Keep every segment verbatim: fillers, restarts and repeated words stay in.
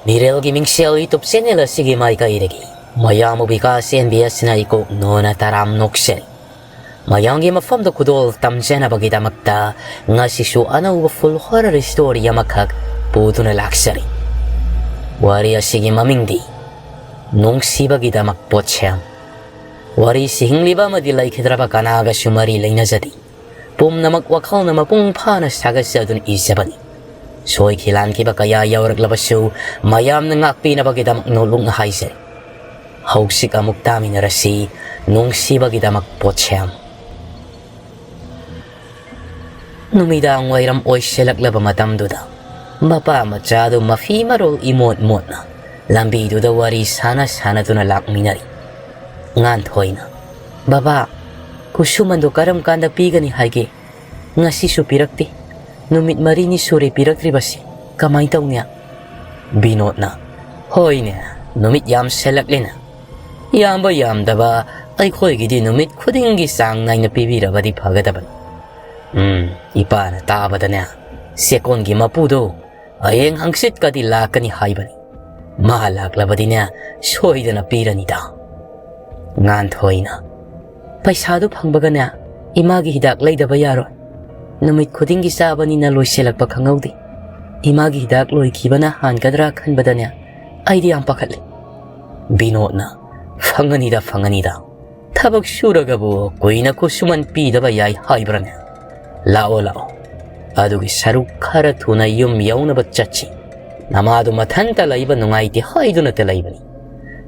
ꯃꯤꯔꯦꯜꯒꯤ ꯃꯤꯡꯁꯦꯜ YouTube channel ꯑꯁꯤꯒꯤ ꯃꯥꯏꯀꯩꯗꯒꯤ ꯃꯌꯥꯝꯕꯨ ꯕꯤꯀꯥꯁ ꯑꯦꯟ ꯕꯤ ꯑꯦꯁꯅ ꯏꯀꯣꯛ ꯅꯣꯅ ꯇꯔꯥꯝ ꯅꯣꯛꯆꯔꯤ꯫ ꯃꯌꯥꯝꯒꯤ ꯃꯐꯝꯗ ꯈꯨꯗꯣꯜ ꯇꯝꯖꯅꯕꯒꯤꯗꯃꯛꯇ ꯉꯁꯤꯁꯨ ꯑꯅꯧꯕ full horror story ꯑꯃꯈꯛ ꯄꯨꯗꯨꯅ ꯂꯥꯛꯆꯔꯤ꯫ ꯋꯥꯔꯤ ꯑꯁꯤꯒꯤ ꯃꯃꯤꯡꯗꯤ ꯅꯨꯡꯁꯤꯕꯒꯤꯗꯃꯛ ꯄꯣꯠꯁꯦꯝ꯫ ꯋꯥꯔꯤꯁꯤ ꯍꯤꯡꯂꯤꯕ ꯑꯃꯗꯤ ꯂꯩꯈꯤꯗ꯭ꯔꯕ ꯀꯅꯥꯒꯁꯨ ꯃꯔꯤ ꯂꯩꯅꯖꯗꯦ꯫ ꯄꯨꯝꯅꯃꯛ ꯋꯥꯈꯜꯅ ꯃꯄꯨꯡ ꯐꯥꯅ ꯁꯥꯒꯠꯆꯗꯨꯅ ꯏꯖꯕꯅꯤ꯫ ꯁꯣꯏꯈꯤ ꯂꯥꯟꯈꯤꯕ ꯀꯌꯥ ꯌꯥꯎꯔꯛꯂꯕꯁꯨ ꯃꯌꯥꯝꯅ ꯉꯥꯛꯄꯤꯅꯕꯒꯤꯗꯃꯛ ꯅꯣꯂꯨꯛꯅ ꯍꯥꯏꯖꯔꯤ꯫ ꯍꯧꯖꯤꯛ ꯑꯃꯨꯛ ꯇꯥꯃꯤꯟꯅꯔꯁꯤ ꯅꯨꯡꯁꯤꯕꯒꯤꯗꯃꯛ ꯄꯣꯠꯁꯦꯝ꯫ ꯅꯨꯃꯤꯗꯥꯡ ꯋꯥꯏꯔꯝ ꯑꯣꯏꯁꯤꯜꯂꯛꯂꯕ ꯃꯇꯝꯗꯨꯗ ꯃꯄꯥ ꯃꯆꯥꯗꯨ ꯃꯐꯤ ꯃꯔꯣꯜ ꯏꯃꯣꯠ ꯃꯣꯠꯅ ꯂꯝꯕꯤꯗꯨꯗ ꯋꯥꯔꯤ ꯁꯥꯟꯅ ꯁꯥꯟꯅꯗꯨꯅ ꯂꯥꯛꯃꯤꯟꯅꯔꯤ꯫ ꯉꯥꯟꯊꯣꯏꯅ, "ꯕꯕꯥ, ꯈꯨꯠꯁꯨꯃꯟꯗꯣ ꯀꯔꯝ ꯀꯥꯟꯗ ꯄꯤꯒꯅꯤ ꯍꯥꯏꯒꯦ? ꯉꯁꯤꯁꯨ ꯄꯤꯔꯛꯇꯦ꯫ ꯅꯨꯃꯤꯠ ꯃꯔꯤꯅꯤ ꯁꯨꯔꯦ ꯄꯤꯔꯛꯇ꯭ꯔꯤꯕꯁꯤ꯫ ꯀꯃꯥꯏ ꯇꯧꯅꯤ?" ꯕꯤꯅꯣꯗꯅ, "ꯍꯣꯏꯅꯦ, ꯅꯨꯃꯤꯠ ꯌꯥꯝꯁꯤꯜꯂꯛꯂꯦꯅꯦ꯫ ꯌꯥꯝꯕ ꯌꯥꯝꯗꯕ ꯑꯩꯈꯣꯏꯒꯤꯗꯤ ꯅꯨꯃꯤꯠ ꯈꯨꯗꯤꯡꯒꯤ ꯆꯥꯡ ꯅꯥꯏꯅ ꯄꯤꯕꯤꯔꯕꯗꯤ ꯐꯒꯗꯕꯅꯤ꯫ ꯎꯝ, ꯏꯄꯥꯅ ꯇꯥꯕꯗꯅꯦ, ꯆꯦꯛꯀꯣꯟꯒꯤ ꯃꯄꯨꯗꯣ ꯍꯌꯦꯡ ꯍꯪꯆꯤꯠꯀꯗꯤ ꯂꯥꯛꯀꯅꯤ ꯍꯥꯏꯕꯅꯤ꯫ ꯃꯥ ꯂꯥꯛꯂꯕꯗꯤꯅꯦ, ꯁꯣꯏꯗꯅ ꯄꯤꯔꯅꯤꯗ꯫" ꯉꯥꯟꯊꯣꯏꯅ, "ꯄꯩꯁꯥꯗꯨ ꯐꯪꯕꯒꯅꯦ, ꯏꯃꯥꯒꯤ ꯍꯤꯗꯥꯛ ꯂꯩꯗꯕ ꯌꯥꯔꯣꯏ꯫ ꯅꯨꯃꯤꯠ ꯈꯨꯗꯤꯡꯒꯤ ꯆꯥꯕꯅꯤꯅ ꯂꯣꯏꯁꯤꯜꯂꯛꯄ ꯈꯪꯍꯧꯗꯦ꯫ ꯏꯃꯥꯒꯤ ꯍꯤꯗꯥꯛ ꯂꯣꯏꯈꯤꯕꯅ ꯍꯥꯟꯒꯗ꯭ꯔꯥ ꯈꯟꯕꯗꯅꯦ, ꯑꯩꯗꯤ ꯌꯥꯝ ꯄꯥꯈꯠꯂꯤ꯫" ꯕꯤꯅꯣꯗꯅ, "ꯐꯪꯒꯅꯤꯗ, ꯐꯪꯒꯅꯤꯗ꯫ ꯊꯕꯛ ꯁꯨꯔꯒꯕꯨ ꯀꯨꯏꯅ ꯈꯨꯠꯁꯨꯃꯟ ꯄꯤꯗꯕ ꯌꯥꯏ ꯍꯥꯏꯕ꯭ꯔꯅꯦ? ꯂꯥꯛꯑꯣ, ꯂꯥꯛꯑꯣ꯫ ꯑꯗꯨꯒꯤ ꯁꯔꯨꯛ ꯈꯔ ꯊꯨꯅ ꯌꯨꯝ ꯌꯧꯅꯕ ꯆꯠꯁꯤ꯫ ꯅꯃꯥꯗꯨ ꯃꯊꯟꯇ ꯂꯩꯕ ꯅꯨꯡꯉꯥꯏꯇꯦ ꯍꯥꯏꯗꯨꯅꯇ ꯂꯩꯕꯅꯤ꯫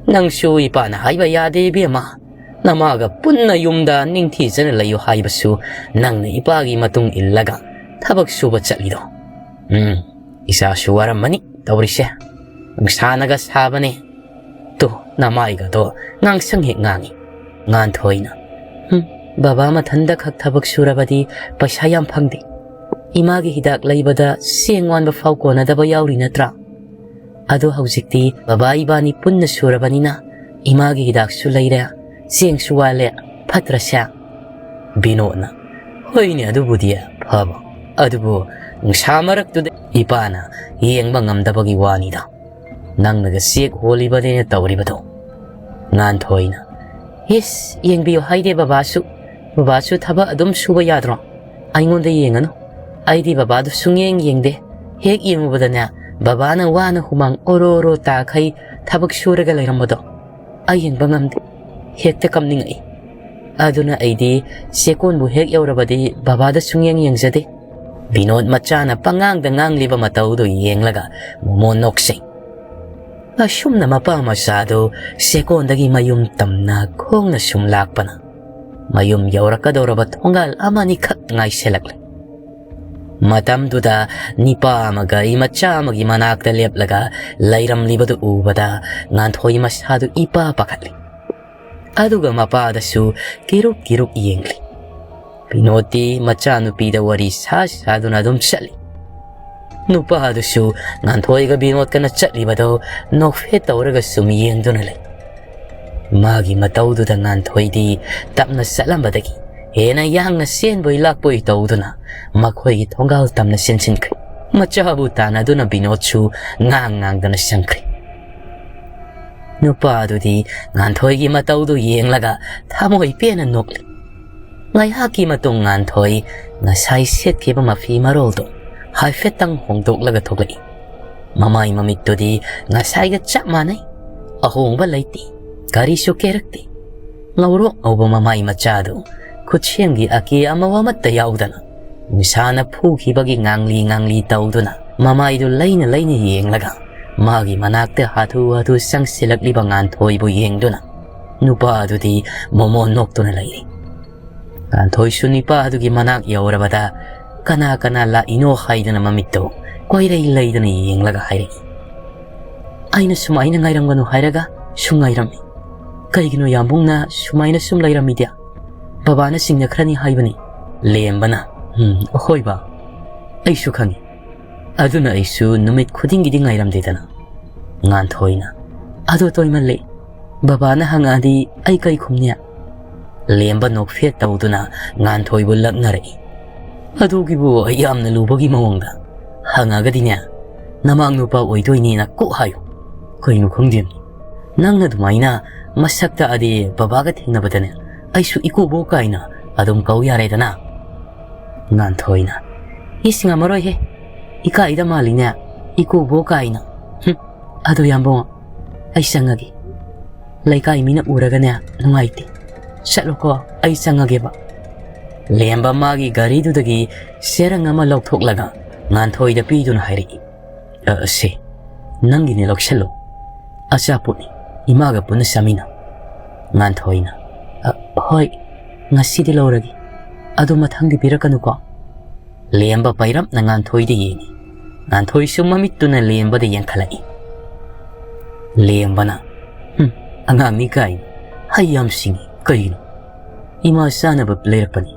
ꯅꯪꯁꯨ ꯏꯄꯥꯅ ꯍꯥꯏꯕ ꯌꯥꯗꯦ ꯏꯕꯦꯝꯃ꯫ ꯅꯃꯥꯒ ꯄꯨꯟꯅ ꯌꯨꯝꯗ ꯅꯤꯡꯊꯤꯖꯅ ꯂꯩꯌꯨ ꯍꯥꯏꯕꯁꯨ ꯅꯪꯅ ꯏꯄꯥꯒꯤ ꯃꯇꯨꯡ ꯏꯜꯂꯒ ꯊꯕꯛ ꯁꯨꯕ ꯆꯠꯂꯤꯗꯣ꯫ ꯎꯝ, ꯏꯆꯥꯁꯨ ꯋꯥꯔꯝꯃꯅꯤ ꯇꯧꯔꯤꯁꯦ꯫ ꯅꯨꯡꯁꯥꯅꯒ ꯁꯥꯕꯅꯦ꯫ ꯇꯨ, ꯅꯃꯥꯏꯒꯗꯣ ꯉꯥꯡꯁꯪ ꯍꯦꯛ ꯉꯥꯡꯉꯤ꯫" ꯉꯥꯟꯊꯣꯏꯅ, "ꯍꯨꯝ, ꯕꯕꯥ ꯃꯊꯟꯗ ꯈꯛ ꯊꯕꯛ ꯁꯨꯔꯕꯗꯤ ꯄꯩꯁꯥ ꯌꯥꯝ ꯐꯪꯗꯦ꯫ ꯏꯃꯥꯒꯤ ꯍꯤꯗꯥꯛ ꯂꯩꯕꯗ ꯆꯦꯡ ꯋꯥꯟꯕ ꯐꯥꯎ ꯀꯣꯟꯅꯗꯕ ꯌꯥꯎꯔꯤ ꯅꯠꯇ꯭ꯔꯥ? ꯑꯗꯣ ꯍꯧꯖꯤꯛꯇꯤ ꯕꯕꯥ ꯏꯕꯥꯅꯤ ꯄꯨꯟꯅ ꯁꯨꯔꯕꯅꯤꯅ ꯏꯃꯥꯒꯤ ꯍꯤꯗꯥꯛꯁꯨ ꯂꯩꯔꯦ, ꯆꯦꯡꯁꯨ ꯋꯥꯜꯂꯦ, ꯐꯠꯇ꯭ꯔꯁꯦ?" ꯕꯤꯅꯣꯗꯅ, "ꯍꯣꯏꯅꯦ, ꯑꯗꯨꯕꯨꯗꯤ ꯐꯕ꯫ ꯑꯗꯨꯕꯨ ꯅꯨꯡꯁꯥ ꯃꯔꯛꯇꯨꯗ ꯏꯄꯥꯅ ꯌꯦꯡꯕ ꯉꯝꯗꯕꯒꯤ ꯋꯥꯅꯤꯗ꯫ ꯅꯪꯅꯒ ꯆꯦꯛ ꯍꯣꯜꯂꯤꯕꯅꯦꯅ ꯇꯧꯔꯤꯕꯗꯣ꯫ ꯉꯥꯟꯊꯣꯏꯅ, "ꯏꯁ, ꯌꯦꯡꯕꯤꯌꯨ ꯍꯥꯏꯗꯦ ꯕꯕꯥꯁꯨ꯫ ꯕꯕꯥꯁꯨ ꯊꯕꯛ ꯑꯗꯨꯝ ꯁꯨꯕ ꯌꯥꯗ꯭ꯔꯣ? ꯑꯩꯉꯣꯟꯗ ꯌꯦꯡꯉꯅꯨ꯫ ꯑꯩꯗꯤ ꯕꯕꯥꯗꯨ ꯁꯨꯡꯌꯦꯡ ꯌꯦꯡꯗꯦ꯫ ꯍꯦꯛ ꯌꯦꯡꯉꯨꯕꯗꯅꯦ, ꯕꯕꯥꯅ ꯋꯥꯅ ꯍꯨꯃꯥꯡ ꯑꯣꯔꯣ ꯑꯣꯔꯣ ꯇꯥꯈꯩ ꯊꯕꯛ ꯁꯨꯔꯒ ꯂꯩꯔꯝꯕꯗꯣ ꯑꯩ ꯌꯦꯡꯕ ꯉꯝꯗꯦ꯫ ꯍꯦꯛꯇ ꯀꯞꯅꯤꯡꯉꯛꯏ꯫ ꯑꯗꯨꯅ ꯑꯩꯗꯤ ꯆꯦꯛꯀꯣꯟꯕꯨ ꯍꯦꯛ ꯌꯧꯔꯕꯗꯤ ꯕꯕꯥꯗ ꯁꯨꯡꯌꯦꯡ ꯌꯦꯡꯖꯗꯦ꯫" ꯕꯤꯅꯣꯗ ꯃꯆꯥꯅ ꯄꯉꯥꯡꯗ ꯉꯥꯡꯂꯤꯕ ꯃꯇꯧꯗꯨ ꯌꯦꯡꯂꯒ ꯃꯣꯃꯣꯟ ꯅꯣꯛꯆꯩ꯫ ꯑꯁꯨꯝꯅ ꯃꯄꯥ ꯃꯆꯥꯗꯨ ꯆꯦꯛꯀꯣꯟꯗꯒꯤ ꯃꯌꯨꯝ ꯇꯝꯅ ꯈꯣꯡꯅ ꯁꯨꯝ ꯂꯥꯛꯄꯅ ꯃꯌꯨꯝ ꯌꯧꯔꯛꯀꯗꯧꯔꯕ ꯊꯣꯡꯒꯥꯜ ꯑꯃꯅꯤꯈꯛ ꯉꯥꯏꯁꯤꯜꯂꯛꯂꯦ꯫ ꯃꯇꯝꯗꯨꯗ ꯅꯤꯄꯥ ꯑꯃ ꯒꯥꯔꯤ ꯃꯆꯥ ꯑꯃꯒꯤ ꯃꯅꯥꯛꯇ ꯂꯦꯞꯂꯒ ꯂꯩꯔꯝꯂꯤꯕꯗꯨ ꯎꯕꯗ ꯉꯥꯟꯊꯣꯏ ꯃꯁꯥꯗꯨ ꯏꯄꯥ ꯄꯥꯈꯠꯂꯤ꯫ ꯑꯗꯨꯒ ꯃꯄꯥꯗꯁꯨ ꯀꯤꯔꯨꯛ ꯀꯤꯔꯨꯛ ꯌꯦꯡꯂꯤ꯫ ꯕꯤꯅꯣꯗꯇꯤ ꯃꯆꯥꯅꯨꯄꯤꯗ ꯋꯥꯔꯤ ꯁꯥ ꯁꯥꯗꯨꯅ ꯑꯗꯨꯝ ꯆꯠꯂꯤ꯫ ꯅꯨꯄꯥꯗꯨꯁꯨ ꯉꯥꯟꯊꯣꯏꯒ ꯕꯤꯅꯣꯗꯀꯅ ꯆꯠꯂꯤꯕꯗꯣ ꯅꯣꯛꯐꯦꯠ ꯇꯧꯔꯒ ꯁꯨꯝ ꯌꯦꯡꯗꯨꯅ ꯂꯩ꯫ ꯃꯥꯒꯤ ꯃꯇꯧꯗꯨꯗ ꯉꯥꯟꯊꯣꯏꯗꯤ ꯇꯞꯅ ꯆꯠꯂꯝꯕꯗꯒꯤ ꯍꯦꯟꯅ ꯌꯥꯡꯅ ꯆꯦꯟꯕꯣꯏ ꯂꯥꯛꯄꯣꯏ ꯇꯧꯗꯨꯅ ꯃꯈꯣꯏꯒꯤ ꯊꯣꯡꯒꯥꯜ ꯇꯝꯅ ꯆꯦꯟꯁꯤꯟꯈ꯭ꯔꯦ꯫ ꯃꯆꯥꯕꯨ ꯇꯥꯟꯅꯗꯨꯅ ꯕꯤꯅꯣꯗꯁꯨ ꯉꯥꯡ ꯉꯥꯡꯗꯅ ꯆꯪꯈ꯭ꯔꯦ꯫ ꯅꯨꯄꯥ ꯑꯗꯨꯗꯤ ꯉꯥꯟꯊꯣꯏꯒꯤ ꯃꯇꯧꯗꯨ ꯌꯦꯡꯂꯒ ꯊꯃꯣꯏ ꯄꯦꯟꯅ ꯅꯣꯛꯂꯤ꯫ ꯉꯥꯏꯍꯥꯛꯀꯤ ꯃꯇꯨꯡ ꯉꯥꯟꯊꯣꯏ ꯉꯁꯥꯏ ꯁꯦꯠꯈꯤꯕ ꯃꯐꯤ ꯃꯔꯣꯜꯗꯨ ꯍꯥꯏꯐꯦꯠꯇꯪ ꯍꯣꯡꯗꯣꯛꯂꯒ ꯊꯣꯛꯂꯛꯏ꯫ ꯃꯃꯥꯏ ꯃꯃꯤꯠꯇꯨꯗꯤ ꯉꯁꯥꯏꯒ ꯆꯞ ꯃꯥꯟꯅꯩ꯫ ꯑꯍꯣꯡꯕ ꯂꯩꯇꯦ꯫ ꯀꯔꯤꯁꯨ ꯀꯦꯔꯛꯇꯦ꯫ ꯉꯧꯔꯣꯛ ꯉꯧꯕ ꯃꯃꯥꯏ ꯃꯆꯥꯗꯨ ꯈꯨꯠꯁꯦꯝꯒꯤ ꯑꯀꯦ ꯑꯃꯧ ꯑꯃꯠꯇ ꯌꯥꯎꯗꯅ ꯅꯨꯡꯁꯥꯅ ꯐꯨꯈꯤꯕꯒꯤ ꯉꯥꯡꯂꯤ ꯉꯥꯡꯂꯤ ꯇꯧꯗꯨꯅ ꯃꯃꯥꯏꯗꯨ ꯂꯩꯅ ꯂꯩꯅ ꯌꯦꯡꯂꯒ ꯃꯥꯒꯤ ꯃꯅꯥꯛꯇ ꯍꯥꯊꯨ ꯍꯥꯊꯨ ꯆꯪꯁꯤꯜꯂꯛꯂꯤꯕ ꯉꯥꯟꯊꯣꯏꯕꯨ ꯌꯦꯡꯗꯨꯅ ꯅꯨꯄꯥ ꯑꯗꯨꯗꯤ ꯃꯣꯃꯣꯟ ꯅꯣꯛꯇꯨꯅ ꯂꯩꯔꯤ꯫ ꯉꯥꯟꯊꯣꯏꯁꯨ ꯅꯨꯄꯥ ꯑꯗꯨꯒꯤ ꯃꯅꯥꯛ ꯌꯧꯔꯕꯗ ꯀꯅꯥ ꯀꯅꯥ ꯂꯥꯛꯏꯅꯣ ꯍꯥꯏꯗꯨꯅ ꯃꯃꯤꯠꯇꯨ ꯀꯣꯏꯔꯩ ꯂꯩꯗꯨꯅ ꯌꯦꯡꯂꯒ ꯍꯥꯏꯔꯛꯏ, "ꯑꯩꯅ ꯁꯨꯃꯥꯏꯅ ꯉꯥꯏꯔꯝꯒꯅꯨ ꯍꯥꯏꯔꯒ ꯁꯨꯝ ꯉꯥꯏꯔꯝꯃꯤ꯫ ꯀꯩꯒꯤꯅꯣ ꯌꯥꯝꯕꯨꯡꯅ ꯁꯨꯃꯥꯏꯅ ꯁꯨꯝ ꯂꯩꯔꯝꯃꯤꯗꯤ? ꯕꯕꯥꯅ ꯆꯤꯡꯅꯈ꯭ꯔꯅꯤ ꯍꯥꯏꯕꯅꯤ꯫" ꯂꯦꯝꯕꯅ, "ꯎꯝ, ꯍꯣꯏ ꯕꯥ, ꯑꯩꯁꯨ ꯈꯪꯉꯤ꯫ ꯑꯗꯨꯅ ꯑꯩꯁꯨ ꯅꯨꯃꯤꯠ ꯈꯨꯗꯤꯡꯒꯤꯗꯤ ꯉꯥꯏꯔꯝꯗꯦꯗꯅ꯫" ꯉꯥꯟꯊꯣꯏꯅ, "ꯑꯗꯣ ꯇꯣꯏꯃꯜꯂꯦ꯫ ꯕꯕꯥꯅ ꯍꯪꯉꯛꯑꯗꯤ ꯑꯩ ꯀꯩ ꯈꯨꯝꯅꯤ?" ꯂꯦꯝꯕ ꯅꯣꯛꯐꯦꯠ ꯇꯧꯗꯨꯅ ꯉꯥꯟꯊꯣꯏꯕꯨ ꯂꯛꯅꯔꯛꯏ꯫ "ꯑꯗꯨꯒꯤꯕꯨ ꯌꯥꯝꯅ ꯂꯨꯕꯒꯤ ꯃꯑꯣꯡꯗ꯫ ꯍꯪꯉꯒꯗꯤꯅꯦ, ꯅꯃꯥꯡ ꯅꯨꯄꯥ ꯑꯣꯏꯗꯣꯏꯅꯦꯅ ꯀꯣꯛ ꯍꯥꯏꯌꯨ꯫ ꯀꯩꯅꯣ ꯈꯪꯗꯦ꯫ ꯅꯪꯅ ꯑꯗꯨꯃꯥꯏꯅ ꯃꯁꯛ ꯇꯥꯛꯑꯗꯤ ꯕꯕꯥꯒ ꯊꯦꯡꯅꯕꯗꯅꯦ ꯑꯩꯁꯨ ꯏꯀꯨꯕꯣꯛ ꯀꯥꯏꯅ ꯑꯗꯨꯝ ꯀꯧ ꯌꯥꯔꯦꯗꯅ꯫ ꯉꯥꯟꯊꯣꯏꯅ, "ꯏꯁ, ꯉꯝꯃꯔꯣꯏꯍꯦ, ꯏꯀꯥꯏꯗ ꯃꯥꯜꯂꯤꯅꯦ, ꯏꯀꯨꯕꯣꯛ ꯀꯥꯏꯅ꯫ ꯍꯨꯝ, ꯑꯗꯣ ꯌꯥꯝꯕꯨꯡ, ꯑꯩ ꯆꯪꯉꯒꯦ꯫ ꯂꯩꯀꯥꯏ ꯃꯤꯅ ꯎꯔꯒꯅꯦ ꯅꯨꯡꯉꯥꯏꯇꯦ꯫ ꯆꯠꯂꯣꯀꯣ, ꯑꯩ ꯆꯪꯉꯒꯦꯕ꯫" ꯂꯦꯝꯕ ꯃꯥꯒꯤ ꯒꯥꯔꯤꯗꯨꯗꯒꯤ ꯆꯦꯔꯪ ꯑꯃ ꯂꯧꯊꯣꯛꯂꯒ ꯉꯥꯟꯊꯣꯏꯗ ꯄꯤꯗꯨꯅ ꯍꯥꯏꯔꯛꯏ, "ꯑ, ꯁꯦ, ꯅꯪꯒꯤꯅꯦ, ꯂꯧꯁꯜꯂꯣ꯫ ꯑꯆꯥꯄꯣꯠꯅꯤ, ꯏꯃꯥꯒ ꯄꯨꯟꯅ ꯆꯥꯃꯤꯟꯅꯧ꯫" ꯉꯥꯟꯊꯣꯏꯅ, "ꯑ, ꯍꯣꯏ, ꯉꯁꯤꯗꯤ ꯂꯧꯔꯒꯦ꯫ ꯑꯗꯣ ꯃꯊꯪꯗꯤ ꯄꯤꯔꯛꯀꯅꯨꯀꯣ꯫" ꯂꯦꯝꯕ ꯄꯩꯔꯞꯅ ꯉꯥꯟꯊꯣꯏꯗ ꯌꯦꯡꯉꯤ꯫ ꯉꯥꯟꯊꯣꯏꯁꯨ ꯃꯃꯤꯠꯇꯨꯅ ꯂꯦꯝꯕꯗ ꯌꯦꯡꯈꯠꯂꯛꯏ꯫ ꯂꯦꯝꯕꯅ, "ꯍꯨꯝ, ꯑꯉꯥꯡꯅꯤ ꯀꯥꯏꯅ ꯍꯩ ꯌꯥꯝ ꯁꯤꯡꯉꯤ꯫ ꯀꯩꯒꯤꯅꯣ? ꯏꯃꯥ ꯆꯥꯅꯕ ꯂꯩꯔꯛꯄꯅꯤ꯫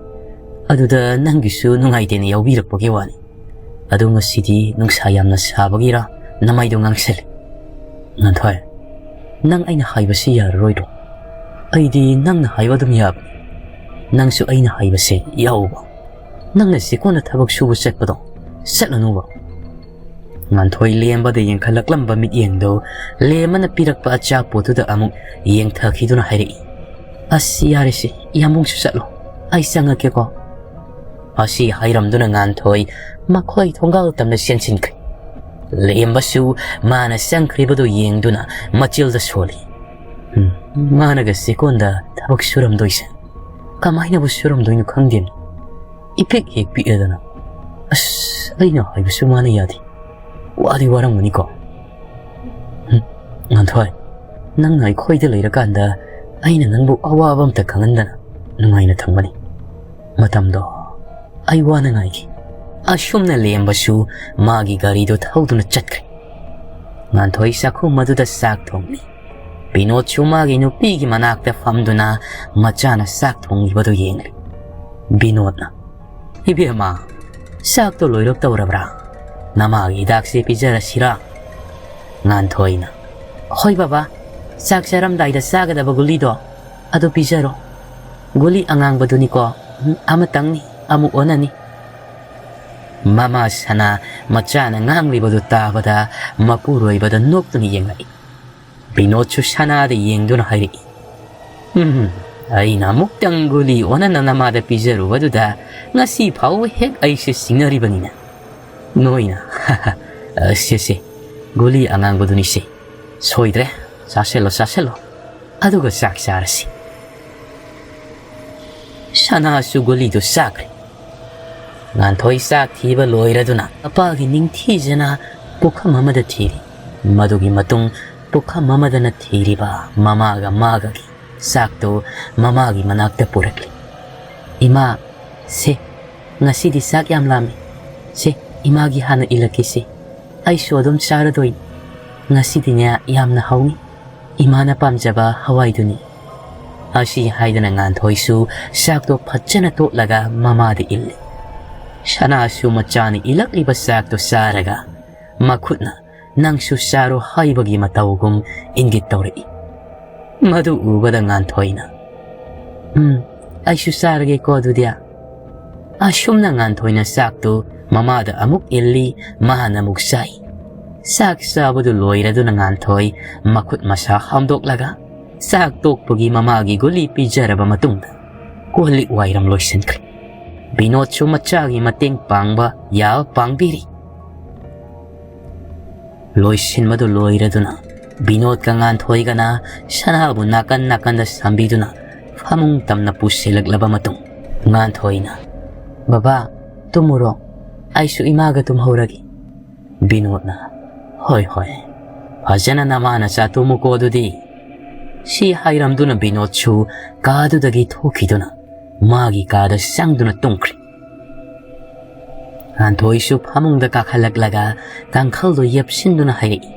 ꯑꯗꯨꯗ ꯅꯪꯒꯤꯁꯨ ꯅꯨꯡꯉꯥꯏꯇꯦꯅ ꯌꯥꯎꯕꯤꯔꯛꯄꯒꯤ ꯋꯥꯅꯤ꯫ ꯑꯗꯣ ꯉꯁꯤꯗꯤ ꯅꯨꯡꯁꯥ ꯌꯥꯝꯅ ꯁꯥꯕꯒꯤꯔꯥ ꯅꯃꯥꯏꯗꯣ ꯉꯥꯡꯁꯜꯂꯤ?" ꯉꯥꯟꯊꯣꯏ, "ꯅꯪ ꯑꯩꯅ ꯍꯥꯏꯕꯁꯤ ꯌꯥꯔꯔꯣꯏꯗ꯭ꯔꯣ? ꯑꯩꯗꯤ ꯅꯪꯅ ꯍꯥꯏꯕ ꯑꯗꯨꯝ ꯌꯥꯕꯅꯤ꯫ ꯅꯪꯁꯨ ꯑꯩꯅ ꯍꯥꯏꯕꯁꯦ ꯌꯥꯎꯕ꯫ ꯅꯪꯅ ꯆꯦꯛꯀꯣꯟꯗ ꯊꯕꯛ ꯁꯨꯕ ꯆꯠꯄꯗꯣ ꯆꯠꯂꯅꯨꯕ꯫" ꯉꯥꯟꯊꯣꯏ ꯂꯦꯝꯕꯗ ꯌꯦꯡꯈꯠꯂꯛꯂꯝꯕ ꯃꯤꯠꯌꯦꯡꯗꯨ ꯂꯦꯝꯕꯅ ꯄꯤꯔꯛꯄ ꯑꯆꯥꯄꯣꯠꯇꯨꯗ ꯑꯃꯨꯛ ꯌꯦꯡꯊꯈꯤꯗꯨꯅ ꯍꯥꯏꯔꯛꯏ, "ꯑꯁ, ꯌꯥꯔꯦꯁꯦ, ꯏꯌꯥꯝꯕꯨꯡꯁꯨ ꯆꯠꯂꯣ, ꯑꯩ ꯆꯪꯉꯛꯀꯦꯀꯣ꯫" ꯑꯁꯤ ꯍꯥꯏꯔꯝꯗꯨꯅ ꯉꯥꯟꯊꯣꯏ ꯃꯈꯣꯏ ꯊꯣꯡꯒꯥꯜ ꯇꯝꯅ ꯆꯦꯟꯁꯤꯟꯈ꯭ꯔꯦ꯫ ꯂꯦꯝꯕꯁꯨ ꯃꯥꯅ ꯆꯪꯈ꯭ꯔꯤꯕꯗꯨ ꯌꯦꯡꯗꯨꯅ ꯃꯆꯤꯜꯗ ꯁꯣꯜꯂꯤ꯫ ꯎꯝ, ꯃꯥꯅꯒ ꯆꯦꯛꯀꯣꯟꯗ ꯊꯕꯛ ꯁꯨꯔꯝꯗꯣꯏꯁꯦ ꯀꯃꯥꯏꯅꯕꯨ ꯁꯨꯔꯝꯗꯣꯏꯅꯣ ꯈꯪꯗꯦꯅꯦ꯫ ꯏꯄꯤꯛ ꯍꯦꯛ ꯄꯤꯛꯑꯦꯗꯅ꯫ ꯑꯁ, ꯑꯩꯅ ꯍꯥꯏꯕꯁꯨ ꯃꯥꯅ ꯌꯥꯗꯦ꯫ ꯋꯥꯗꯤ ꯋꯥꯔꯝꯒꯅꯤꯀꯣ꯫ ꯍꯨꯝ, ꯉꯥꯟꯊꯣꯏ, ꯅꯪꯅ ꯑꯩꯈꯣꯏꯗ ꯂꯩꯔꯀꯥꯟꯗ ꯑꯩꯅ ꯅꯪꯕꯨ ꯑꯋꯥꯕ ꯑꯝꯇ ꯈꯪꯍꯟꯗꯅ ꯅꯨꯡꯉꯥꯏꯅ ꯊꯝꯕꯅꯤ꯫ ꯃꯇꯝꯗꯣ ꯑꯩ ꯋꯥꯅ ꯉꯥꯏꯈꯤ꯫ ꯑꯁꯨꯝꯅ ꯂꯦꯝꯕꯁꯨ ꯃꯥꯒꯤ ꯒꯥꯔꯤꯗꯨ ꯊꯧꯗꯨꯅ ꯆꯠꯈ꯭ꯔꯦ꯫ ꯉꯥꯟꯊꯣꯏ ꯆꯥꯛꯈꯨꯝ ꯑꯗꯨꯗ ꯆꯥꯛ ꯊꯣꯡꯂꯤ꯫ ꯕꯤꯅꯣꯗꯁꯨ ꯃꯥꯒꯤ ꯅꯨꯄꯤꯒꯤ ꯃꯅꯥꯛꯇ ꯐꯝꯗꯨꯅ ꯃꯆꯥꯅ ꯆꯥꯛ ꯊꯣꯡꯂꯤꯕꯗꯨ ꯌꯦꯡꯂꯤ꯫ ꯕꯤꯅꯣꯗꯅ, "ꯏꯕꯦꯝꯃ, ꯆꯥꯛꯇꯣ ꯂꯣꯏꯔꯛꯇꯧꯔꯕ꯭ꯔꯥ? ꯅꯃꯥꯒꯤ ꯍꯤꯗꯥꯛꯁꯦ ꯄꯤꯖꯔꯁꯤꯔꯥ?" ꯉꯥꯟꯊꯣꯏꯅ, "ꯍꯣꯏ ꯕꯕꯥ, ꯆꯥꯛ ꯆꯥꯔꯝꯗꯥꯏꯗ ꯆꯥꯒꯗꯕ ꯒꯨꯂꯤꯗꯣ ꯑꯗꯨ ꯄꯤꯖꯔꯣ꯫ ꯒꯨꯂꯤ ꯑꯉꯥꯡꯕꯗꯨꯅꯤꯀꯣ, ꯎꯝ, ꯑꯃꯇꯪꯅꯤ, ꯑꯃꯨꯛ ꯑꯣꯟꯅꯅꯤ꯫" ꯃꯃꯥ ꯁꯅꯥ ꯃꯆꯥꯅ ꯉꯥꯡꯂꯤꯕꯗꯨ ꯇꯥꯕꯗ ꯃꯄꯨꯔꯣꯏꯕꯗ ꯅꯣꯛꯇꯨꯅ ꯌꯦꯡꯂꯛꯏ꯫ ꯕꯤꯅꯣꯗꯁꯨ ꯁꯅꯥꯗ ꯌꯦꯡꯗꯨꯅ ꯍꯥꯏꯔꯛꯏ, "ꯎꯝ, ꯑꯩꯅ ꯑꯃꯨꯛꯇꯪ ꯒꯨꯂꯤ ꯑꯣꯟꯅꯅ ꯅꯃꯥꯗ ꯄꯤꯖꯔꯨꯕꯗꯨꯗ ꯉꯁꯤ ꯐꯥꯎꯕ ꯍꯦꯛ ꯑꯩꯁꯦ ꯁꯤꯡꯅꯔꯤꯕꯅꯤꯅ꯫ ꯅꯣꯏꯅ, ꯁꯦ, ꯁꯦ, ꯒꯨꯂꯤ ꯑꯉꯥꯡꯕꯗꯨꯅꯤꯁꯦ꯫ ꯁꯣꯏꯗ꯭ꯔꯦ, ꯆꯥꯁꯤꯜꯂꯣ, ꯆꯥꯁꯤꯜꯂꯣ꯫ ꯑꯗꯨꯒ ꯆꯥꯛ ꯆꯥꯔꯁꯤ꯫" ꯁꯅꯥꯁꯨ ꯒꯨꯂꯤꯗꯨ ꯆꯥꯈ꯭ꯔꯦ꯫ ꯉꯥꯟꯊꯣꯏ ꯆꯥꯛ ꯊꯤꯕ ꯂꯣꯏꯔꯗꯨꯅ ꯃꯄꯥꯒꯤ ꯅꯤꯡꯊꯤꯖꯅ ꯄꯨꯈꯝ ꯑꯃꯗ ꯊꯤꯔꯤ꯫ ꯃꯗꯨꯒꯤ ꯃꯇꯨꯡ ꯄꯨꯈꯝ ꯑꯃꯗꯅ ꯊꯤꯔꯤꯕ ꯃꯃꯥꯒ ꯃꯥꯒꯒꯤ ꯆꯥꯛꯇꯨ ꯃꯃꯥꯒꯤ ꯃꯅꯥꯛꯇ ꯄꯨꯔꯛꯂꯤ꯫ "ꯏꯃꯥ, ꯁꯦ, ꯉꯁꯤꯗꯤ ꯆꯥꯛ ꯌꯥꯝ ꯂꯥꯝꯃꯤ꯫ ꯁꯦ, ꯏꯃꯥꯒꯤ ꯍꯥꯟꯅ ꯏꯜꯂꯛꯀꯦꯁꯦ꯫ ꯑꯩꯁꯨ ꯑꯗꯨꯝ ꯆꯥꯔꯗꯣꯏꯅꯤ꯫ ꯉꯁꯤꯗꯤꯅꯦ ꯌꯥꯝꯅ ꯍꯥꯎꯅꯤ꯫ ꯏꯃꯥꯅ ꯄꯥꯝꯖꯕ ꯍꯋꯥꯏꯗꯨꯅꯤ꯫" ꯑꯁꯤ ꯍꯥꯏꯗꯅ ꯉꯥꯟꯊꯣꯏꯁꯨ ꯆꯥꯛꯇꯣ ꯐꯖꯅ ꯇꯣꯠꯂꯒ ꯃꯃꯥꯗ ꯏꯜꯂꯤ꯫ ꯁꯅꯥꯁꯨ ꯃꯆꯥꯅ ꯏꯜꯂꯛꯂꯤꯕ ꯆꯥꯛꯇꯣ ꯆꯥꯔꯒ ꯃꯈꯨꯠꯅ "ꯅꯪꯁꯨ ꯆꯥꯔꯣ" ꯍꯥꯏꯕꯒꯤ ꯃꯇꯧꯒꯨꯝ ꯏꯪꯒꯤꯠ ꯇꯧꯔꯛꯏ꯫ ꯃꯗꯨ ꯎꯕꯗ ꯉꯥꯟꯊꯣꯏꯅ, "ꯎꯝ, ꯑꯩꯁꯨ ꯆꯥꯔꯒꯦꯀꯣ ꯑꯗꯨꯗꯤ꯫" ꯑꯁꯨꯝꯅ ꯉꯥꯟꯊꯣꯏꯅ ꯆꯥꯛꯇꯨ ꯃꯃꯥꯗ ꯑꯃꯨꯛ ꯏꯜꯂꯤ, ꯃꯥꯅ ꯑꯃꯨꯛ ꯆꯥꯏ꯫ ꯆꯥꯛ ꯆꯥꯕꯗꯨ ꯂꯣꯏꯔꯗꯨꯅ ꯉꯥꯟꯊꯣꯏ ꯃꯈꯨꯠ ꯃꯁꯥ ꯍꯥꯝꯗꯣꯛꯂꯒ ꯆꯥꯛ ꯇꯣꯛꯄꯒꯤ ꯃꯃꯥꯒꯤ ꯒꯨꯂꯤ ꯄꯤꯖꯔꯕ ꯃꯇꯨꯡꯗ ꯀꯣꯜ ꯂꯤꯛ ꯋꯥꯏꯔꯝ ꯂꯣꯏꯁꯤꯟꯈ꯭ꯔꯦ꯫ ꯕꯤꯅꯣꯗꯁꯨ ꯃꯆꯥꯒꯤ ꯃꯇꯦꯡ ꯄꯥꯡꯕ ꯌꯥꯕ ꯄꯥꯡꯕꯤꯔꯤ꯫ ꯂꯣꯏꯁꯤꯟꯕꯗꯨ ꯂꯣꯏꯔꯗꯨꯅ ꯕꯤꯅꯣꯗꯀ ꯉꯥꯟꯊꯣꯏꯒꯅ ꯁꯅꯥꯕꯨ ꯅꯥꯀꯟ ꯅꯥꯀꯟꯗ ꯁꯝꯕꯤꯗꯨꯅ ꯐꯃꯨꯡ ꯇꯝꯅ ꯄꯨꯁꯤꯜꯂꯛꯂꯕ ꯃꯇꯨꯡ, ꯉꯥꯟꯊꯣꯏꯅ, "ꯕꯕꯥ, ꯇꯨꯝꯃꯨꯔꯣ꯫ ꯑꯩꯁꯨ ꯏꯃꯥꯒ ꯇꯨꯝꯍꯧꯔꯒꯦ꯫" ꯕꯤꯅꯣꯗꯅ, "ꯍꯣꯏ, ꯍꯣꯏ, ꯐꯖꯅ ꯅꯃꯥꯅ ꯆꯥꯇꯨꯝꯃꯨꯀꯣ ꯑꯗꯨꯗꯤ꯫" ꯁꯤ ꯍꯥꯏꯔꯝꯗꯨꯅ ꯕꯤꯅꯣꯗꯁꯨ ꯀꯥꯗꯨꯗꯒꯤ ꯊꯣꯛꯈꯤꯗꯨꯅ ꯃꯥꯒꯤ ꯀꯥꯗ ꯆꯪꯗꯨꯅ ꯇꯨꯝꯈ꯭ꯔꯦ꯫ ꯉꯥꯟꯊꯣꯏꯁꯨ ꯐꯃꯨꯡꯗ ꯀꯥꯈꯠꯂꯛꯂꯒ ꯀꯥꯡꯈꯜꯗꯣ ꯌꯦꯞꯁꯤꯟꯗꯨꯅ ꯍꯥꯏꯔꯛꯏ,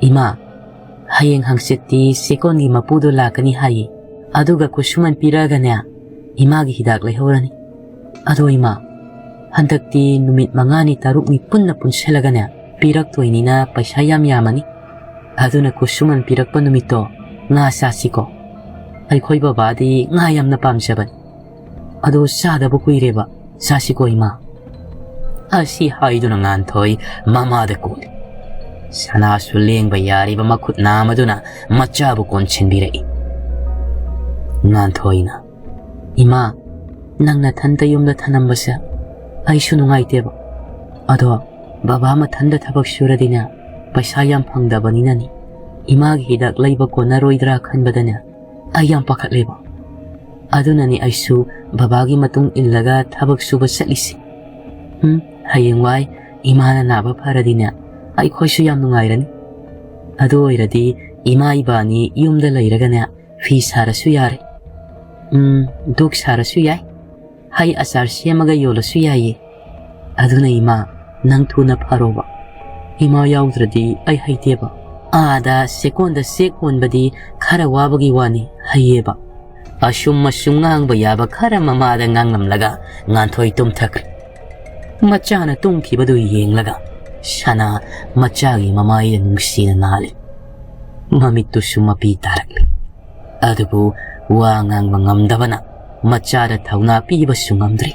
"ꯏꯃꯥ, ꯍꯌꯦꯡ ꯍꯪꯆꯤꯠꯇꯤ ꯆꯦꯀꯣꯟꯒꯤ ꯃꯄꯨꯗꯣ ꯂꯥꯛꯀꯅꯤ ꯍꯥꯏꯌꯦ꯫ ꯑꯗꯨꯒ ꯈꯨꯠꯁꯨꯃꯟ ꯄꯤꯔꯛꯑꯒꯅꯦ, ꯏꯃꯥꯒꯤ ꯍꯤꯗꯥꯛ ꯂꯩꯍꯧꯔꯅꯤ꯫ ꯑꯗꯣ ꯏꯃꯥ, ꯍꯟꯗꯛꯇꯤ ꯅꯨꯃꯤꯠ ꯃꯉꯥꯅꯤ ꯇꯔꯨꯛꯅꯤ ꯄꯨꯟꯅ ꯄꯨꯟꯁꯤꯜꯂꯒꯅꯦ ꯄꯤꯔꯛꯇꯣꯏꯅꯤꯅ ꯄꯩꯁꯥ ꯌꯥꯝ ꯌꯥꯝꯃꯅꯤ꯫ ꯑꯗꯨꯅ ꯈꯨꯠꯁꯨꯃꯟ ꯄꯤꯔꯛꯄ ꯅꯨꯃꯤꯠꯇꯣ ꯉꯥ ꯆꯥꯁꯤꯀꯣ꯫ ꯑꯩꯈꯣꯏ ꯕꯕꯥꯗꯤ ꯉꯥ ꯌꯥꯝꯅ ꯄꯥꯝꯖꯕꯅꯤ꯫ ꯑꯗꯣ ꯆꯥꯗꯕ ꯀꯨꯏꯔꯦꯕ, ꯆꯥꯁꯤꯀꯣ ꯏꯃꯥ꯫" ꯑꯁꯤ ꯍꯥꯏꯗꯨꯅ ꯉꯥꯟꯊꯣꯏ ꯃꯃꯥꯗ ꯀꯣꯜꯂꯤ꯫ ꯁꯅꯥꯁꯨ ꯂꯦꯡꯕ ꯌꯥꯔꯤꯕ ꯃꯈꯨꯠ ꯅꯥꯝꯃꯗꯨꯅ ꯃꯆꯥꯕꯨ ꯀꯣꯟꯁꯤꯟꯕꯤꯔꯛꯏ꯫ ꯉꯥꯟꯊꯣꯏꯅ, "ꯏꯃꯥ, ꯅꯪ ꯅꯊꯟꯇ ꯌꯨꯝꯗ ꯊꯅꯝꯕꯁꯦ ꯑꯩꯁꯨ ꯅꯨꯡꯉꯥꯏꯇꯦꯕ꯫ ꯑꯗꯣ ꯕꯕꯥ ꯃꯊꯟꯇ ꯊꯕꯛ ꯁꯨꯔꯗꯤꯅꯦ, ꯄꯩꯁꯥ ꯌꯥꯝ ꯐꯪꯗꯕꯅꯤꯅꯅꯦ, ꯏꯃꯥꯒꯤ ꯍꯤꯗꯥꯛ ꯂꯩꯕ ꯀꯣꯟꯅꯔꯣꯏꯗ꯭ꯔꯥ ꯈꯟꯕꯗꯅꯦ ꯑꯩ ꯌꯥꯝ ꯄꯥꯈꯠꯂꯦꯕ꯫ ꯑꯗꯨꯅꯅꯤ ꯑꯩꯁꯨ ꯕꯕꯥꯒꯤ ꯃꯇꯨꯡ ꯏꯜꯂꯒ ꯊꯕꯛ ꯁꯨꯕ ꯆꯠꯂꯤꯁꯦ꯫ ꯎꯝ, ꯍꯌꯦꯡꯋꯥꯏ ꯏꯃꯥꯅ ꯅꯥꯕ ꯐꯔꯗꯤꯅꯦ, ꯑꯩꯈꯣꯏꯁꯨ ꯌꯥꯝ ꯅꯨꯡꯉꯥꯏꯔꯅꯤ꯫ ꯑꯗꯨ ꯑꯣꯏꯔꯗꯤ ꯏꯃꯥ ꯏꯕꯥꯅꯤ ꯌꯨꯝꯗ ꯂꯩꯔꯒꯅꯦ, ꯐꯤ ꯁꯥꯔꯁꯨ ꯌꯥꯔꯦ꯫ ꯎꯝ, ꯙꯨꯛ ꯁꯥꯔꯁꯨ ꯌꯥꯏ꯫ ꯍꯩ ꯑꯆꯥꯔ ꯁꯦꯝꯃꯒ ꯌꯣꯜꯂꯁꯨ ꯌꯥꯏꯌꯦ꯫ ꯑꯗꯨꯅ ꯏꯃꯥ, ꯅꯪ ꯊꯨꯅ ꯐꯔꯣꯕ꯫ ꯏꯃꯥ ꯌꯥꯎꯗ꯭ꯔꯗꯤ ꯑꯩ ꯍꯩꯇꯦꯕ꯫ ꯑꯥꯗ ꯆꯦꯛꯀꯣꯟꯗ ꯆꯦꯛ ꯍꯣꯟꯕꯗꯤ ꯈꯔ ꯋꯥꯕꯒꯤ ꯋꯥꯅꯤ, ꯍꯩꯌꯦꯕ꯫" ꯑꯁꯨꯝ ꯑꯁꯨꯝ ꯉꯥꯡꯕ ꯌꯥꯕ ꯈꯔ ꯃꯃꯥꯗ ꯉꯥꯡꯂꯝꯂꯒ ꯉꯥꯟꯊꯣꯏ ꯇꯨꯝꯊꯈ꯭ꯔꯦ꯫ ꯃꯆꯥꯅ ꯇꯨꯝꯈꯤꯕꯗꯨ ꯌꯦꯡꯂꯒ ꯁꯅꯥ ꯃꯆꯥꯒꯤ ꯃꯃꯥꯏꯗ ꯅꯨꯡꯁꯤꯅ ꯅꯥꯜꯂꯤ꯫ ꯃꯃꯤꯠꯇꯨꯁꯨ ꯃꯄꯤ ꯇꯥꯔꯛꯂꯤ꯫ ꯑꯗꯨꯕꯨ ꯋꯥ ꯉꯥꯡꯕ ꯉꯝꯗꯕꯅ ꯃꯆꯥꯗ ꯊꯧꯅꯥ ꯄꯤꯕꯁꯨ ꯉꯝꯗ꯭ꯔꯤ꯫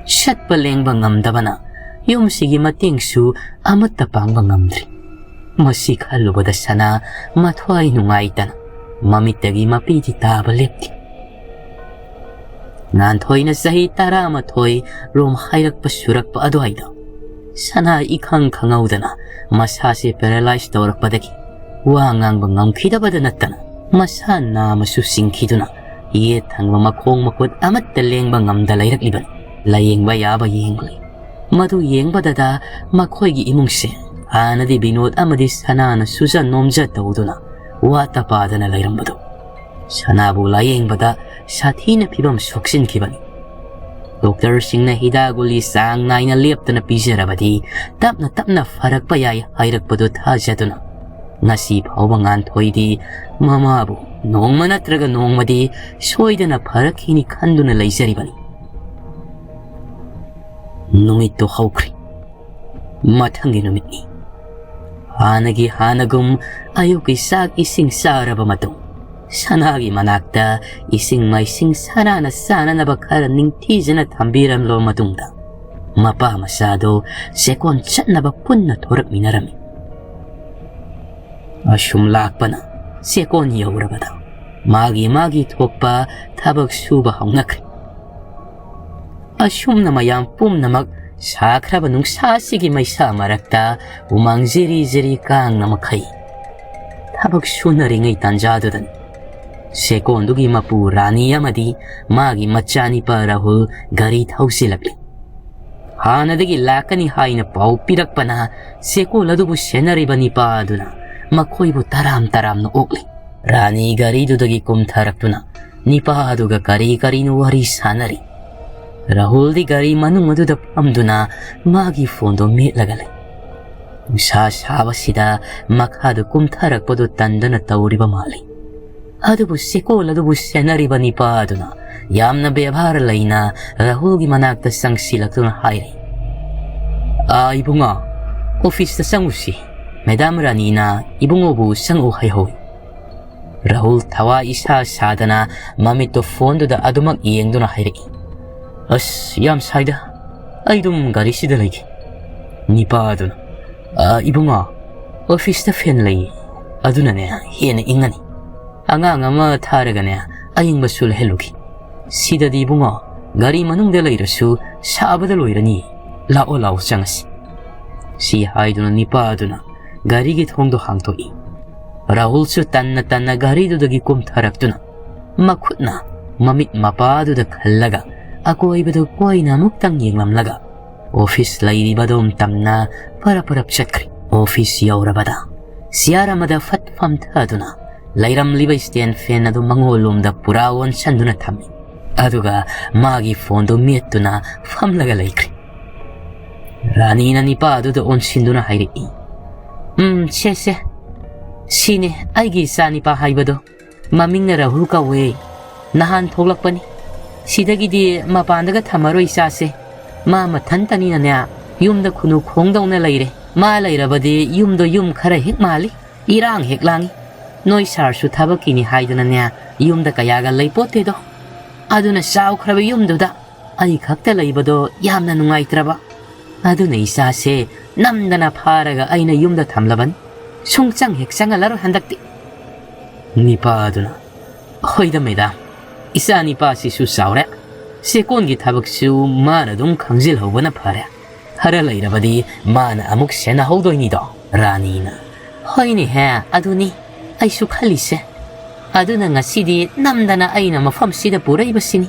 ꯆꯠꯄ ꯂꯦꯡꯕ ꯉꯝꯗꯕꯅ ꯌꯨꯝꯁꯤꯒꯤ ꯃꯇꯦꯡꯁꯨ ꯑꯃꯠꯇ ꯄꯥꯡꯕ ꯉꯝꯗ꯭ꯔꯤ꯫ ꯃꯁꯤ ꯈꯜꯂꯨꯕꯗ ꯁꯅꯥ ꯃꯊ꯭ꯋꯥꯏ ꯅꯨꯡꯉꯥꯏꯇꯅ ꯃꯃꯤꯠꯇꯒꯤ ꯃꯄꯤꯗꯤ ꯇꯥꯕ ꯂꯦꯞꯇꯦ꯫ ꯉꯥꯟꯊꯣꯏꯅ ꯆꯍꯤ ꯇꯔꯥꯃꯥꯊꯣꯏ ꯔꯣꯝ ꯍꯥꯏꯔꯛꯄ ꯁꯨꯔꯛꯄ ꯑꯗꯨꯋꯥꯏꯗ ꯁꯅꯥ ꯏꯈꯪ ꯈꯪꯍꯧꯗꯅ ꯃꯁꯥꯁꯦ ꯄꯦꯔꯥꯂꯥꯏꯁ ꯇꯧꯔꯛꯄꯗꯒꯤ ꯋꯥ ꯉꯥꯡꯕ ꯉꯝꯈꯤꯗꯕꯗ ꯅꯠꯇꯅ ꯃꯁꯥ ꯅꯥꯃꯁꯨ ꯁꯤꯡꯈꯤꯗꯨꯅ ꯌꯦꯠ ꯊꯪꯕ ꯃꯈꯣꯡ ꯃꯈꯨꯠ ꯑꯃꯠꯇ ꯂꯦꯡꯕ ꯉꯝꯗ ꯂꯩꯔꯛꯂꯤꯕꯅꯤ꯫ ꯂꯥꯌꯦꯡꯕ ꯌꯥꯕ ꯌꯦꯡꯂꯤ꯫ ꯃꯗꯨ ꯌꯦꯡꯕꯗꯗ ꯃꯈꯣꯏꯒꯤ ꯏꯃꯨꯡꯁꯦ ꯍꯥꯟꯅꯗꯤ ꯕꯤꯅꯣꯗ ꯑꯃꯗꯤ ꯁꯅꯥꯅ ꯁꯨꯖ ꯅꯣꯝꯖ ꯇꯧꯗꯨꯅ ꯋꯥꯠꯇ ꯄꯥꯗꯅ ꯂꯩꯔꯝꯕꯗꯨ ꯁꯅꯥꯕꯨ ꯂꯥꯌꯦꯡꯕꯗ ꯁꯥꯊꯤꯅ ꯐꯤꯕꯝ ꯁꯣꯛꯆꯤꯟꯈꯤꯕꯅꯤ꯫ ꯗꯣꯛꯇꯔꯁꯤꯡꯅ ꯍꯤꯗꯥꯛ ꯒꯨꯂꯤ ꯆꯥꯡ ꯅꯥꯏꯅ ꯂꯦꯞꯇꯅ ꯄꯤꯖꯔꯕꯗꯤ ꯇꯞꯅ ꯇꯞꯅ ꯐꯔꯛꯄ ꯌꯥꯏ ꯍꯥꯏꯔꯛꯄꯗꯨ ꯊꯥꯖꯗꯨꯅ ꯉꯁꯤ ꯐꯥꯎꯕ ꯉꯥꯟꯊꯣꯏꯗꯤ ꯃꯃꯥꯕꯨ ꯅꯣꯡꯃ ꯅꯠꯇ꯭ꯔꯒ ꯅꯣꯡꯃꯗꯤ ꯁꯣꯏꯗꯅ ꯐꯔꯛꯈꯤꯅꯤ ꯈꯟꯗꯨꯅ ꯂꯩꯖꯔꯤꯕꯅꯤ꯫ ꯅꯨꯃꯤꯠꯇꯨ ꯍꯧꯈ꯭ꯔꯦ꯫ ꯃꯊꯪꯒꯤ ꯅꯨꯃꯤꯠꯅꯤ꯫ ꯍꯥꯟꯅꯒꯤ ꯍꯥꯟꯅꯒꯨꯝ ꯑꯌꯨꯛꯀꯤ ꯆꯥꯛ ꯏꯁꯤꯡ ꯆꯥꯔꯕ ꯃꯇꯨꯡ, ꯁꯅꯥꯒꯤ ꯃꯅꯥꯛꯇ ꯏꯁꯤꯡ ꯃꯥꯏꯁꯤꯡ ꯁꯅꯥꯅ ꯆꯥꯅꯅꯕ ꯈꯔ ꯅꯤꯡꯊꯤꯖꯅ ꯊꯝꯕꯤꯔꯝꯂꯕ ꯃꯇꯨꯡꯗ, ꯃꯄꯥ ꯃꯆꯥꯗꯣ ꯆꯦꯛꯀꯣꯟ ꯆꯠꯅꯕ ꯄꯨꯟꯅ ꯊꯣꯔꯛꯃꯤꯟꯅꯔꯝꯃꯤ꯫ ꯑꯁꯨꯝ ꯂꯥꯛꯄꯅ ꯆꯦꯛꯀꯣꯟ ꯌꯧꯔꯕꯗ ꯃꯥꯒꯤ ꯃꯥꯒꯤ ꯊꯣꯛꯄ ꯊꯕꯛ ꯁꯨꯕ ꯍꯧꯅꯈ꯭ꯔꯦ꯫ ꯑꯁꯨꯝꯅ ꯃꯌꯥꯝ ꯄꯨꯝꯅꯃꯛ ꯁꯥꯈ꯭ꯔꯕ ꯅꯨꯡꯁꯥꯁꯤꯒꯤ ꯃꯩꯁꯥ ꯃꯔꯛꯇ ꯍꯨꯃꯥꯡ ꯖꯤꯔꯤ ꯖꯤꯔꯤ ꯀꯥꯡꯅ ꯃꯈꯩ ꯊꯕꯛ ꯁꯨꯅꯔꯤꯉꯩ ꯇꯥꯟꯖꯥꯗꯨꯗꯅꯤ ꯆꯦꯛꯀꯣꯟꯗꯨꯒꯤ ꯃꯄꯨ ꯔꯥꯅꯤ ꯑꯃꯗꯤ ꯃꯥꯒꯤ ꯃꯆꯥꯅꯤꯄꯥ ꯔꯥꯍꯨꯜ ꯒꯥꯔꯤ ꯊꯧꯖꯤꯜꯂꯛꯂꯤ꯫ ꯍꯥꯟꯅꯗꯒꯤ ꯂꯥꯛꯀꯅꯤ ꯍꯥꯏꯅ ꯄꯥꯎ ꯄꯤꯔꯛꯄꯅ ꯆꯦꯛꯀꯣꯟ ꯑꯗꯨꯕꯨ ꯁꯦꯟꯅꯔꯤꯕ ꯅꯤꯄꯥ ꯑꯗꯨꯅ ꯃꯈꯣꯏꯕꯨ ꯇꯔꯥꯝ ꯇꯔꯥꯝꯅ ꯑꯣꯛꯂꯤ꯫ ꯔꯥꯅꯤ ꯒꯥꯔꯤꯗꯨꯗꯒꯤ ꯀꯨꯝꯊꯔꯛꯇꯨꯅ ꯅꯤꯄꯥ ꯑꯗꯨꯒ ꯀꯔꯤ ꯀꯔꯤꯅꯣ ꯋꯥꯔꯤ ꯁꯥꯟꯅꯔꯤ꯫ ꯔꯥꯍꯨꯜꯗꯤ ꯒꯥꯔꯤ ꯃꯅꯨꯡ ꯑꯗꯨꯗ ꯐꯝꯗꯨꯅ ꯃꯥꯒꯤ ꯐꯣꯟꯗꯣ ꯃꯦꯠꯂꯒ ꯂꯩ꯫ ꯅꯨꯡꯁꯥ ꯁꯥꯕꯁꯤꯗ ꯃꯈꯥꯗ ꯀꯨꯝꯊꯔꯛꯄꯗꯨ ꯇꯟꯗꯅ ꯇꯧꯔꯤꯕ ꯃꯥꯜꯂꯤ꯫ ꯑꯗꯨꯕꯨ ꯆꯦꯛꯀꯣꯟ ꯑꯗꯨꯕꯨ ꯁꯦꯟꯅꯔꯤꯕ ꯅꯤꯄꯥ ꯑꯗꯨꯅ ꯌꯥꯝꯅ ꯕꯦꯕꯥꯔ ꯂꯩꯅ ꯔꯥꯍꯨꯜꯒꯤ ꯃꯅꯥꯛꯇ ꯆꯪꯁꯤꯜꯂꯛꯇꯨꯅ ꯍꯥꯏꯔꯤ, "ꯑꯥ, ꯏꯕꯨꯡꯉꯣ, ꯑꯣꯐꯤꯁꯇ ꯆꯪꯉꯨꯁꯤ꯫ ꯃꯦꯗꯥꯝ ꯔꯥꯅꯤꯅ ꯏꯕꯨꯡꯉꯣꯕꯨ ꯆꯪꯉꯨ ꯍꯥꯏꯍꯧꯏ꯫" ꯔꯥꯍꯨꯜ ꯊꯋꯥ ꯏꯁꯥ ꯁꯥꯗꯅ ꯃꯃꯤꯠꯇꯨ ꯐꯣꯟꯗꯨꯗ ꯑꯗꯨꯃꯛ ꯌꯦꯡꯗꯨꯅ ꯍꯥꯏꯔꯛꯏ, "ꯑꯁ, ꯌꯥꯝ ꯁꯥꯏꯗ꯫ ꯑꯩ ꯑꯗꯨꯝ ꯒꯥꯔꯤꯁꯤꯗ ꯂꯩꯒꯦ꯫" ꯅꯤꯄꯥ ꯑꯗꯨꯅ, "ꯑ, ꯏꯕꯨꯡꯉꯣ, ꯑꯣꯐꯤꯁꯇ ꯐꯦꯟ ꯂꯩ꯫ ꯑꯗꯨꯅꯅꯦ, ꯍꯦꯟꯅ ꯏꯪꯉꯅꯤ꯫ ꯑꯉꯥꯡ ꯑꯃ ꯊꯥꯔꯒꯅꯦ, ꯑꯏꯪꯕꯁꯨ ꯂꯩꯍꯜꯂꯨꯒꯦ꯫ ꯁꯤꯗꯗꯤ ꯏꯕꯨꯡꯉꯣ, ꯒꯥꯔꯤ ꯃꯅꯨꯡꯗ ꯂꯩꯔꯁꯨ ꯁꯥꯕꯗ ꯂꯣꯏꯔꯅꯤ꯫ ꯂꯥꯛꯑꯣ, ꯂꯥꯛꯑꯣ, ꯆꯪꯉꯁꯤ꯫" ꯁꯤ ꯍꯥꯏꯗꯨꯅ ꯅꯤꯄꯥ ꯑꯗꯨꯅ ꯒꯥꯔꯤꯒꯤ ꯊꯣꯡꯗꯣ ꯍꯥꯡꯗꯣꯛꯏ꯫ ꯔꯥꯍꯨꯜꯁꯨ ꯇꯟꯅ ꯇꯟꯅ ꯒꯥꯔꯤꯗꯨꯗꯒꯤ ꯀꯨꯝꯊꯔꯛꯇꯨꯅ ꯃꯈꯨꯠꯅ ꯃꯃꯤꯠ ꯃꯄꯥꯗꯨꯗ ꯈꯜꯂꯒ ꯑꯀꯣꯏꯕꯗꯨ ꯀꯣꯏꯅ ꯑꯃꯨꯛꯇꯪ ꯌꯦꯡꯂꯝꯂꯒ ꯑꯣꯐꯤꯁ ꯂꯩꯔꯤꯕꯗꯣꯝ ꯇꯝꯅ ꯄꯔꯞ ꯄꯔꯞ ꯆꯠꯈ꯭ꯔꯦ꯫ ꯑꯣꯐꯤꯁ ꯌꯧꯔꯕꯗ ꯆꯤꯌꯥꯔ ꯑꯃꯗ ꯐꯠ ꯐꯝꯊꯗꯨꯅ ꯂꯩꯔꯝꯂꯤꯕ ꯁ꯭ꯇꯦꯟ ꯐꯦꯟ ꯑꯗꯨ ꯃꯉꯣꯜꯂꯣꯝꯗ ꯄꯨꯔꯥ ꯑꯣꯟꯁꯤꯟꯗꯨꯅ ꯊꯝꯃꯤ꯫ ꯑꯗꯨꯒ ꯃꯥꯒꯤ ꯐꯣꯟꯗꯨ ꯃꯦꯠꯇꯨꯅ ꯐꯝꯂꯒ ꯂꯩꯈ꯭ꯔꯦ꯫ ꯔꯥꯅꯤꯅ ꯅꯤꯄꯥ ꯑꯗꯨꯗ ꯑꯣꯟꯁꯤꯟꯗꯨꯅ ꯍꯥꯏꯔꯛꯏ, "ꯎꯝ, ꯁꯦ, ꯁꯦ꯫ ꯁꯤꯅꯦ ꯑꯩꯒꯤ ꯏꯆꯥ ꯅꯤꯄꯥ ꯍꯥꯏꯕꯗꯣ꯫ ꯃꯃꯤꯡꯅ ꯔꯥꯍꯨꯜ ꯀꯧꯋꯦ꯫ ꯅꯍꯥꯟ ꯊꯣꯛꯂꯛꯄꯅꯤ꯫ ꯁꯤꯗꯒꯤꯗꯤ ꯃꯄꯥꯟꯗꯒ ꯊꯝꯃꯔꯣꯏ ꯏꯆꯥꯁꯦ꯫ ꯃꯥ ꯃꯊꯟꯇꯅꯤꯅꯅꯦ, ꯌꯨꯝꯗ ꯈꯨꯅꯨ ꯈꯣꯡꯗꯧꯅ ꯂꯩꯔꯦ꯫ ꯃꯥ ꯂꯩꯔꯕꯗꯤ ꯌꯨꯝꯗꯣ ꯌꯨꯝ ꯈꯔ ꯍꯦꯛ ꯃꯥꯜꯂꯤ, ꯏꯔꯥꯡ ꯍꯦꯛ ꯂꯥꯡꯉꯤ꯫ ꯅꯣꯏ ꯁꯥꯔꯁꯨ ꯊꯕꯛꯀꯤꯅꯤ ꯍꯥꯏꯗꯅꯅꯦ, ꯌꯨꯝꯗ ꯀꯌꯥꯒ ꯂꯩꯄꯣꯠꯇꯦꯗꯣ꯫ ꯑꯗꯨꯅ ꯆꯥꯎꯈ꯭ꯔꯕ ꯌꯨꯝꯗꯨꯗ ꯑꯩ ꯈꯛꯇ ꯂꯩꯕꯗꯣ ꯌꯥꯝꯅ ꯅꯨꯡꯉꯥꯏꯇ꯭ꯔꯕ꯫ ꯑꯗꯨꯅ ꯏꯆꯥꯁꯦ ꯅꯝꯗꯅ ꯐꯥꯔꯒ ꯑꯩꯅ ꯌꯨꯝꯗ ꯊꯝꯂꯕꯅꯤ꯫ ꯁꯨꯡꯆꯪ ꯍꯦꯛ ꯆꯪꯍꯜꯂꯔꯣꯏ ꯍꯟꯗꯛꯇꯤ꯫ ꯅꯤꯄꯥꯗꯨꯅ, "ꯍꯣꯏꯗ ꯃꯦꯗꯥꯝ, ꯏꯆꯥ ꯅꯤꯄꯥꯁꯤꯁꯨ ꯆꯥꯎꯔꯦ꯫ ꯆꯦꯀꯣꯟꯒꯤ ꯊꯕꯛꯁꯨ ꯃꯥꯅ ꯑꯗꯨꯝ ꯈꯪꯖꯤꯜꯍꯧꯕꯅ ꯐꯔꯦ꯫ ꯈꯔ ꯂꯩꯔꯕꯗꯤ ꯃꯥꯅ ꯑꯃꯨꯛ ꯁꯦꯟꯅꯍꯧꯗꯣꯏꯅꯤꯗꯣ"꯫ ꯔꯥꯅꯤꯅ, "ꯍꯣꯏꯅꯦꯍꯦ, ꯑꯗꯨꯅꯤ ꯑꯩꯁꯨ ꯈꯜꯂꯤꯁꯦ꯫ ꯑꯗꯨꯅ ꯉꯁꯤꯗꯤ ꯅꯝꯗꯅ ꯑꯩꯅ ꯃꯐꯝꯁꯤꯗ ꯄꯨꯔꯛꯏꯕꯁꯤꯅꯤ꯫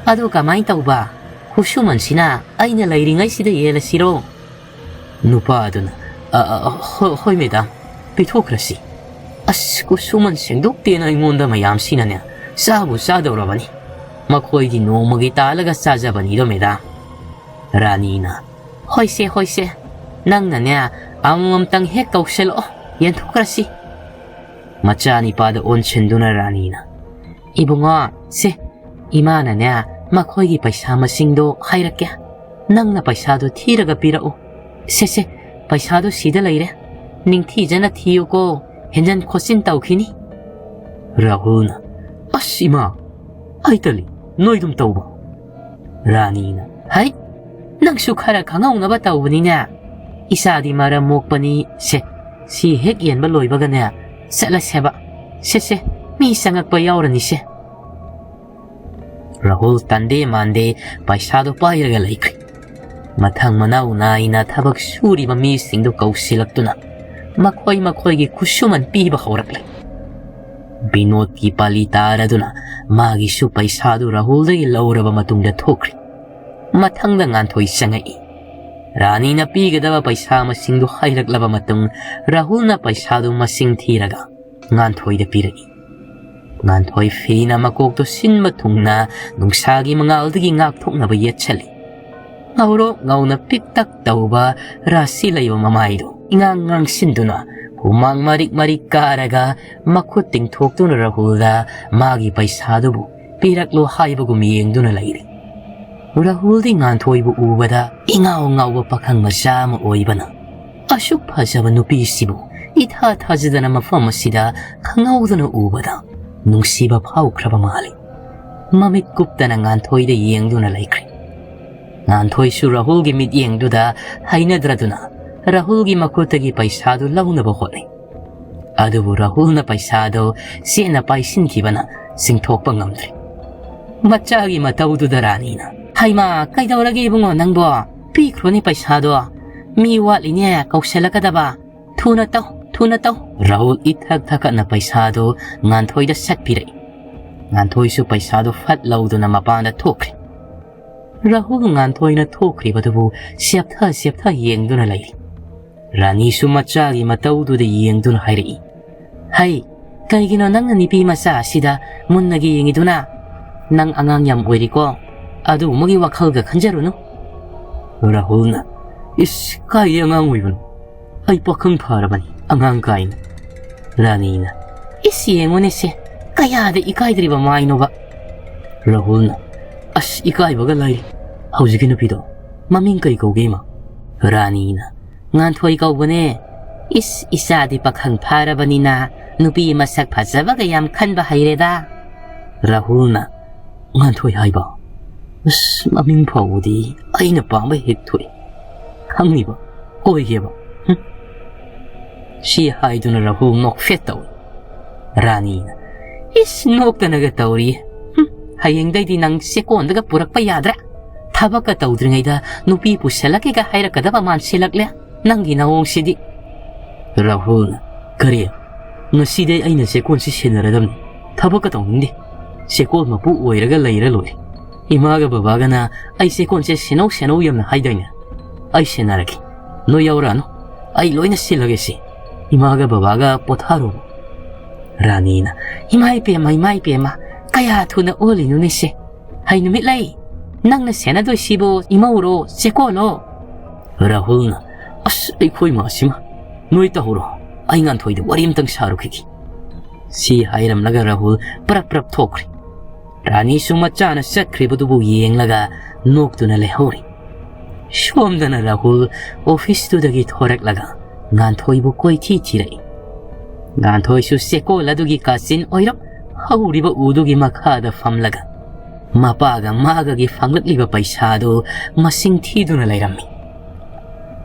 ꯑꯗꯨ ꯀꯃꯥꯏ ꯇꯧꯕ? ꯈꯨꯠꯁꯨꯃꯟꯁꯤꯅ ꯑꯩꯅ ꯂꯩꯔꯤꯉꯩꯁꯤꯗ ꯌꯦꯜꯂꯁꯤꯔꯣ?" ꯅꯨꯄꯥ ꯑꯗꯨꯅ, "ꯑ, ꯑ, ꯍꯣ-, ꯍꯣꯏ ꯃꯦꯗꯥꯝ, ꯄꯤꯊꯣꯛꯈ꯭ꯔꯁꯤ꯫ ꯑꯁ, ꯈꯨꯠꯁꯨꯃꯟ ꯁꯦꯡꯗꯣꯛꯇꯦꯅ ꯑꯩꯉꯣꯟꯗ ꯃꯌꯥꯝꯁꯤꯅꯅꯦ ꯆꯥꯕꯨ ꯆꯥꯗꯧꯔꯕꯅꯤ꯫ ꯃꯈꯣꯏꯗꯤ ꯅꯣꯡꯃꯒꯤ ꯇꯥꯜꯂꯒ ꯆꯥꯖꯕꯅꯤꯗꯣ ꯃꯦꯗꯥꯝ"꯫ ꯔꯥꯅꯤꯅ, "ꯍꯣꯏꯁꯦ, ꯍꯣꯏꯁꯦ, ꯅꯪꯅꯅꯦ ꯑꯃꯃꯝꯇꯪ ꯍꯦꯛ ꯀꯧꯁꯜꯂꯛꯑꯣ, ꯌꯦꯟꯊꯣꯛꯈ꯭ꯔꯁꯤ"꯫ ꯃꯆꯥꯅꯤꯄꯥꯗ ꯑꯣꯟꯁꯤꯟꯗꯨꯅ ꯔꯥꯅꯤꯅ, "ꯏꯕꯨꯡꯉꯣ, ꯁꯦ, ꯏꯃꯥꯅꯅꯦ ꯃꯈꯣꯏꯒꯤ ꯄꯩꯁꯥ ꯃꯁꯤꯡꯗꯣ ꯍꯥꯏꯔꯛꯀꯦ꯫ ꯅꯪꯅ ꯄꯩꯁꯥꯗꯣ ꯊꯤꯔꯒ ꯄꯤꯔꯛꯎ꯫ ꯁꯦ, ꯁꯦ, ꯄꯩꯁꯥꯗꯣ ꯁꯤꯗ ꯂꯩꯔꯦ꯫ ꯅꯤꯡꯊꯤꯖꯅ ꯊꯤꯌꯨꯀꯣ, ꯍꯦꯟꯖꯟ ꯈꯣꯠꯆꯤꯟ ꯇꯧꯈꯤꯅꯤ"꯫ ꯔꯥꯍꯨꯜꯅ, "ꯑꯁ ꯏꯃꯥ, ꯑꯩ ꯇꯜꯂꯤ, ꯅꯣꯏꯗꯨꯝ ꯇꯧꯕ"꯫ ꯔꯥꯅꯤꯅ, "ꯍꯩ, ꯅꯪꯁꯨ ꯈꯔ ꯈꯪꯍꯧꯅꯕ ꯇꯧꯕꯅꯤꯅꯦ꯫ ꯏꯆꯥꯗꯤ ꯃꯔꯝ ꯃꯣꯛꯄꯅꯤ꯫ ꯁꯦ, ꯁꯤ ꯍꯦꯛ ꯌꯦꯟꯕ ꯂꯣꯏꯕꯒꯅꯦ ꯆꯠꯂꯁꯦꯕ꯫ ꯁꯦ, ꯁꯦ, ꯃꯤ ꯆꯪꯉꯛꯄ ꯌꯥꯎꯔꯅꯤꯁꯦ"꯫ ꯔꯥꯍꯨꯜ ꯇꯟꯗꯦ ꯃꯥꯟꯗꯦ ꯄꯩꯁꯥꯗꯣ ꯄꯥꯏꯔꯒ ꯂꯩꯈ꯭ꯔꯦ꯫ ꯃꯊꯪ ꯃꯅꯥꯎ ꯅꯥꯏꯅ ꯊꯕꯛ ꯁꯨꯔꯤꯕ ꯃꯤꯁꯤꯡꯗꯨ ꯀꯧꯁꯤꯜꯂꯛꯇꯨꯅ ꯃꯈꯣꯏ ꯃꯈꯣꯏꯒꯤ ꯈꯨꯠꯁꯨꯃꯟ ꯄꯤꯕ ꯍꯧꯔꯛꯂꯦ꯫ ꯕꯤꯅꯣꯗꯀꯤ ꯄꯥꯂꯤ ꯇꯥꯔꯗꯨꯅ ꯃꯥꯒꯤꯁꯨ ꯄꯩꯁꯥꯗꯨ ꯔꯥꯍꯨꯜꯗꯒꯤ ꯂꯧꯔꯕ ꯃꯇꯨꯡꯗ ꯊꯣꯛꯈ꯭ꯔꯦ꯫ ꯃꯊꯪꯗ ꯉꯥꯟꯊꯣꯏ ꯆꯪꯉꯛꯏ꯫ ꯔꯥꯅꯤꯅ ꯄꯤꯒꯗꯕ ꯄꯩꯁꯥ ꯃꯁꯤꯡꯗꯨ ꯍꯥꯏꯔꯛꯂꯕ ꯃꯇꯨꯡ, ꯔꯥꯍꯨꯜꯅ ꯄꯩꯁꯥꯗꯨ ꯃꯁꯤꯡ ꯊꯤꯔꯒ ꯉꯥꯟꯊꯣꯏꯗ ꯄꯤꯔꯛꯏ꯫ ꯉꯥꯟꯊꯣꯏ ꯐꯤꯅ ꯃꯀꯣꯛꯇꯨ ꯁꯤꯟꯕ ꯊꯨꯡꯅ ꯅꯨꯡꯁꯥꯒꯤ ꯃꯉꯥꯜꯗꯒꯤ ꯉꯥꯛꯊꯣꯛꯅꯕ ꯌꯦꯠꯁꯜꯂꯤ꯫ ꯉꯧꯔꯣꯛ ꯉꯧꯅ ꯄꯤꯛꯇꯛ ꯇꯧꯕ ꯔꯥꯁꯤ ꯂꯩꯕ ꯃꯃꯥꯏꯗꯨ ꯏꯉꯥꯡ ꯉꯥꯡꯁꯤꯟꯗꯨꯅ ꯍꯨꯃꯥꯡ ꯃꯔꯤꯛ ꯃꯔꯤꯛ ꯀꯥꯔꯒ ꯃꯈꯨꯠ ꯇꯤꯡꯊꯣꯛꯇꯨꯅ ꯔꯥꯍꯨꯜꯗ ꯃꯥꯒꯤ ꯄꯩꯁꯥꯗꯨꯕꯨ ꯄꯤꯔꯛꯂꯣ ꯍꯥꯏꯕꯒꯨꯝ ꯌꯦꯡꯗꯨꯅ ꯂꯩꯔꯤ꯫ ꯔꯥꯍꯨꯜꯗꯤ ꯉꯥꯟꯊꯣꯏꯕꯨ ꯎꯕꯗ ꯏꯉꯥꯎ ꯉꯥꯎꯕ ꯄꯥꯈꯪ ꯃꯆꯥ ꯑꯃ ꯑꯣꯏꯕꯅ ꯑꯁꯨꯛ ꯐꯖꯕ ꯅꯨꯄꯤꯁꯤꯕꯨ ꯏꯊꯥ ꯊꯥꯖꯗꯅ ꯃꯐꯝ ꯑꯁꯤꯗ ꯈꯪꯍꯧꯗꯅ ꯎꯕꯗ ꯅꯨꯡꯁꯤꯕ ꯐꯥꯎꯈ꯭ꯔꯕ ꯃꯥꯜꯂꯤ꯫ ꯃꯃꯤꯠ ꯀꯨꯞꯇꯅ ꯉꯥꯟꯊꯣꯏꯗ ꯌꯦꯡꯗꯨꯅ ꯂꯩꯈ꯭ꯔꯦ꯫ ꯉꯥꯟꯊꯣꯏꯁꯨ ꯔꯥꯍꯨꯜꯒꯤ ꯃꯤꯠꯌꯦꯡꯗꯨꯗ ꯍꯩꯅꯗ꯭ꯔꯗꯨꯅ ꯔꯥꯍꯨꯜꯒꯤ ꯃꯈꯨꯠꯇꯒꯤ ꯄꯩꯁꯥꯗꯨ ꯂꯧꯅꯕ ꯍꯣꯠꯅꯩ꯫ ꯑꯗꯨꯕꯨ ꯔꯥꯍꯨꯜꯅ ꯄꯩꯁꯥꯗꯨ ꯆꯦꯠꯅ ꯄꯥꯏꯁꯤꯟꯈꯤꯕꯅ ꯆꯤꯡꯊꯣꯛꯄ ꯉꯝꯗ꯭ꯔꯦ꯫ ꯃꯆꯥꯒꯤ ꯃꯇꯧꯗꯨꯗ ꯔꯥꯅꯤꯅ, "ꯍꯩꯃꯥ, ꯀꯩꯗꯧꯔꯒꯦ ꯏꯕꯨꯡꯉꯣ ꯅꯪꯕꯣ? ꯄꯤꯈ꯭ꯔꯣꯅꯦ ꯄꯩꯁꯥꯗꯣ꯫ ꯃꯤ ꯋꯥꯠꯂꯤꯅꯦ ꯀꯧꯁꯜꯂꯛꯀꯗꯕ꯫ ꯊꯨꯅ ꯇꯧ, ꯊꯨꯅ ꯇꯧ꯫" ꯔꯥꯍꯨꯜ ꯏꯊꯛ ꯊꯛꯀꯠꯅ ꯄꯩꯁꯥꯗꯨ ꯉꯥꯟꯊꯣꯏꯗ ꯁꯠꯄꯤꯔꯛꯏ꯫ ꯉꯥꯟꯊꯣꯏꯁꯨ ꯄꯩꯁꯥꯗꯨ ꯐꯠ ꯂꯧꯗꯨꯅ ꯃꯄꯥꯟꯗ ꯊꯣꯛꯈ꯭ꯔꯦ꯫ ꯔꯥꯍꯨꯜ ꯉꯥꯟꯊꯣꯏꯅ ꯊꯣꯛꯈ꯭ꯔꯤꯕꯗꯨꯕꯨ ꯁꯦꯞꯊ ꯁꯦꯞꯊ ꯌꯦꯡꯗꯨꯅ ꯂꯩꯔꯤ꯫ ꯔꯥꯅꯤꯁꯨ ꯃꯆꯥꯒꯤ ꯃꯇꯧꯗꯨꯗ ꯌꯦꯡꯗꯨꯅ ꯍꯥꯏꯔꯛꯏ, "ꯍꯩ, ꯀꯩꯒꯤꯅꯣ ꯅꯪꯅ ꯅꯨꯄꯤ ꯃꯆꯥ ꯑꯁꯤꯗ ꯃꯨꯟꯅꯒ ꯌꯦꯡꯉꯤꯗꯨꯅ? ꯅꯪ ꯑꯉꯥꯡ ꯌꯥꯝ ꯑꯣꯏꯔꯤꯀꯣ, ꯑꯗꯨꯒꯨꯝꯕꯒꯤ ꯋꯥꯈꯜꯒ ꯈꯟꯖꯔꯨꯅꯨ꯫" ꯔꯥꯍꯨꯜꯅ, "ꯏꯁ, ꯀꯥꯏꯗꯩ ꯑꯉꯥꯡ ꯑꯣꯏꯕꯅꯣ? ꯑꯩ ꯄꯥꯈꯪ ꯐꯥꯔꯕꯅꯤ, ꯑꯉꯥꯡ ꯀꯥꯏꯅ꯫" ꯔꯥꯅꯤꯅ, "ꯏꯁ, ꯌꯦꯡꯉꯨꯅꯦ ꯁꯦ, ꯀꯌꯥꯗ ꯏꯀꯥꯏꯗ꯭ꯔꯤꯕ ꯃꯥꯏꯅꯣꯕ꯫" ꯔꯥꯍꯨꯜꯅ, "ꯑꯁ, ꯏꯀꯥꯏꯕꯒ ꯂꯥꯏꯔꯤ꯫ ꯍꯧꯖꯤꯛꯀꯤ ꯅꯨꯄꯤꯗꯣ ꯃꯃꯤꯡ ꯀꯩ ꯀꯧꯒꯦ, ꯏꯃꯥ?" ꯔꯥꯅꯤꯅ, "ꯉꯥꯟꯊꯣꯏ ꯀꯧꯕꯅꯦ꯫ ꯏꯁ, ꯏꯆꯥꯗꯤ ꯄꯥꯈꯪ ꯐꯥꯔꯕꯅꯤꯅ ꯅꯨꯄꯤ ꯃꯁꯛ ꯐꯖꯕꯒ ꯌꯥꯝ ꯈꯟꯕ ꯍꯩꯔꯦꯗ꯫" ꯔꯥꯍꯨꯜꯅ, "ꯉꯥꯟꯊꯣꯏ ꯍꯥꯏꯕ? ꯑꯁ, ꯃꯃꯤꯡ ꯐꯥꯎꯕꯗꯤ ꯑꯩꯅ ꯄꯥꯝꯕ ꯍꯦꯛ ꯊꯣꯛꯏ꯫ ꯈꯪꯉꯤꯕ? ꯀꯣꯏꯒꯦꯕ? ꯍꯨꯝ?" ꯁꯤ ꯍꯥꯏꯗꯨꯅ ꯔꯥꯍꯨꯜ ꯅꯣꯛꯐꯦꯠ ꯇꯧꯏ꯫ ꯔꯥꯅꯤꯅ, "ꯏꯁ, ꯅꯣꯛꯇꯅꯒ ꯇꯧꯔꯤ꯫ ꯍꯨꯝ, ꯍꯌꯦꯡꯗꯩꯗꯤ ꯅꯪ ꯆꯦꯛꯀꯣꯟꯗꯒ ꯄꯨꯔꯛꯄ ꯌꯥꯗ꯭ꯔꯦ꯫ ꯊꯕꯛꯀ ꯇꯧꯗ꯭ꯔꯤꯉꯩꯗ ꯅꯨꯄꯤ ꯄꯨꯁꯜꯂꯛꯀꯦꯒ ꯍꯥꯏꯔꯛꯀꯗꯕ ꯃꯥꯟꯁꯤꯜꯂꯛꯂꯦ ꯅꯪꯒꯤ ꯅꯑꯣꯡꯁꯤꯗꯤ꯫" ꯔꯥꯍꯨꯜꯅ, "ꯀꯔꯤ? ꯉꯁꯤꯗꯩ ꯑꯩꯅ ꯆꯦꯛꯀꯣꯟꯁꯤ ꯁꯦꯟꯅꯔꯗꯕꯅꯤ꯫ ꯊꯕꯛꯀ ꯇꯧꯅꯤꯡꯗꯦ꯫ ꯆꯦꯛꯀꯣꯟ ꯃꯄꯨ ꯑꯣꯏꯔꯒ ꯂꯩꯔ ꯂꯣꯏꯔꯦ꯫ ꯏꯃꯥꯒ ꯕꯕꯥꯒꯅ ꯑꯩ ꯆꯦꯛꯀꯣꯟꯁꯦ ꯁꯦꯟꯅꯧ ꯁꯦꯟꯅꯧ ꯌꯥꯝꯅ ꯍꯥꯏꯗꯥꯏꯅꯦ? ꯑꯩ ꯁꯦꯟꯅꯔꯒꯦ꯫ ꯅꯣꯏ ꯌꯥꯎꯔꯛꯑꯅꯨ꯫ ꯑꯩ ꯂꯣꯏꯅ ꯁꯤꯜꯂꯒꯦ ꯁꯤ꯫ ꯏꯃꯥꯒ ꯕꯕꯥꯒ ꯄꯣꯊꯥꯔꯣ꯫" ꯔꯥꯅꯤꯅ, "ꯏꯃꯥ ꯏꯄꯦꯝꯃ, ꯏꯃꯥ ꯏꯄꯦꯝꯃ, ꯀꯌꯥ ꯊꯨꯅ ꯑꯣꯜꯂꯤꯅꯣꯅꯦ ꯁꯦ? ꯍꯩ ꯅꯨꯃꯤꯠ ꯂꯩ, ꯅꯪꯅ ꯁꯦꯟꯅꯗꯣꯏꯁꯤꯕꯨ ꯏꯃꯧꯔꯣ, ꯆꯦꯛꯀꯣꯟꯂꯣ?" ꯔꯥꯍꯨꯜꯅ, "ꯑꯁ, ꯑꯩꯈꯣꯏ ꯃꯥꯁꯤꯃ, ꯅꯣꯏ ꯇꯧꯍꯧꯔꯣ꯫ ꯑꯩ ꯉꯥꯟꯊꯣꯏꯗ ꯋꯥꯔꯤ ꯑꯃꯇꯪ ꯁꯥꯔꯨꯈꯤꯒꯦ꯫" ꯁꯤ ꯍꯥꯏꯔꯝꯂꯒ ꯔꯥꯍꯨꯜ ꯄ꯭ꯔꯞ ꯄ꯭ꯔꯞ ꯊꯣꯛꯈ꯭ꯔꯦ꯫ ꯔꯥꯅꯤꯁꯨ ꯃꯆꯥꯅ ꯆꯠꯈ꯭ꯔꯤꯕꯗꯨꯕꯨ ꯌꯦꯡꯂꯒ ꯅꯣꯛꯇꯨꯅ ꯂꯩꯍꯧꯔꯤ꯫ ꯁꯣꯝꯗꯅ ꯔꯥꯍꯨꯜ ꯑꯣꯐꯤꯁꯇꯨꯗꯒꯤ ꯊꯣꯔꯛꯂꯒ ꯉꯥꯟꯊꯣꯏꯕꯨ ꯀꯣꯏꯊꯤ ꯊꯤꯔꯛꯏ꯫ ꯉꯥꯟꯊꯣꯏꯁꯨ ꯆꯦꯛꯀꯣꯜ ꯑꯗꯨꯒꯤ ꯀꯥꯆꯤꯟ ꯑꯣꯏꯔꯞ ꯍꯧꯔꯤꯕ ꯎꯗꯨꯒꯤ ꯃꯈꯥꯗ ꯐꯝꯂꯒ ꯃꯄꯥꯒ ꯃꯥꯒꯒꯤ ꯐꯪꯂꯛꯂꯤꯕ ꯄꯩꯁꯥꯗꯨ ꯃꯁꯤꯡ ꯊꯤꯗꯨꯅ ꯂꯩꯔꯝꯃꯤ꯫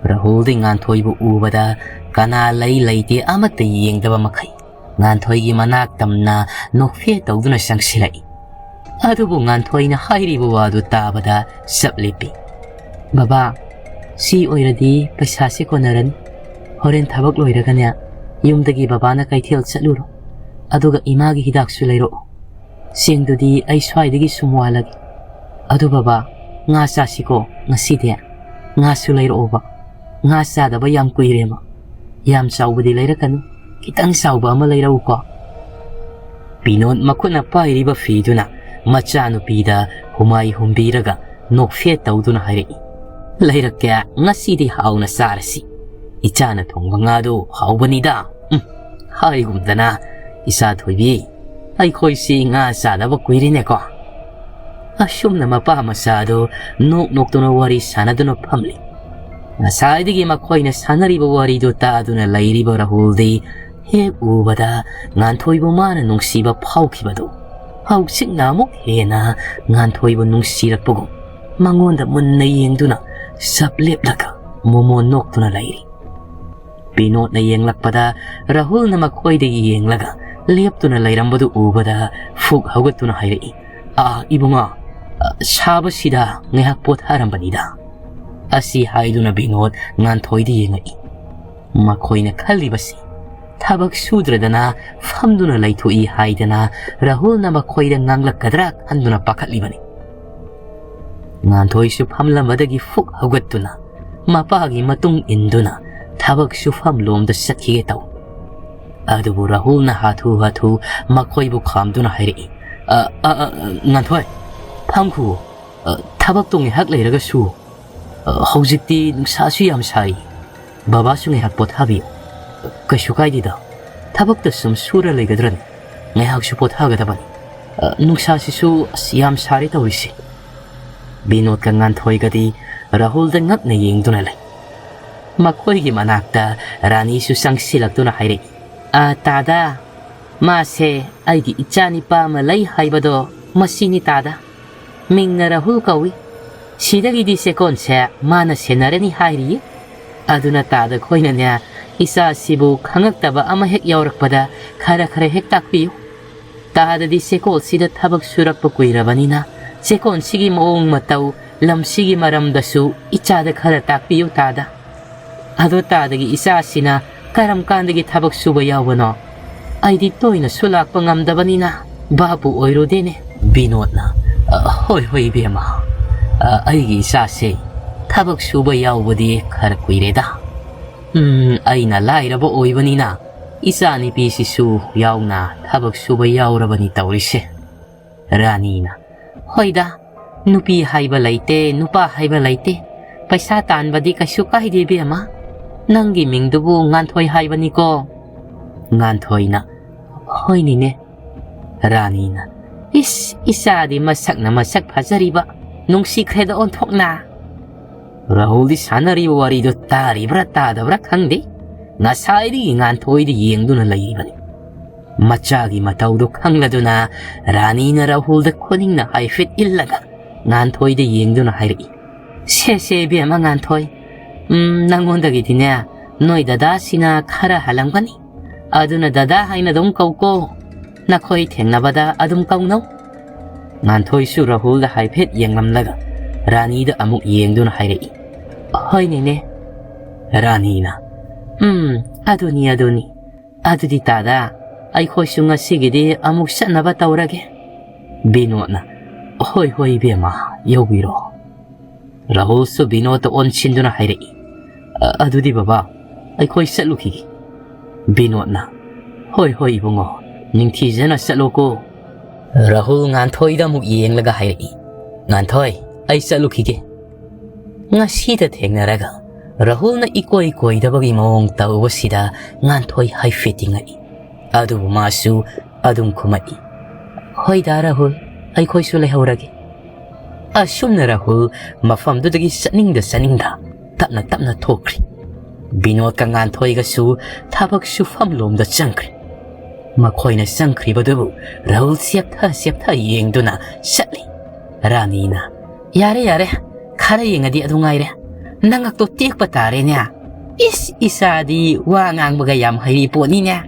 ꯔꯥꯍꯨꯜꯗꯤ ꯉꯥꯟꯊꯣꯏꯕꯨ ꯎꯕꯗ ꯀꯅꯥ ꯂꯩ ꯂꯩꯇꯦ ꯑꯃꯠꯇ ꯌꯦꯡꯗꯕ ꯃꯈꯩ ꯉꯥꯟꯊꯣꯏꯒꯤ ꯃꯅꯥꯛ ꯇꯝꯅ ꯅꯣꯛꯐꯦꯠ ꯇꯧꯗꯨꯅ ꯆꯪꯁꯤꯜꯂꯛꯏ꯫ ꯑꯗꯨꯕꯨ ꯉꯥꯟꯊꯣꯏꯅ ꯍꯥꯏꯔꯤꯕ ꯋꯥꯗꯨ ꯇꯥꯕꯗ ꯆꯞ ꯂꯦꯞꯄꯤ꯫ "ꯕꯕꯥ, ꯁꯤ ꯑꯣꯏꯔꯗꯤ ꯄꯩꯁꯥꯁꯤ ꯀꯣꯟꯅꯔꯅꯤ꯫ ꯍꯣꯔꯦꯟ ꯊꯕꯛ ꯂꯣꯏꯔꯒꯅꯦ, ꯌꯨꯝꯗꯒꯤ ꯕꯕꯥꯅ ꯀꯩꯊꯦꯜ ꯆꯠꯂꯨꯔꯣ꯫ ꯑꯗꯨꯒ ꯏꯃꯥꯒꯤ ꯍꯤꯗꯥꯛꯁꯨ ꯂꯩꯔꯛꯑꯣ꯫ ꯆꯦꯡꯗꯨꯗꯤ ꯑꯩ ꯁ꯭ꯋꯥꯏꯗꯒꯤ ꯁꯨꯝ ꯋꯥꯜꯂꯒꯦ꯫ ꯑꯗꯨ ꯕꯕꯥ, ꯉꯥ ꯆꯥꯁꯤꯀꯣ ꯉꯁꯤꯗꯤ꯫ ꯉꯥꯁꯨ ꯂꯩꯔꯛꯑꯣꯕ꯫ ꯉꯥ ꯆꯥꯗꯕ ꯌꯥꯝ ꯀꯨꯏꯔꯦꯕ꯫ ꯌꯥꯝ ꯆꯥꯎꯕꯗꯤ ꯂꯩꯔꯛꯀꯅꯨ, ꯈꯤꯇꯪ ꯆꯥꯎꯕ ꯑꯃ ꯂꯩꯔꯛꯎꯀꯣ꯫" ꯕꯤꯅꯣꯗ ꯃꯈꯨꯠꯅ ꯄꯥꯏꯔꯤꯕ ꯐꯤꯗꯨꯅ ꯃꯆꯥꯅꯨꯄꯤꯗ ꯍꯨꯃꯥꯏ ꯍꯨꯝꯕꯤꯔꯒ ꯅꯣꯛꯐꯦꯠ ꯇꯧꯗꯨꯅ ꯍꯥꯏꯔꯛꯏ꯫ "ꯂꯩꯔꯛꯀꯦ, ꯉꯁꯤꯗꯤ ꯍꯥꯎꯅ ꯆꯥꯔꯁꯤ꯫ ꯏꯆꯥꯅ ꯊꯣꯡꯕ ꯉꯥꯗꯨ ꯍꯥꯎꯕꯅꯤꯗ꯫ ꯎꯝ, ꯍꯥꯏꯒꯨꯝꯗꯅ, ꯏꯆꯥ ꯊꯣꯏꯕꯤ, ꯑꯩꯈꯣꯏꯁꯤ ꯉꯥ ꯆꯥꯗꯕ ꯀꯨꯏꯔꯦꯅꯦꯀꯣ꯫" ꯑꯁꯨꯝꯅ ꯃꯄꯥ ꯃꯆꯥꯗꯨ ꯅꯣꯛ ꯅꯣꯛꯇꯨꯅ ꯋꯥꯔꯤ ꯁꯥꯟꯅꯗꯨꯅ ꯐꯝꯂꯤ꯫ ꯉꯁꯥꯏꯗꯒꯤ ꯃꯈꯣꯏꯅ ꯁꯥꯟꯅꯔꯤꯕ ꯋꯥꯔꯤꯗꯨ ꯇꯥꯗꯨꯅ ꯂꯩꯔꯤꯕ ꯔꯥꯍꯨꯜꯗꯤ ꯍꯦꯛ ꯎꯕꯗ ꯉꯥꯟꯊꯣꯏꯕꯨ ꯃꯥꯅ ꯅꯨꯡꯁꯤꯕ ꯐꯥꯎꯈꯤꯕꯗꯨ ꯍꯧꯖꯤꯛꯅ ꯑꯃꯨꯛ ꯍꯦꯟꯅ ꯉꯥꯟꯊꯣꯏꯕꯨ ꯅꯨꯡꯁꯤꯔꯛꯄꯒꯨꯝ ꯃꯉꯣꯟꯗ ꯃꯨꯟꯅ ꯌꯦꯡꯗꯨꯅ ꯆꯞ ꯂꯦꯞꯂꯒ ꯃꯣꯃꯣꯟ ꯅꯣꯛꯇꯨꯅ ꯂꯩꯔꯤ꯫ ꯕꯤꯅꯣꯗꯅ ꯌꯦꯡꯂꯛꯄꯗ ꯔꯥꯍꯨꯜꯅ ꯃꯈꯣꯏꯗꯒꯤ ꯌꯦꯡꯂꯒ ꯂꯦꯞꯇꯨꯅ ꯂꯩꯔꯝꯕꯗꯨ ꯎꯕꯗ ꯐꯨꯛ ꯍꯧꯒꯠꯇꯨꯅ ꯍꯥꯏꯔꯛꯏ, "ꯑꯥ, ꯏꯕꯨꯡꯉꯣ, ꯑ, ꯁꯥꯕꯁꯤꯗ ꯉꯥꯏꯍꯥꯛ ꯄꯣꯊꯥꯔꯝꯕꯅꯤꯗ꯫" ꯑꯁꯤ ꯍꯥꯏꯗꯨꯅ ꯕꯤꯅꯣꯗ ꯉꯥꯟꯊꯣꯏꯗ ꯌꯦꯡꯉꯛꯏ꯫ ꯃꯈꯣꯏꯅ ꯈꯜꯂꯤꯕꯁꯤ ꯊꯕꯛ ꯁꯨꯗ꯭ꯔꯗꯅ ꯐꯝꯗꯨꯅ ꯂꯩꯊꯣꯛꯏ ꯍꯥꯏꯗꯅ ꯔꯥꯍꯨꯜꯅ ꯃꯈꯣꯏꯗ ꯉꯥꯡꯂꯛꯀꯗ꯭ꯔꯥ ꯈꯟꯗꯨꯅ ꯄꯥꯈꯠꯂꯤꯕꯅꯤ꯫ ꯉꯥꯟꯊꯣꯏꯁꯨ ꯐꯝꯂꯝꯕꯗꯒꯤ ꯐꯨꯛ ꯍꯧꯒꯠꯇꯨꯅ ꯃꯄꯥꯒꯤ ꯃꯇꯨꯡ ꯏꯟꯗꯨꯅ ꯊꯕꯛ ꯁꯨꯐꯝ ꯂꯣꯝꯗ ꯆꯠꯈꯤꯒꯦ ꯇꯧ꯫ ꯑꯗꯨꯕꯨ ꯔꯥꯍꯨꯜꯅ ꯍꯥꯊꯨ ꯍꯥꯊꯨ ꯃꯈꯣꯏꯕꯨ ꯈꯥꯝꯗꯨꯅ ꯍꯥꯏꯔꯛꯏ, "ꯑ, ꯑ, ꯑ, ꯉꯥꯟꯊꯣꯏ, ꯐꯝꯈꯨꯑꯣ꯫ ꯑ, ꯊꯕꯛꯇꯣ ꯉꯥꯏꯍꯥꯛ ꯂꯩꯔꯒ ꯁꯨ꯫ ꯑ, ꯍꯧꯖꯤꯛꯇꯤ ꯅꯨꯡꯁꯥꯁꯨ ꯌꯥꯝ ꯁꯥꯏ꯫ ꯕꯕꯥꯁꯨ ꯉꯥꯏꯍꯥꯛ ꯄꯣꯊꯥꯕꯤꯌꯨ꯫" "ꯀꯩꯁꯨ ꯀꯥꯏꯗꯦꯗ꯫ ꯊꯕꯛꯇ ꯁꯨꯝ ꯁꯨꯔ ꯂꯩꯒꯗ꯭ꯔꯅꯦ? ꯉꯥꯏꯍꯥꯛꯁꯨ ꯄꯣꯊꯥꯒꯗꯕꯅꯤ꯫ ꯑ, ꯅꯨꯡꯁꯥꯁꯤꯁꯨ ꯑꯁ ꯌꯥꯝ ꯁꯥꯔꯦ ꯇꯧꯔꯤꯁꯦ꯫" ꯕꯤꯅꯣꯗꯀ ꯉꯥꯟꯊꯣꯏꯒꯗꯤ ꯔꯥꯍꯨꯜꯗ ꯉꯛꯅ ꯌꯦꯡꯗꯨꯅ ꯂꯩ꯫ ꯃꯈꯣꯏꯒꯤ ꯃꯅꯥꯛꯇ ꯔꯥꯅꯤꯁꯨ ꯆꯪꯁꯤꯜꯂꯛꯇꯨꯅ ꯍꯥꯏꯔꯛꯏ, "ꯑ, ꯇꯥꯗꯥ, ꯃꯥꯁꯦ ꯑꯩꯒꯤ ꯏꯆꯥ ꯅꯤꯄꯥ ꯑꯃ ꯂꯩ ꯍꯥꯏꯕꯗꯣ ꯃꯁꯤꯅꯤ ꯇꯥꯗꯥ꯫ ꯃꯤꯡꯅ ꯔꯥꯍꯨꯜ ꯀꯧꯏ꯫ ꯁꯤꯗꯒꯤꯗꯤ ꯆꯦꯀꯣꯟꯁꯦ ꯃꯥꯅ ꯁꯦꯟꯅꯔꯅꯤ ꯍꯥꯏꯔꯤꯌꯦ꯫ ꯑꯗꯨꯅ ꯇꯥꯗ ꯈꯣꯏꯅꯅꯦ, ꯏꯆꯥꯁꯤꯕꯨ ꯈꯪꯉꯛꯇꯕ ꯑꯃ ꯍꯦꯛ ꯌꯥꯎꯔꯛꯄꯗ ꯈꯔ ꯈꯔ ꯍꯦꯛ ꯇꯥꯛꯄꯤꯌꯨ꯫ ꯇꯥꯗꯗꯤ ꯆꯦꯀꯣꯜꯁꯤꯗ ꯊꯕꯛ ꯁꯨꯔꯛꯄ ꯀꯨꯏꯔꯕꯅꯤꯅ ꯆꯦꯀꯣꯟꯁꯤꯒꯤ ꯃꯑꯣꯡ ꯃꯇꯧ, ꯂꯝꯁꯤꯒꯤ ꯃꯔꯝꯗꯁꯨ ꯏꯆꯥꯗ ꯈꯔ ꯇꯥꯛꯄꯤꯌꯨ ꯇꯥꯗ꯫ ꯑꯗꯣ ꯇꯥꯗꯒꯤ ꯏꯆꯥꯁꯤꯅ ꯀꯔꯝ ꯀꯥꯟꯗꯒꯤ ꯊꯕꯛ ꯁꯨꯕ ꯌꯥꯎꯕꯅꯣ? ꯑꯩꯗꯤ ꯇꯣꯏꯅꯁꯨ ꯂꯥꯛꯄ ꯉꯝꯗꯕꯅꯤꯅ ꯚꯥꯞꯄꯨ ꯑꯣꯏꯔꯨꯗꯦꯅꯦ꯫ ꯕꯤꯅꯣꯗꯅ, "ꯑ, ꯍꯣꯏ, ꯍꯣꯏ, ꯏꯕꯦꯝꯃ꯫ ꯑ, ꯑꯩꯒꯤ ꯏꯆꯥꯁꯦ ꯊꯕꯛ ꯁꯨꯕ ꯌꯥꯎꯕꯗꯤ ꯈꯔ ꯀꯨꯏꯔꯦꯗ꯫ ꯎꯝ, ꯑꯩꯅ ꯂꯥꯏꯔꯕ ꯑꯣꯏꯕꯅꯤꯅ ꯏꯆꯥ ꯅꯨꯄꯤꯁꯤꯁꯨ ꯌꯥꯎꯅ ꯊꯕꯛ ꯁꯨꯕ ꯌꯥꯎꯔꯕꯅꯤ ꯇꯧꯔꯤꯁꯦ꯫" ꯔꯥꯅꯤꯅ, "ꯍꯣꯏꯗ, ꯅꯨꯄꯤ ꯍꯥꯏꯕ ꯂꯩꯇꯦ, ꯅꯨꯄꯥ ꯍꯥꯏꯕ ꯂꯩꯇꯦ꯫ ꯄꯩꯁꯥ ꯇꯥꯟꯕꯗꯤ ꯀꯩꯁꯨ ꯀꯥꯏꯗꯦ ꯏꯕꯦꯝꯃ꯫ ꯅꯪꯒꯤ ꯃꯤꯡꯗꯨꯕꯨ ꯉꯥꯟꯊꯣꯏ ꯍꯥꯏꯕꯅꯤꯀꯣ?" ꯉꯥꯟꯊꯣꯏꯅ, "ꯍꯣꯏꯅꯤꯅꯦ꯫" ꯔꯥꯅꯤꯅ, "ꯏꯁ, ꯏꯆꯥꯗꯤ ꯃꯁꯛꯅ ꯃꯁꯛ ꯐꯖꯔꯤꯕ, ꯅꯨꯡꯁꯤꯈ꯭ꯔꯦꯗ ꯑꯣꯟꯊꯣꯛꯅ꯫" ꯔꯥꯍꯨꯜꯗꯤ ꯁꯥꯟꯅꯔꯤꯕ ꯋꯥꯔꯤꯗꯨ ꯇꯥꯔꯤꯕ꯭ꯔꯥ ꯇꯥꯗꯕ꯭ꯔꯥ ꯈꯪꯗꯦ, ꯉꯁꯥꯏꯗꯒꯤ ꯉꯥꯟꯊꯣꯏꯗ ꯌꯦꯡꯗꯨꯅ ꯂꯩꯔꯤꯕꯅꯤ꯫ ꯃꯆꯥꯒꯤ ꯃꯇꯧꯗꯨ ꯈꯪꯂꯗꯨꯅ ꯔꯥꯅꯤꯅ ꯔꯥꯍꯨꯜꯗ ꯈꯨꯅꯤꯡꯅ ꯍꯥꯏꯐꯦꯠ ꯏꯜꯂꯒ ꯉꯥꯟꯊꯣꯏꯗ ꯌꯦꯡꯗꯨꯅ ꯍꯥꯏꯔꯛꯏ, "ꯁꯦ, ꯁꯦ, ꯏꯕꯦꯝꯃ ꯉꯥꯟꯊꯣꯏ, ꯎꯝ, ꯅꯪꯉꯣꯟꯗꯒꯤꯗꯤꯅꯦ ꯅꯣꯏ ꯗꯗꯥꯁꯤꯅ ꯈꯔ ꯍꯜꯂꯝꯒꯅꯤ꯫ ꯑꯗꯨꯅ ꯗꯗꯥ ꯍꯥꯏꯅ ꯑꯗꯨꯝ ꯀꯧꯀꯣ꯫ ꯅꯈꯣꯏ ꯊꯦꯡꯅꯕꯗ ꯑꯗꯨꯝ ꯀꯧꯅꯧ꯫" ꯉꯥꯟꯊꯣꯏꯁꯨ ꯔꯥꯍꯨꯜꯗ ꯍꯥꯏꯐꯦꯠ ꯌꯦꯡꯂꯝꯂꯒ ꯔꯥꯅꯤꯗ ꯑꯃꯨꯛ ꯌꯦꯡꯗꯨꯅ ꯍꯥꯏꯔꯛꯏ, "ꯍꯣꯏꯅꯦꯅꯦ꯫" ꯔꯥꯅꯤꯅ, "ꯎꯝ, ꯑꯗꯨꯅꯤ, ꯑꯗꯨꯅꯤ꯫ ꯑꯗꯨꯗꯤ ꯇꯥꯗ, ꯑꯩꯈꯣꯏꯁꯨ ꯉꯁꯤꯒꯤꯗꯤ ꯑꯃꯨꯛ ꯆꯠꯅꯕ ꯇꯧꯔꯒꯦ꯫" ꯕꯤꯅꯣꯗꯅ, "ꯍꯣꯏ, ꯍꯣꯏ, ꯏꯕꯦꯝꯃ, ꯌꯧꯕꯤꯔꯣ꯫" ꯔꯥꯍꯨꯜꯁꯨ ꯕꯤꯅꯣꯗꯇ ꯑꯣꯟꯁꯤꯟꯗꯨꯅ ꯍꯥꯏꯔꯛꯏ, "ꯑ-, ꯑꯗꯨꯗꯤ ꯕꯕꯥ, ꯑꯩꯈꯣꯏ ꯆꯠꯂꯨꯈꯤꯒꯦ꯫" ꯕꯤꯅꯣꯗꯅ, "ꯍꯣꯏ, ꯍꯣꯏ, ꯏꯕꯨꯡꯉꯣ, ꯅꯤꯡꯊꯤꯖꯅ ꯆꯠꯂꯣꯀꯣ꯫" ꯔꯥꯍꯨꯜ ꯉꯥꯟꯊꯣꯏꯗ ꯑꯃꯨꯛ ꯌꯦꯡꯂꯒ ꯍꯥꯏꯔꯛꯏ, "ꯉꯥꯟꯊꯣꯏ, ꯑꯩ ꯆꯠꯂꯨꯈꯤꯒꯦ꯫" ꯉꯁꯤꯗ ꯊꯦꯡꯅꯔꯒ ꯔꯥꯍꯨꯜꯅ ꯏꯀꯣꯏ ꯀꯣꯏꯗꯕꯒꯤ ꯃꯑꯣꯡ ꯇꯧꯕꯁꯤꯗ ꯉꯥꯟꯊꯣꯏ ꯍꯥꯏꯐꯦꯠꯇꯤ ꯉꯛꯏ꯫ ꯑꯗꯨꯕꯨ ꯃꯥꯁꯨ ꯑꯗꯨꯝ ꯈꯨꯝꯃꯛꯏ, "ꯍꯣꯏꯗ ꯔꯥꯍꯨꯜ, ꯑꯩꯈꯣꯏꯁꯨ ꯂꯩꯍꯧꯔꯒꯦ꯫" ꯑꯁꯨꯝꯅ ꯔꯥꯍꯨꯜ ꯃꯐꯝꯗꯨꯗꯒꯤ ꯆꯠꯅꯤꯡꯗ ꯆꯠꯅꯤꯡꯗ ꯇꯞꯅ ꯇꯞꯅ ꯊꯣꯛꯈ꯭ꯔꯤ꯫ ꯕꯤꯅꯣꯗꯀ ꯉꯥꯟꯊꯣꯏꯒꯁꯨ ꯊꯕꯛ ꯁꯨꯐꯝ ꯂꯣꯝꯗ ꯆꯪꯈ꯭ꯔꯦ꯫ ꯃꯈꯣꯏꯅ ꯆꯪꯈ꯭ꯔꯤꯕꯗꯨꯕꯨ ꯔꯥꯍꯨꯜ ꯆꯦꯞꯊ ꯆꯦꯞꯊ ꯌꯦꯡꯗꯨꯅ ꯆꯠꯂꯤ꯫ ꯔꯥꯅꯤꯅ, "ꯌꯥꯔꯦ, ꯌꯥꯔꯦ, ꯈꯔ ꯌꯦꯡꯉꯗꯤ ꯑꯗꯨ ꯉꯥꯏꯔꯦ꯫ ꯅꯉꯛꯇꯣ ꯇꯦꯛꯄ ꯇꯥꯔꯦꯅꯦ꯫ ꯏꯁ, ꯏꯆꯥꯗꯤ ꯋꯥ ꯉꯥꯡꯕꯒ ꯌꯥꯝ ꯍꯩꯔꯤ ꯄꯣꯠꯅꯤꯅꯦ꯫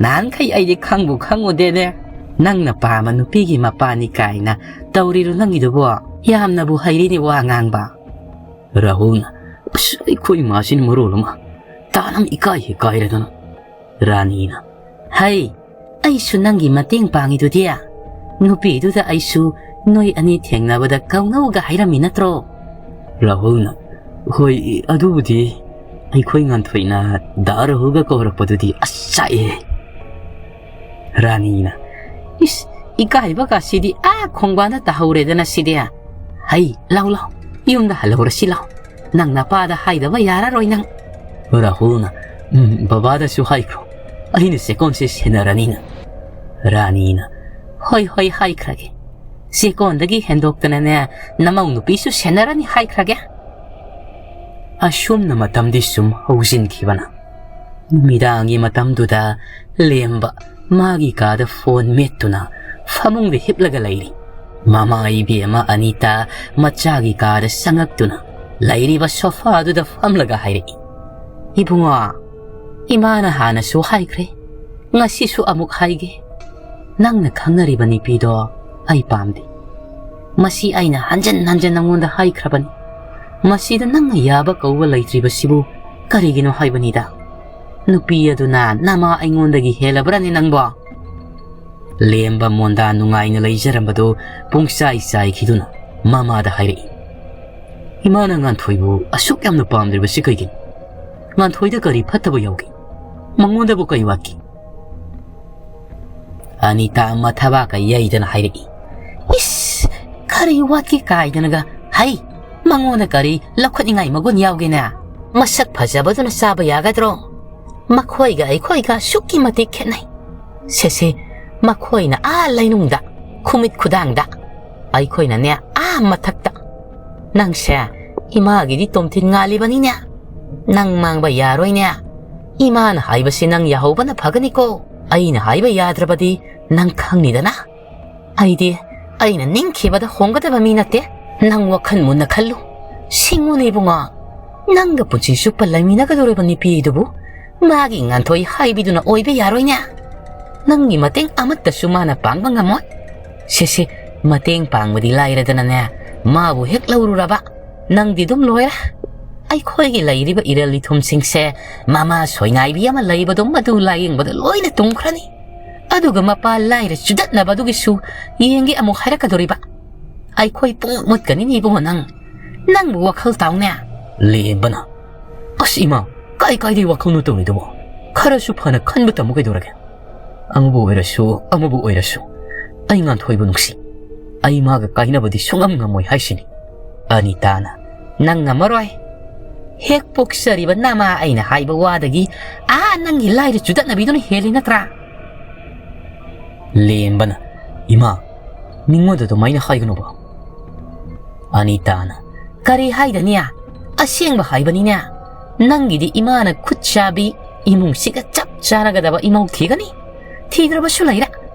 ꯅꯍꯥꯟꯈꯩ ꯑꯩꯗꯤ ꯈꯪꯕꯨ ꯈꯪꯉꯨꯗꯦꯅꯦ꯫ ꯅꯪꯅ ꯄꯥꯝꯕ ꯅꯨꯄꯤꯒꯤ ꯃꯄꯥꯅꯤ ꯀꯥꯏꯅ ꯇꯧꯔꯤꯔꯣ ꯅꯪꯒꯤꯗꯨꯕꯣ? ꯌꯥꯝꯅꯕꯨ ꯍꯩꯔꯤꯅꯦ ꯋꯥ ꯉꯥꯡꯕ꯫" ꯔꯥꯍꯨꯜꯅ, "ꯑꯁ, ꯑꯩꯈꯣꯏ ꯃꯥꯁꯤꯅ ꯃꯔꯣꯜ ꯑꯃ ꯇꯥꯅ ꯏꯀꯥꯏ ꯍꯦꯛ ꯀꯥꯏꯔꯗꯅ꯫" ꯔꯥꯅꯤꯅ, "ꯍꯩ, ꯑꯩꯁꯨ ꯅꯪꯒꯤ ꯃꯇꯦꯡ ꯄꯥꯡꯉꯤꯗꯨꯗꯤ꯫ ꯅꯨꯄꯤꯗꯨꯗ ꯑꯩꯁꯨ ꯅꯣꯏ ꯑꯅꯤ ꯊꯦꯡꯅꯕꯗ ꯀꯧꯅꯧꯒ ꯍꯥꯏꯔꯝꯃꯤ ꯅꯠꯇ꯭ꯔꯣ?" ꯔꯥꯍꯨꯜꯅ, "ꯍꯣꯏ, ꯑꯗꯨꯕꯨꯗꯤ ꯑꯩꯈꯣꯏ ꯉꯥꯟꯊꯣꯏꯅ ꯗꯥ ꯔꯥꯍꯨꯜꯒ ꯀꯧꯔꯛꯄꯗꯨꯗꯤ ꯑꯁ ꯆꯥꯛꯑꯦ꯫" ꯔꯥꯅꯤꯅ, "ꯏꯁ, ꯏꯀꯥꯏꯕꯒꯁꯤꯗꯤ ꯑꯥ ꯈꯣꯡꯕꯥꯟꯗ ꯇꯥꯍꯧꯔꯦꯗꯅ ꯁꯤꯗꯤ꯫ ꯍꯩ, ꯂꯥꯎ, ꯂꯥꯎ, ꯌꯨꯝꯗ ꯍꯜꯍꯧꯔꯁꯤ ꯂꯥꯎ꯫ ꯅꯪ ꯅꯄꯥꯗ ꯍꯥꯏꯗꯕ ꯌꯥꯔꯔꯣꯏ ꯅꯪ꯫" ꯔꯥꯍꯨꯜꯅ, "ꯎꯝ, ꯕꯕꯥꯗꯁꯨ ꯍꯥꯏꯈ꯭ꯔꯣ, ꯑꯩꯅ ꯆꯦꯀꯣꯟꯁꯦ ꯁꯦꯟꯅꯔꯅꯤꯅ꯫" ꯔꯥꯅꯤꯅ, "ꯍꯣꯏ, ꯍꯣꯏ, ꯍꯥꯏꯈ꯭ꯔꯒꯦ꯫ ꯆꯦꯀꯣꯟꯗꯒꯤ ꯍꯦꯟꯗꯣꯛꯇꯅꯅꯦ, ꯅꯃꯧ ꯅꯨꯄꯤꯁꯨ ꯁꯦꯟꯅꯔꯅꯤ ꯍꯥꯏꯈ꯭ꯔꯒꯦ꯫" ꯑꯁꯨꯝꯅ ꯃꯇꯝꯗꯤ ꯁꯨꯝ ꯍꯧꯖꯤꯟꯈꯤꯕꯅ, ꯅꯨꯃꯤꯗꯥꯡꯒꯤ ꯃꯇꯝꯗꯨꯗ ꯂꯦꯝꯕ ꯃꯥꯒꯤ ꯀꯥꯗ ꯐꯣꯟ ꯃꯦꯠꯇꯨꯅ ꯐꯃꯨꯡꯗ ꯍꯤꯞꯂꯒ ꯂꯩꯔꯤ꯫ ꯃꯃꯥ ꯏꯕꯦꯝꯃ ꯑꯅꯤꯇꯥ ꯃꯆꯥꯒꯤ ꯀꯥꯗ ꯆꯪꯉꯛꯇꯨꯅ ꯂꯩꯔꯤꯕ ꯁꯣꯐꯥꯗꯨꯗ ꯐꯝꯂꯒ ꯍꯥꯏꯔꯛꯏ, "ꯏꯕꯨꯡꯉꯣ, ꯏꯃꯥꯅ ꯍꯥꯟꯅꯁꯨ ꯍꯥꯏꯈ꯭ꯔꯦ, ꯉꯁꯤꯁꯨ ꯑꯃꯨꯛ ꯍꯥꯏꯒꯦ꯫ ꯅꯪꯅ ꯈꯪꯅꯔꯤꯕ ꯅꯨꯄꯤꯗꯣ ꯑꯩ ꯄꯥꯝꯗꯦ꯫ ꯃꯁꯤ ꯑꯩꯅ ꯍꯟꯖꯟ ꯍꯟꯖꯟ ꯅꯉꯣꯟꯗ ꯍꯥꯏꯈ꯭ꯔꯕꯅꯤ꯫ ꯃꯁꯤꯗ ꯅꯪꯅ ꯌꯥꯕ ꯀꯧꯕ ꯂꯩꯇ꯭ꯔꯤꯕꯁꯤꯕꯨ ꯀꯔꯤꯒꯤꯅꯣ ꯍꯥꯏꯕꯅꯤꯗ꯫ ꯅꯨꯄꯤ ꯑꯗꯨꯅ ꯅꯃꯥ ꯑꯩꯉꯣꯟꯗꯒꯤ ꯍꯦꯜꯂꯕ꯭ꯔꯅꯦ ꯅꯪꯕꯣ?" ꯂꯦꯝꯕ ꯃꯣꯟꯗꯥ ꯅꯨꯡꯉꯥꯏꯅ ꯂꯩꯖꯔꯝꯕꯗꯨ ꯄꯨꯡꯆꯥꯏ ꯆꯥꯏꯈꯤꯗꯨꯅ ꯃꯃꯥꯗ ꯍꯥꯏꯔꯛꯏ, "ꯏꯃꯥꯅ ꯉꯥꯟꯊꯣꯏꯕꯨ ꯑꯁꯨꯛ ꯌꯥꯝꯅ ꯄꯥꯝꯗ꯭ꯔꯤꯕꯁꯤ ꯀꯩꯒꯤꯅꯣ? ꯉꯥꯟꯊꯣꯏꯗ ꯀꯔꯤ ꯐꯠꯇꯕ ꯌꯥꯎꯒꯦ? ꯃꯉꯣꯟꯗꯕꯨ ꯀꯔꯤ ꯋꯥꯠꯀꯦ?" ꯑꯅꯤꯇꯥ ꯃꯊꯕꯥꯛꯀ ꯌꯩꯗꯅ ꯍꯥꯏꯔꯛꯏ, "ꯏꯁ, ꯀꯔꯤ ꯋꯥꯠꯀꯦ ꯀꯥꯏꯗꯅꯒ? ꯍꯩ, ꯃꯉꯣꯟꯗ ꯀꯔꯤ ꯂꯧꯈꯠꯅꯤꯡꯉꯥꯏ ꯃꯒꯨꯟ ꯌꯥꯎꯒꯦꯅꯦ? ꯃꯁꯛ ꯐꯖꯕꯗꯨꯅ ꯆꯥꯕ ꯌꯥꯒꯗ꯭ꯔꯣ? ꯃꯈꯣꯏꯒ ꯑꯩꯈꯣꯏꯒ ꯑꯁꯨꯛꯀꯤ ꯃꯇꯤꯛ ꯈꯦꯠꯅꯩ꯫ ꯁꯦꯁꯦ, ꯃꯈꯣꯏꯅ ꯑꯥ ꯂꯩꯅꯨꯡꯗ, ꯈꯨꯃꯤꯠ ꯈꯨꯗꯥꯡꯗ, ꯑꯩꯈꯣꯏꯅꯅꯦ ꯑꯥ ꯃꯊꯛꯇ꯫ ꯅꯪꯁꯦ ꯏꯃꯥꯒꯤꯗꯤ ꯇꯣꯝꯊꯤꯟ ꯉꯥꯜꯂꯤꯕꯅꯤꯅꯦ꯫ ꯅꯪ ꯃꯥꯡꯕ ꯌꯥꯔꯣꯏꯅꯦ꯫ ꯏꯃꯥꯅ ꯍꯥꯏꯕꯁꯤ ꯅꯪ ꯌꯥꯍꯧꯕꯅ ꯐꯒꯅꯤꯀꯣ꯫ ꯑꯩꯅ ꯍꯥꯏꯕ ꯌꯥꯗ꯭ꯔꯕꯗꯤ ꯅꯪ ꯈꯪꯅꯤꯗꯅ꯫ ꯑꯩꯗꯤ ꯑꯩꯅ ꯅꯤꯡꯈꯤꯕꯗ ꯍꯣꯡꯒꯗꯕ ꯃꯤ ꯅꯠꯇꯦ꯫ ꯅꯪ ꯋꯥꯈꯜ ꯃꯨꯟꯅ ꯈꯜꯂꯨ꯫ ꯁꯤꯡꯉꯨꯅꯦ ꯏꯕꯨꯡꯉꯣ, ꯅꯪꯒ ꯄꯨꯟꯁꯤ ꯆꯨꯞꯄ ꯂꯩꯃꯤꯟꯅꯒꯗꯧꯔꯤꯕ ꯅꯨꯄꯤꯗꯨꯕꯨ ꯃꯥꯒꯤ ꯉꯥꯟꯊꯣꯏ ꯍꯥꯏꯕꯤꯗꯨꯅ ꯑꯣꯏꯕ ꯌꯥꯔꯣꯏꯅꯦ꯫ ꯅꯪꯒꯤ ꯃꯇꯦꯡ ꯑꯃꯠꯇꯁꯨ ꯃꯥꯅ ꯄꯥꯡꯕ ꯉꯝꯃꯣꯏ꯫ ꯁꯦ ꯁꯦ, ꯃꯇꯦꯡ ꯄꯥꯡꯕꯗꯤ ꯂꯥꯏꯔꯗꯅꯅꯦ, ꯃꯥꯕꯨ ꯍꯦꯛ ꯂꯧꯔꯨꯔꯕ, ꯅꯪꯗꯤ ꯑꯗꯨꯝ ꯂꯣꯏꯔꯦ꯫ ꯑꯩꯈꯣꯏꯒꯤ ꯂꯩꯔꯤꯕ ꯏꯔꯜ ꯏꯊꯨꯝꯁꯤꯡꯁꯦ ꯃꯃꯥ ꯁꯣꯏꯅꯥꯏꯕꯤ ꯑꯃ ꯂꯩꯕꯗꯣ ꯃꯗꯨ ꯂꯥꯏꯌꯦꯡꯕꯗ ꯂꯣꯏꯅ ꯇꯨꯝꯈ꯭ꯔꯅꯤ꯫ ꯑꯗꯨꯒ ꯃꯄꯥ ꯂꯥꯏꯔ ꯆꯨꯗꯠꯅꯕꯗꯨꯒꯤꯁꯨ ꯌꯦꯡꯒꯦ ꯑꯃꯨꯛ ꯍꯥꯏꯔꯛꯀꯗꯣꯔꯤꯕ꯫ ꯑꯩꯈꯣꯏ ꯄꯨꯡ ꯃꯨꯠꯀꯅꯤꯅꯦ ꯏꯕꯨꯡꯉꯣ ꯅꯪ꯫ ꯅꯪꯕꯨ ꯋꯥꯈꯜ ꯇꯥꯎꯅꯦ꯫ ꯂꯦꯝꯕꯅ, "ꯑꯁ ꯏꯃꯥ, ꯀꯥꯏ ꯀꯥꯏꯗꯩ ꯋꯥꯈꯜꯅꯣ ꯇꯧꯔꯤꯗꯨꯕꯣ? ꯈꯔꯁꯨ ꯐꯅ ꯈꯟꯕ ꯇꯝꯃꯨ ꯀꯩꯗꯧꯔꯒꯦ? ꯑꯃꯕꯨ ꯑꯣꯏꯔꯁꯨ, ꯑꯃꯕꯨ ꯑꯣꯏꯔꯁꯨ, ꯑꯩ ꯉꯥꯟꯊꯣꯏꯕꯨ ꯅꯨꯡꯁꯤ꯫ ꯑꯩ ꯃꯥꯒ ꯀꯥꯏꯅꯕꯗꯤ ꯁꯨꯡꯉꯝ ꯉꯝꯃꯣꯏ ꯍꯥꯏꯁꯤꯅꯤ꯫" ꯑꯅꯤꯇꯥꯅ, "ꯅꯪ ꯉꯝꯃꯔꯣꯏ꯫ ꯍꯦꯛ ꯄꯣꯛꯆꯔꯤꯕ ꯅꯃꯥ ꯑꯩꯅ ꯍꯥꯏꯕ ꯋꯥꯗꯒꯤ ꯑꯥ ꯅꯪꯒꯤ ꯂꯥꯏꯔ ꯆꯨꯗꯠꯅꯕꯤꯗꯨꯅ ꯍꯦꯜꯂꯤ ꯅꯠꯇ꯭ꯔꯥ?" ꯂꯦꯝꯕꯅ, "ꯏꯃꯥ, ꯃꯤꯉꯣꯟꯗ ꯑꯗꯨꯃꯥꯏꯅ ꯍꯥꯏꯒꯅꯨꯕ꯫" ꯑꯅꯤꯇꯥꯅ, "ꯀꯔꯤ ꯍꯥꯏꯒꯅꯤ? ꯑꯁꯦꯡꯕ ꯍꯥꯏꯕꯅꯤꯅꯦ꯫ ꯅꯪꯒꯤꯗꯤ ꯏꯃꯥꯅ ꯈꯨꯠ ꯆꯥꯕꯤ, ꯏꯃꯨꯡꯁꯤꯒ ꯆꯞ ꯆꯥꯟꯅꯒꯗꯕ ꯏꯃꯧ ꯊꯤꯒꯅꯤ꯫ ꯊꯤꯗ꯭ꯔꯕꯁꯨ ꯂꯩꯔꯦ꯫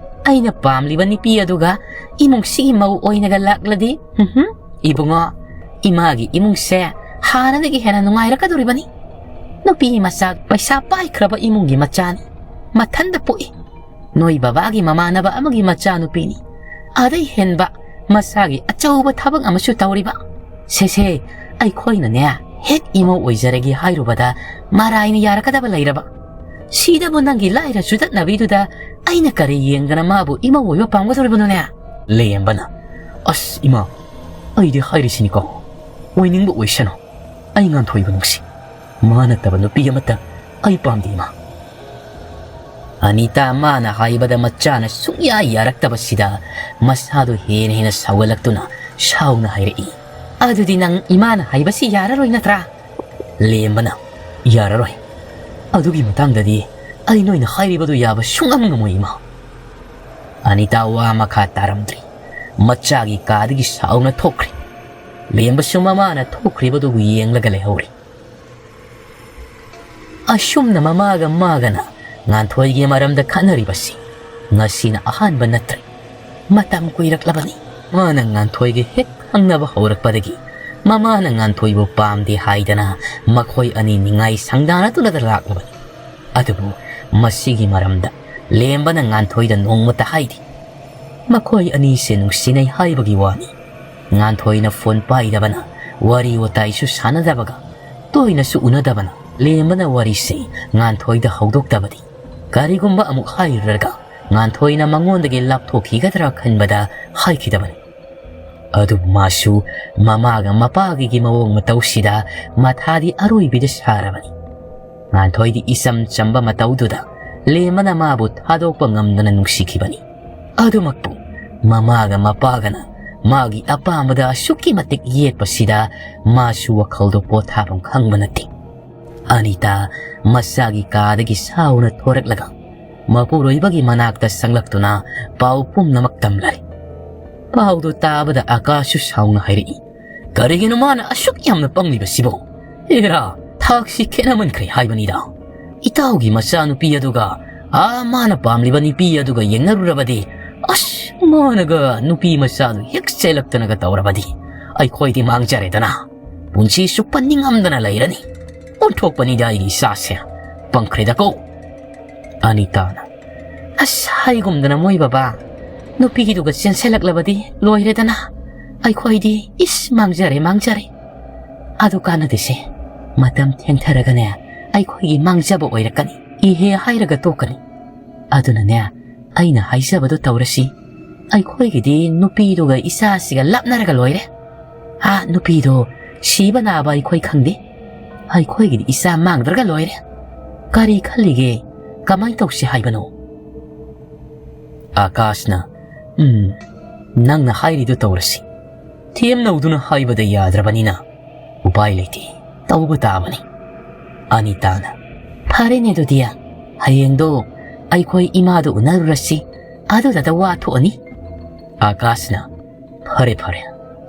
ꯑꯩꯅ ꯄꯥꯝꯂꯤꯕ ꯅꯨꯄꯤ ꯑꯗꯨꯒ ꯏꯃꯨꯡꯁꯤꯒꯤ ꯃꯧ ꯑꯣꯏꯅꯒ ꯂꯥꯛꯂꯗꯤ, ꯎꯝꯍꯨꯝ, ꯏꯕꯨꯡꯉꯣ, ꯏꯃꯥꯒꯤ ꯏꯃꯨꯡꯁꯦ ꯍꯥꯟꯅꯗꯒꯤ ꯍꯦꯟꯅ ꯅꯨꯡꯉꯥꯏꯔꯛꯀꯗꯧꯔꯤꯕꯅꯤ꯫ ꯅꯨꯄꯤ ꯃꯆꯥ ꯄꯩꯁꯥ ꯄꯥꯏꯈ꯭ꯔꯕ ꯏꯃꯨꯡꯒꯤ ꯃꯆꯥꯅꯤ꯫ ꯃꯊꯟꯗ ꯄꯣꯛꯏ꯫ ꯅꯣꯏ ꯕꯕꯥꯒꯤ ꯃꯃꯥꯟꯅꯕ ꯑꯃꯒꯤ ꯃꯆꯥꯅꯨꯄꯤꯅꯤ꯫ ꯑꯗꯩ ꯍꯦꯟꯕ ꯃꯁꯥꯒꯤ ꯑꯆꯧꯕ ꯊꯕꯛ ꯑꯃꯁꯨ ꯇꯧꯔꯤꯕ꯫ ꯁꯦꯁꯦ, ꯑꯩꯈꯣꯏꯅꯅꯦ ꯍꯦꯛ ꯏꯃꯧ ꯑꯣꯏꯖꯔꯒꯦ ꯍꯥꯏꯔꯨꯕꯗ ꯃꯔꯥꯏꯅ ꯌꯥꯔꯛꯀꯗꯕ ꯂꯩꯔꯕ꯫ ꯁꯤꯗꯕꯨ ꯅꯪꯒꯤ ꯂꯥꯏꯔ ꯆꯨꯗꯠꯅꯕꯤꯗꯨꯗ ꯑꯩꯅ ꯀꯔꯤ ꯌꯦꯡꯗꯅ ꯃꯥꯕꯨ ꯏꯃꯧ ꯑꯣꯏꯕ ꯄꯥꯝꯒꯗꯧꯔꯤꯕꯅꯣꯅꯦ?" ꯂꯦꯝꯕꯅ, "ꯑꯁ ꯏꯃꯥ, ꯑꯩꯗꯤ ꯍꯥꯏꯔꯤꯁꯤꯅꯤꯀꯣ, ꯑꯣꯏꯅꯤꯡꯕ ꯑꯣꯏꯁꯅꯨ꯫ ꯑꯩ ꯉꯥꯟꯊꯣꯏꯕ ꯅꯨꯡꯁꯤ꯫ ꯃꯥ ꯅꯠꯇꯕ ꯅꯨꯄꯤ ꯑꯃꯠꯇ ꯑꯩ ꯄꯥꯝꯗꯦ ꯏꯃꯥ꯫" ꯑꯅꯤꯇꯥ ꯃꯥꯅ ꯍꯥꯏꯕꯗ ꯃꯆꯥꯅ ꯁꯨꯡꯌꯥ ꯌꯥꯔꯛꯇꯕꯁꯤꯗ ꯃꯁꯥꯗꯨ ꯍꯦꯟꯅ ꯍꯦꯟꯅ ꯁꯥꯎꯒꯠꯂꯛꯇꯨꯅ ꯁꯥꯎꯅ ꯍꯥꯏꯔꯛꯏ꯫ "ꯑꯗꯨꯗꯤ ꯅꯪ ꯏꯃꯥꯅ ꯍꯥꯏꯕꯁꯤ ꯌꯥꯔꯔꯣꯏ ꯅꯠꯇ꯭ꯔꯥ?" ꯂꯦꯝꯕꯅ, "ꯌꯥꯔꯔꯣꯏ꯫ ꯑꯗꯨꯒꯤ ꯃꯇꯥꯡꯗꯗꯤ ꯑꯩ ꯅꯣꯏꯅ ꯍꯥꯏꯔꯤꯕꯗꯨ ꯌꯥꯕ ꯁꯨꯡꯉꯝ ꯉꯝꯃꯣꯏ ꯏꯃꯥ꯫" ꯑꯅꯤꯇꯥ ꯋꯥ ꯃꯈꯥ ꯇꯥꯔꯝꯗ꯭ꯔꯤ꯫ ꯃꯆꯥꯒꯤ ꯀꯥꯗꯒꯤ ꯁꯥꯎꯅ ꯊꯣꯛꯈ꯭ꯔꯦ꯫ ꯂꯦꯝꯕꯁꯨ ꯃꯃꯥꯅ ꯊꯣꯛꯈ꯭ꯔꯤꯕꯗꯨꯕꯨ ꯌꯦꯡꯂꯒ ꯂꯩꯍꯧꯔꯦ꯫ ꯑꯁꯨꯝꯅ ꯃꯃꯥꯒ ꯃꯥꯒꯅ ꯉꯥꯟꯊꯣꯏꯒꯤ ꯃꯔꯝꯗ ꯈꯠꯅꯔꯤꯕꯁꯤ ꯉꯁꯤꯅ ꯑꯍꯥꯟꯕ ꯅꯠꯇ꯭ꯔꯦ꯫ ꯃꯇꯝ ꯀꯨꯏꯔꯛꯂꯕꯅꯤ꯫ ꯃꯥꯅ ꯉꯥꯟꯊꯣꯏꯒ ꯍꯦꯛ ꯈꯪꯅꯕ ꯍꯧꯔꯛꯄꯗꯒꯤ ꯃꯃꯥꯅ ꯉꯥꯟꯊꯣꯏꯕꯨ ꯄꯥꯝꯗꯦ ꯍꯥꯏꯗꯅ ꯃꯈꯣꯏ ꯑꯅꯤ ꯅꯤꯡꯉꯥꯏ ꯁꯪꯗꯥꯅꯗꯨꯅ ꯂꯥꯛꯂꯕꯅꯤ꯫ ꯑꯗꯨꯕꯨ ꯃꯁꯤꯒꯤ ꯃꯔꯝꯗ ꯂꯦꯝꯕꯅ ꯉꯥꯟꯊꯣꯏꯗ ꯅꯣꯡꯃꯇ ꯍꯥꯏꯗꯦ꯫ ꯃꯈꯣꯏ ꯑꯅꯤꯁꯦ ꯅꯨꯡꯁꯤꯅꯩ ꯍꯥꯏꯕꯒꯤ ꯋꯥꯅꯤ꯫ ꯉꯥꯟꯊꯣꯏꯅ ꯐꯣꯟ ꯄꯥꯏꯗꯕꯅ, ꯋꯥꯔꯤ ꯋꯥꯇꯥꯏꯁꯨ ꯁꯥꯟꯅꯗꯕꯒ, ꯇꯣꯏꯅꯁꯨ ꯎꯅꯗꯕꯅ, ꯂꯦꯝꯕꯅ ꯋꯥꯔꯤꯁꯦ ꯉꯥꯟꯊꯣꯏꯗ ꯍꯧꯗꯣꯛꯇꯕꯗꯤ꯫ ꯀꯔꯤꯒꯨꯝꯕ ꯑꯃꯨꯛ ꯍꯥꯏꯔꯨꯔꯒ ꯉꯥꯟꯊꯣꯏꯅ ꯃꯉꯣꯟꯗꯒꯤ ꯂꯥꯞꯊꯣꯛꯈꯤꯒꯗ꯭ꯔꯥ ꯈꯟꯕꯗ ꯍꯥꯏꯈꯤꯗꯕꯅꯤ꯫ ꯑꯗꯨꯕꯨ ꯃꯥꯁꯨ ꯃꯃꯥꯒ ꯃꯄꯥꯒꯤꯒꯤ ꯃꯑꯣꯡ ꯃꯇꯧꯁꯤꯗ ꯃꯊꯥꯗꯤ ꯑꯔꯣꯏꯕꯤꯗ ꯁꯥꯔꯕꯅꯤ꯫ ꯉꯥꯟꯊꯣꯏꯗꯤ ꯏꯆꯝ ꯆꯝꯕ ꯃꯇꯧꯗꯨꯗ ꯂꯦꯝꯕꯅ ꯃꯥꯕꯨ ꯊꯥꯗꯣꯛꯄ ꯉꯝꯗꯅ ꯅꯨꯡꯁꯤꯈꯤꯕꯅꯤ꯫ ꯑꯗꯨꯃꯛꯄꯨ ꯃꯃꯥꯒ ꯃꯄꯥꯒꯅ ꯃꯥꯒꯤ ꯑꯄꯥꯝꯕꯗ ꯑꯁꯨꯛꯀꯤ ꯃꯇꯤꯛ ꯌꯦꯠꯄꯁꯤꯗ ꯃꯥꯁꯨ ꯋꯥꯈꯜꯗꯣ ꯄꯣꯊꯥꯐꯝ ꯈꯪꯕ ꯅꯠꯇꯦ꯫ ꯑꯅꯤꯇꯥ ꯃꯁꯥꯒꯤ ꯀꯥꯗꯒꯤ ꯁꯥꯎꯅ ꯊꯣꯔꯛꯂꯒ ꯃꯄꯨꯔꯣꯏꯕꯒꯤ ꯃꯅꯥꯛꯇ ꯆꯪꯂꯛꯇꯨꯅ ꯄꯥꯎ ꯄꯨꯝꯅꯃꯛ ꯇꯝꯂꯔꯦ꯫ ꯄꯥꯎꯗꯨ ꯇꯥꯕꯗ ꯑꯀꯥꯁꯁꯨ ꯁꯥꯎꯅ ꯍꯥꯏꯔꯛꯏ, "ꯀꯔꯤꯒꯤꯅꯣ ꯃꯥꯅ ꯑꯁꯨꯛ ꯌꯥꯝꯅ ꯄꯪꯂꯤꯕꯁꯤꯕꯣ? ꯑꯦꯔꯥ, ꯊꯥꯛꯁꯤ ꯈꯦꯠꯅꯃꯟꯈ꯭ꯔꯦ ꯍꯥꯏꯕꯅꯤꯗ꯫ ꯏꯇꯥꯎꯒꯤ ꯃꯆꯥꯅꯨꯄꯤ ꯑꯗꯨꯒ ꯑꯥ ꯃꯥꯅ ꯄꯥꯝꯂꯤꯕ ꯅꯨꯄꯤ ꯑꯗꯨꯒ ꯌꯦꯡꯅꯔꯨꯔꯕꯗꯤ, ꯑꯁ, ꯃꯥꯅꯒ ꯅꯨꯄꯤ ꯃꯆꯥꯗꯨ ꯍꯦꯛ ꯆꯦꯜꯂꯛꯇꯅꯒ ꯇꯧꯔꯕꯗꯤ ꯑꯩꯈꯣꯏꯗꯤ ꯃꯥꯡꯖꯔꯦꯗꯅ꯫ ꯄꯨꯟꯁꯤ ꯆꯨꯞꯄ ꯅꯤꯡꯉꯝꯗꯅ ꯂꯩꯔꯅꯤ꯫ ꯑꯣꯟꯊꯣꯛꯄꯅꯤꯗ ꯑꯩꯒꯤ ꯏꯆꯥꯁꯦ꯫ ꯄꯪꯈ꯭ꯔꯦꯗꯀꯣ꯫" ꯑꯅꯤꯇꯥꯅ, "ꯑꯁ, ꯍꯥꯏꯒꯨꯝꯗꯅ ꯃꯣꯏ ꯕꯕꯥ, ꯅꯨꯄꯤꯗꯨꯒ ꯆꯦꯟꯁꯤꯜꯂꯛꯂꯕꯗꯤ ꯂꯣꯏꯔꯦꯗꯅ꯫ ꯑꯩꯈꯣꯏꯗꯤ ꯏꯁ ꯃꯥꯡꯖꯔꯦ, ꯃꯥꯡꯖꯔꯦ꯫ ꯑꯗꯨ ꯀꯥꯟꯅꯗꯦꯁꯦ꯫ ꯃꯇꯝ ꯊꯦꯡꯊꯔꯒꯅꯦ ꯑꯩꯈꯣꯏꯒꯤ ꯃꯥꯡꯖꯕ ꯑꯣꯏꯔꯛꯀꯅꯤ꯫ ꯏꯍꯦ ꯍꯥꯏꯔꯒ ꯇꯣꯛꯀꯅꯤ꯫ ꯑꯗꯨꯅꯅꯦ ꯑꯩꯅ ꯍꯥꯏꯖꯕꯗꯣ ꯇꯧꯔꯁꯤ꯫ ꯑꯩꯈꯣꯏꯒꯤꯗꯤ ꯅꯨꯄꯤꯗꯨꯒ ꯏꯆꯥꯁꯤꯒ ꯂꯥꯞꯅꯔꯒ ꯂꯣꯏꯔꯦ꯫ ꯑꯥ ꯅꯨꯄꯤꯗꯣ ꯁꯤꯕ ꯅꯥꯕ ꯑꯩꯈꯣꯏ ꯈꯪꯗꯦ꯫ ꯑꯩꯈꯣꯏꯒꯤꯗꯤ ꯏꯆꯥ ꯃꯥꯡꯗ꯭ꯔꯒ ꯂꯣꯏꯔꯦ꯫ ꯀꯔꯤ ꯈꯜꯂꯤꯒꯦ? ꯀꯃꯥꯏ ꯇꯧꯁꯤ ꯍꯥꯏꯕꯅꯣ?" ꯑꯥꯀꯥꯁꯅ, "ꯎꯝ, ꯅꯪꯅ ꯍꯥꯏꯔꯤꯗꯨ ꯇꯧꯔꯁꯤ꯫ ꯊꯦꯝꯅꯧꯗꯨꯅ ꯍꯥꯏꯕꯗ ꯌꯥꯗ꯭ꯔꯕꯅꯤꯅ ꯎꯄꯥꯏ ꯂꯩꯇꯦ, ꯇꯧꯕ ꯇꯥꯕꯅꯤ꯫" ꯑꯅꯤꯇꯥꯅ, "ꯐꯔꯦꯅꯦ ꯑꯗꯨꯗꯤ, ꯍꯌꯦꯡꯗꯣ ꯑꯩꯈꯣꯏ ꯏꯃꯥꯗꯣ ꯎꯅꯔꯨꯔꯁꯤ, ꯑꯗꯨꯗꯇ ꯋꯥ ꯊꯣꯛꯑꯅꯤ꯫" ꯑꯥꯀꯥꯁꯅ, "ꯐꯔꯦ ꯐꯔꯦ,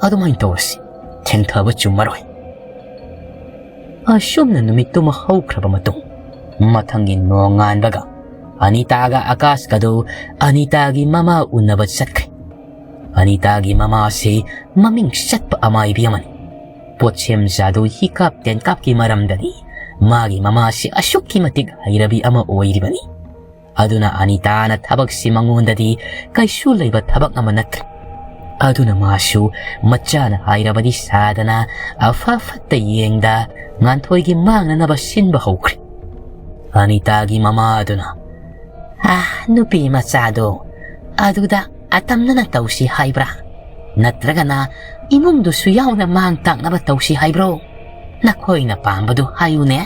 ꯑꯗꯨꯃꯥꯏꯅ ꯇꯧꯔꯁꯤ, ꯊꯦꯡꯊꯕ ꯆꯨꯝꯃꯔꯣꯏ꯫" ꯑꯁꯨꯝꯅ ꯅꯨꯃꯤꯠꯇꯨꯃ ꯍꯧꯈ꯭ꯔꯕ ꯃꯇꯨꯡ, ꯃꯊꯪꯒꯤ ꯅꯣꯡꯉꯥꯟꯕꯒ ꯑꯅꯤꯇꯥꯒ ꯑꯀꯥꯁꯀꯗꯨ ꯑꯅꯤꯇꯥꯒꯤ ꯃꯃꯥ ꯎꯅꯕ ꯆꯠꯈ꯭ꯔꯦ꯫ ꯑꯅꯤꯇꯥꯒꯤ ꯃꯃꯥꯁꯤ ꯃꯃꯤꯡ ꯆꯠꯄ ꯑꯃꯥꯏꯕꯤ ꯑꯃꯅꯤ꯫ ꯄꯣꯠꯁꯦꯝ ꯖꯥꯗꯨ ꯍꯤꯀꯥꯞ ꯇꯦꯟꯀꯥꯞꯀꯤ ꯃꯔꯝꯗꯗꯤ ꯃꯥꯒꯤ ꯃꯃꯥꯁꯤ ꯑꯁꯨꯛꯀꯤ ꯃꯇꯤꯛ ꯍꯩꯔꯕꯤ ꯑꯃ ꯑꯣꯏꯔꯤꯕꯅꯤ꯫ ꯑꯗꯨꯅ ꯑꯅꯤꯇꯥꯅ ꯊꯕꯛꯁꯤ ꯃꯉꯣꯟꯗꯗꯤ ꯀꯩꯁꯨ ꯂꯩꯕ ꯊꯕꯛ ꯑꯃ ꯅꯠꯇ꯭ꯔꯦ꯫ ꯑꯗꯨꯅ ꯃꯥꯁꯨ ꯃꯆꯥꯅ ꯍꯥꯏꯔꯕꯗꯤ ꯁꯥꯗꯅ ꯑꯐ ꯐꯠꯇ ꯌꯦꯡꯗ ꯉꯥꯟꯊꯣꯏꯒꯤ ꯃꯥꯡꯅꯅꯕ ꯁꯤꯟꯕ ꯍꯧꯈ꯭ꯔꯦ꯫ ꯑꯅꯤꯇꯥꯒꯤ ꯃꯃꯥ ꯑꯗꯨꯅ, "ꯑꯥ, ꯅꯨꯄꯤ ꯃꯆꯥꯗꯣ ꯑꯗꯨꯗ ꯑꯇꯝꯅꯅ ꯇꯧꯁꯤ ꯍꯥꯏꯕ꯭ꯔꯥ? ꯅꯠꯇ꯭ꯔꯒꯅ ꯏꯃꯨꯡꯗꯨꯁꯨ ꯌꯥꯎꯅ ꯃꯥꯡ ꯇꯥꯛꯅꯕ ꯇꯧꯁꯤ ꯍꯥꯏꯕ꯭ꯔꯣ? ꯅꯈꯣꯏꯅ ꯄꯥꯝꯕꯗꯨ ꯍꯥꯏꯌꯨꯅꯦ?"